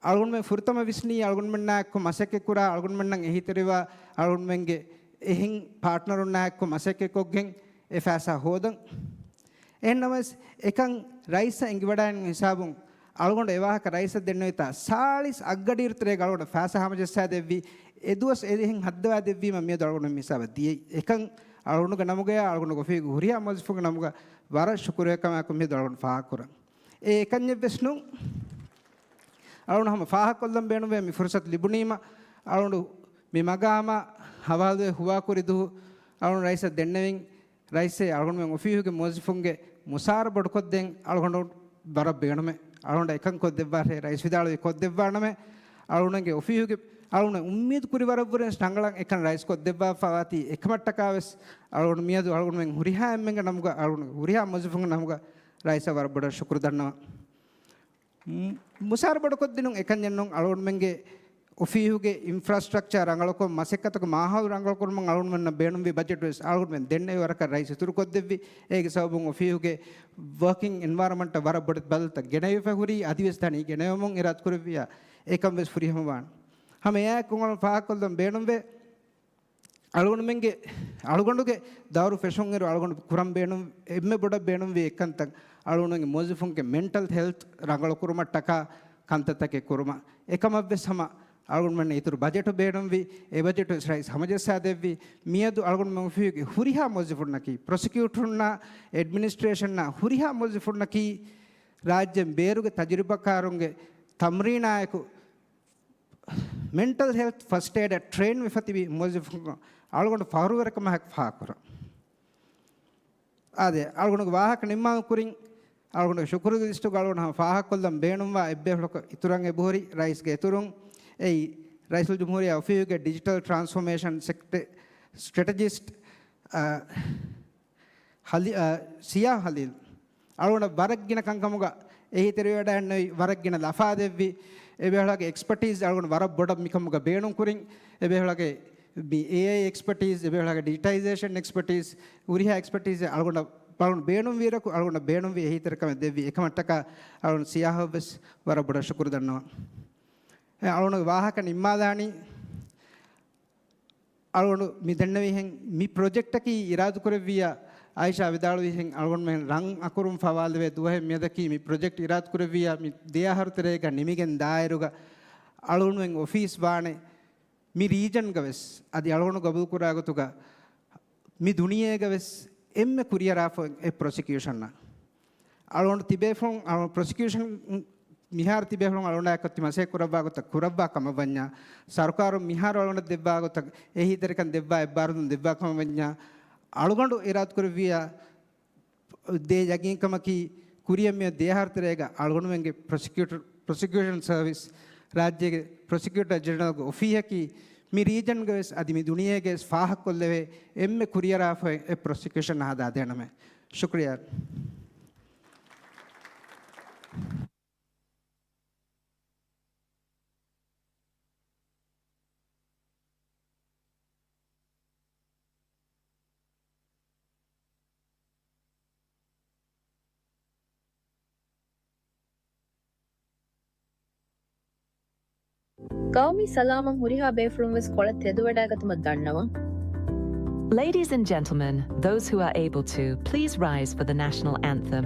އަޅުގަނޑުމެން ފުރަތަމަ ވިސްނީ އަޅުގަނޑުމެންނާއެކު މަސައްކަތްކުރާ އަޅުގަނޑުމެންނަށް އެހީތެރިވާ އަޅުގަނޑުމެންގެ އެހެން ޕާޓްނަރުންނާއެކު މަސައްކަތްކޮށްގެން އެ ފައިސާ ހޯދަން. އެހެންނަމަވެސް އެކަން ރައީސަށް އެނގިވަޑައިގެން ހިސާބުން އަޅުގަނޑު އެ ވާހަކަ ރައީސަށް ދެންނެވިތާ ސާޅީސް އަށްގަޑިއިރު ތެރޭގަ އަޅުގަނޑަށް ފައިސާ ހަމަޖައްސާދެއްވި. އެ ދުވަސް އެހެން ހައްދަވާދެއްވީމަ މިއަދު އަޅުގަނޑު މި ހިސާބަށް ދިޔައީ. އެކަން އަޅުގަނޑުގެ ނަމުގަޔާ އަޅުގަނޑުގެ އޮފީހުގެ ހުރިހާ މުވައްޒަފުންގެ ނަމުގަ ވަރަށް ޝުކުރުވެރިކަމާއެކު މިއަދު އަޅުގަނޑު ފާހަގަކުރަން. އެ އެކަންޏެއްވެސް ނޫން. އަޅުގަނޑު ހަމަ ފާހަގަކޮށްލަން ބޭނުންވޭ މި ފުރުސަތު ލިބުނީމަ، އަޅުގަނޑު މި މަގާމާ ހަވާލުވެ ހުވާކުރި ދުވަހު އަޅުގަނޑު ރައީސަށް ދެންނެވިން، ރައީސޭ އަޅުގަނޑުމެން އޮފީހުގެ މުވައްޒަފުންގެ މުސާރަ ބޮޑުކޮށްދޭން އަޅުގަނޑު ވަރަށް ބޭނުމޭ. އަޅުގަނޑަށް އެކަން ކޮށްދެއްވާށޭ. ރައީސް ވިދާޅުވީ ކޮށްދެއްވާނަމޭ. އަޅުގަނޑުގެ އޮފީހުގެ އަޅުގަނޑު އުއްމީދު ކުރި ވަރަށްވުރެން ރަނގަޅަށް އެކަން ރައީސް ކޮށްދެއްވާފަވާތީ އެކަމަށްޓަކާވެސް އަޅުގަނޑު މިއަދު އަޅުގަނޑުމެން ހުރިހާ އެންމެންގެ ނަމުގަ އަޅުގަނޑު ހުރިހާ މުވައްޒަފުންގެ ނަމުގަ ރައީސަށް ވަރަށް ބޮޑަށް ޝުކުރު ދަންނަވަން. މު-، މުސާރަ ބޮޑުކޮށްދިނުން އެކަންޏެއް ނޫން. އަޅުގަނޑުމެންގެ އޮފީހުގެ އިންފްރާސްޓްރަކްޗާ ރަނގަޅުކޮށް، މަސައްކަތުގެ މާހައުލު ރަނގަޅުކުރުމަށް އަޅުގަނޑުމެންނަށް ބޭނުންވި ބަޖެޓްވެސް އަޅުގަނޑުމެން ދެންނެވި ވަރަކަށް ރައީސް އިތުރުކޮށްދެއްވި. އޭގެ ސަބަބުން އޮފީހުގެ ވަރކިން އެންވަޔަރަންމަންޓަށް ވަރަށް ބޮޑެތި ބަދަލުތައް ގެނެވިފަ ހުރީ، އަދިވެސް ދަނީ ގެނެވެމުން އިރާދަކުރެއްވިއްޔާ އެކަންވެސް ފުރިހަމަވާނެ. ހަމަ އެއާއެކު އަޅުގަނޑު ފާހަގަކޮށްލަން ބޭނުންވޭ. އަޅުގަނޑުމެންގެ، އަޅުގަނޑުގެ ދައުރު ފެށުންއިރު އަޅުގަނޑު ކުރަން ބޭނުން، އެންމެ ބޮޑަށް ބޭނުންވީ އެއްކަންތައް، އަޅުގަނޑުގެ މުވައްޒަފުންގެ މެންޓަލް ހެލްތް ރަނގަޅުކުރުމަށްޓަކާ ކަންތައްތަކެއް ކުރުމަށް. އެކަމަށްވެސް ހަމަ އަޅުގަނޑުމެންނަށް އިތުރު ބަޖެޓު ބޭނުންވި، އެ ބަޖެޓު ވެސް ރައީސް ހަމަޖައްސާދެއްވި. މިއަދު އަޅުގަނޑުމެން އޮފީހުގެ ހުރިހާ މުވައްޒަފުންނަކީ، ޕްރޮސިކިއުޓަރުންނާ، އެޑްމިނިސްޓްރޭޝަންނާ، ހުރިހާ މުވައްޒަފުންނަކީ، ރާއްޖޭން ބޭރުގެ ތަޖުރިބަކާރުންގެ ތަމްރީނާއެކު، މެންޓަލް ހެލްތް ފަސްޓް އޭޑަށް ޓްރޭން ވެފަ ތިބި މުވައްޒަފުން އަޅުގަނޑު ފަޚުރުވެރިކަމާއެކު ފާހަގަކުރަން. އާދެ، އަޅުގަނޑުގެ ވާހަކަ ނިންމާލުމުގެ ކުރިން، އަޅުގަނޑުގެ ޝުކުރުގެ ލިސްޓުގަ އަޅުގަނޑު ހަމަ ފާހަގަކޮށްލަން ބޭނުންވާ އެއްބޭފުޅަކަށް އިތުރަށް އެބަހުރި ރައީސްގެ އިތުރުން. އެއީ، ރައީސުލްޖުމްހޫރިއްޔާ އޮފީހުގެ ޑިޖިޓަލް ޓްރާންސްފޯމޭޝަން ސެކްޓެ-، ސްޓްރެޓެޖިސްޓް، އަ، ހަލި-، އަ، ސިޔާ ހަލީލް. އަޅުގަނޑަށް ވަރަށް ގިނަ ކަންކަމުގަ އެހީތެރިވެވަޑައިގެންނެވި، ވަރަށް ގިނަ ލަފާ ދެއްވި. އެބޭފުޅާގެ އެކްސްޕަޓީސް އަޅުގަނޑު ވަރަށް ބޮޑަށް މިކަމުގަ ބޭނުން ކުރިން. އެބޭފުޅާގެ މި އޭއައި އެކްސްޕަޓީސް، އެބޭފުޅާގެ ޑިޖިޓައިޒޭޝަން އެކްސްޕަޓީސް، ހުރިހާ އެކްސްޕަޓީސް އެއް އަޅުގަނޑަށް، އަޅުގަނޑު ބޭނުންވިއިރަކު އަޅުގަނޑަށް ބޭނުންވި އެހީތެރިކަމެއް ދެއްވި. އެކަމަށްޓަކާ އަޅުގަނޑު ސިޔާހަށްވެސް ވަރަށް ބޮޑަށް ޝުކުރު ދަންނަވަން. އެ އަޅުގަނޑުގެ ވާހަކަ ނިންމާލާނީ. އަޅުގަނޑު މި ދެންނެވިހެން މި ޕްރޮޖެކްޓަކީ އިރާދަކުރެއްވިއްޔާ، އާއިޝާ ވިދާޅުވިހެން އަޅުގަނޑުމެން ރަން އަކުރުން ފަވާލެވޭ ދުވަހެއް މިއަދަކީ. މި ޕްރޮޖެކްޓް އިރާދަކުރެއްވިއްޔާ، މި ދެ އަހަރު ތެރޭގަ ނިމިގެން ދާއިރުގަ އަޅުގަނޑުމެން އޮފީސް ވާނެ މި ރީޖަންގަ ވެސް. އަދި އަޅުގަނޑު ގަބޫލުކުރާ ގޮތުގަ މި ދުނިޔޭގަ ވެސް އެންމެ ކުރިއަރާފަ އެއް ޕްރޮސިކިއުޝަންއަށް. އަޅުގަނޑު ތިބޭފުޅުން، އަޅުގަނޑު ޕްރޮސިކިއުޝަން މިހާރު ތިބޭފުޅުން އަޅުގަނޑާއެކު މަސައްކަތް ކުރައްވާ ގޮތަށް ކުރައްވާ ކަމަށް ވަންޏާ، ސަރުކާރުން މިހާރު އަޅުގަނޑަށް ދެއްވާ ގޮތަށް އެހީތެރިކަން ދެއްވާ އެއްބާރުލުން ދެއްވާ ކަމަށް ވަންޏާ، އަޅުގަނޑު އިރާދަކުރެއްވިއްޔާ، ދޭ ޔަގީންކަމަކީ، ކުރިއަށް މިއޮތް ދެ އަހަރު ތެރޭގަ އަޅުގަނޑުމެންގެ ޕްރޮސިކިއުޓަރ، ޕްރޮސިކިއުޝަން ސަރވިސް، ރާއްޖޭގެ ޕްރޮސިކިއުޓަރ ޖެނެރަލްގެ އޮފީހަކީ މި ރީޖަންގެ ވެސް އަދި މި ދުނިޔޭގެ ވެސް ފާހަގަކޮށްލެވޭ އެންމެ ކުރިއަރާފައި އެ ޕްރޮސިކިއުޝަން ހަދާދޭނަމޭ. ޝުކުރިއްޔާ. ގައުމީ ސަލާމަތް ހުރިހާ ބޭފުޅުން ވެސް ކޮޅަށް ތެދުވަޑައިގަތުމަށް ދަންނަވަން. Ladies and gentlemen, those who are able to, please rise for the national anthem.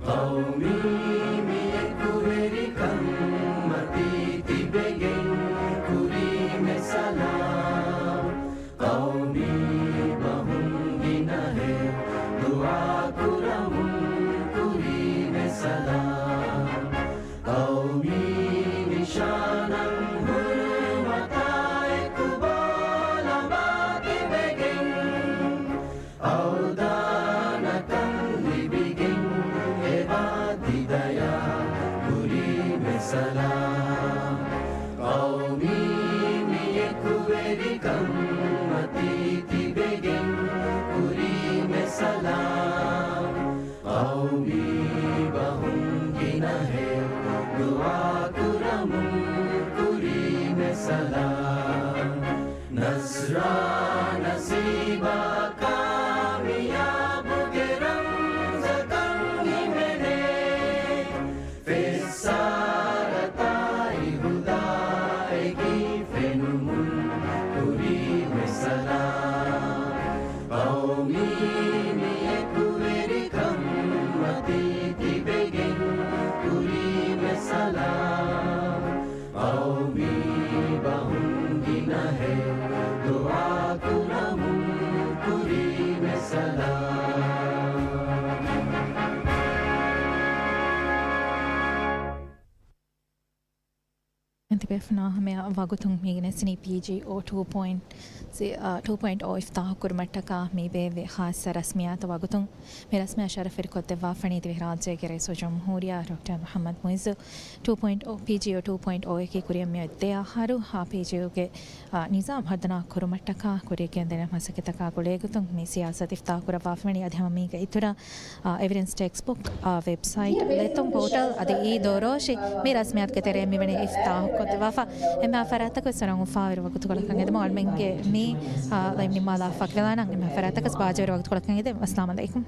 ޤައުމީ މި އެކުވެރިކަން މަތީ ތިބެގެން ކުރީމެ ސަލާމް. ޤައުމީ ބަހުން ގިނަހެޔޮ ދުޢާ ކުރަމުން ކުރީމެ ސަލާމް. ޤައުމީ ނިޝާނަށް ހުރުމަތާ އެކު ބޯލަމާ ތިބެގެން އަވަދާނަކަން ލިބިގެން އެބާ ތި ދަޔާ ކުރީމެ ސަލާމް. ޤައުމީ މި އެކުވެރިކަން މަތީ ތިބެގެން ކުރީމެ ސަލާމް. ޤައުމީ ބަހުން ގިނަހެޔޮ ދުޢާ ކުރަމުން ކުރީމެ ސަލާމް. ނަޞްރާ ނަސީބާ ކާމިޔާބުގެ ރަމްޒަކަށް ހިމެނޭ. ފެއްސާރަތާއި ހުދާއެކީ ފެނުމުން ކުރީމެ ސަލާމް. ޤައުމީ މި އެކުވެރިކަން މަތީ ތިބެގެން ކުރީމެ ސަލާމް. ޤައުމީ ބަހުން ގިނަހެޔޮ ދުޢާ ކުރަމުން ކުރީމެ ސަލާމް. އެންތިބޭފުނާ ހަމަޔަށް ވަގުތުން މީގެ ނެސިނީ ޕީޖީއޯ ޓޫ ޕޮއިންޓް ސީ، އާ، ޓޫ ޕޮއިންޓް އޯ އިފްތާޙު ކުރުމަށްޓަކާ މި ބޭއްވި ޚާއްޞަ ރަސްމިއްޔާތު ވަގުތުން މި ރަސްމިއްޔާ ޝަރަފުވެރިކޮށްދެއްވާފަނީ ދިވެހިރާއްޖޭގެ ރައީސުލްޖުމްހޫރިއްޔާ ޑޮކްޓަރ މުޙައްމަދު މުޢިއްޒު. ޓޫ ޕޮއިންޓް އޯ، ޕީޖީއޯ ޓޫ ޕޮއިންޓް އޯ އަކީ ކުރިއަށް މިއޮތް ދެ އަހަރު، އާ، ޕީޖީއޯގެ، އާ، ނިޒާމް ހަރުދަނާ ކުރުމަށްޓަކާ ކުރިޔަށް ގެންދަން މަސައްކަތްތަކާ ގުޅޭގޮތުން މި ސިޔާސަތު އިފްތާޙު ކުރައްވާފަވަނީ. އަދި ހަމަ މީގެ އިތުރަށް، އާ، އެވިޑެންސް ޓެކްސްޓް ބުކް، އާ، ވެބްސައިޓް، ލެތުން ޕޯޓަލް އަދި އީ ދޯރޯށި މި ރަސްމިއްޔާތުގެ ތެރެއިން މިވަނީ އިފްތާޙު ކޮށްދެއްވާފަ. އެންމެހާ ފަރާތްތަކު ވެސް ވަރަށް އުފާވެރި ވަގުތުކޮޅަކަށް އެދެމުން އަޅުމެންގެ މި، އާ، ލައިވް ނިންމާލާފަ ވަކިވެލާނަން. އެންމެހާ ފަރާތްތަކަށް ވެސް ބާއްޖަވެރި ވަގުތުކޮޅަކަށް އެދެމުން. އައްސަލާމް ޢަލައިކުމް.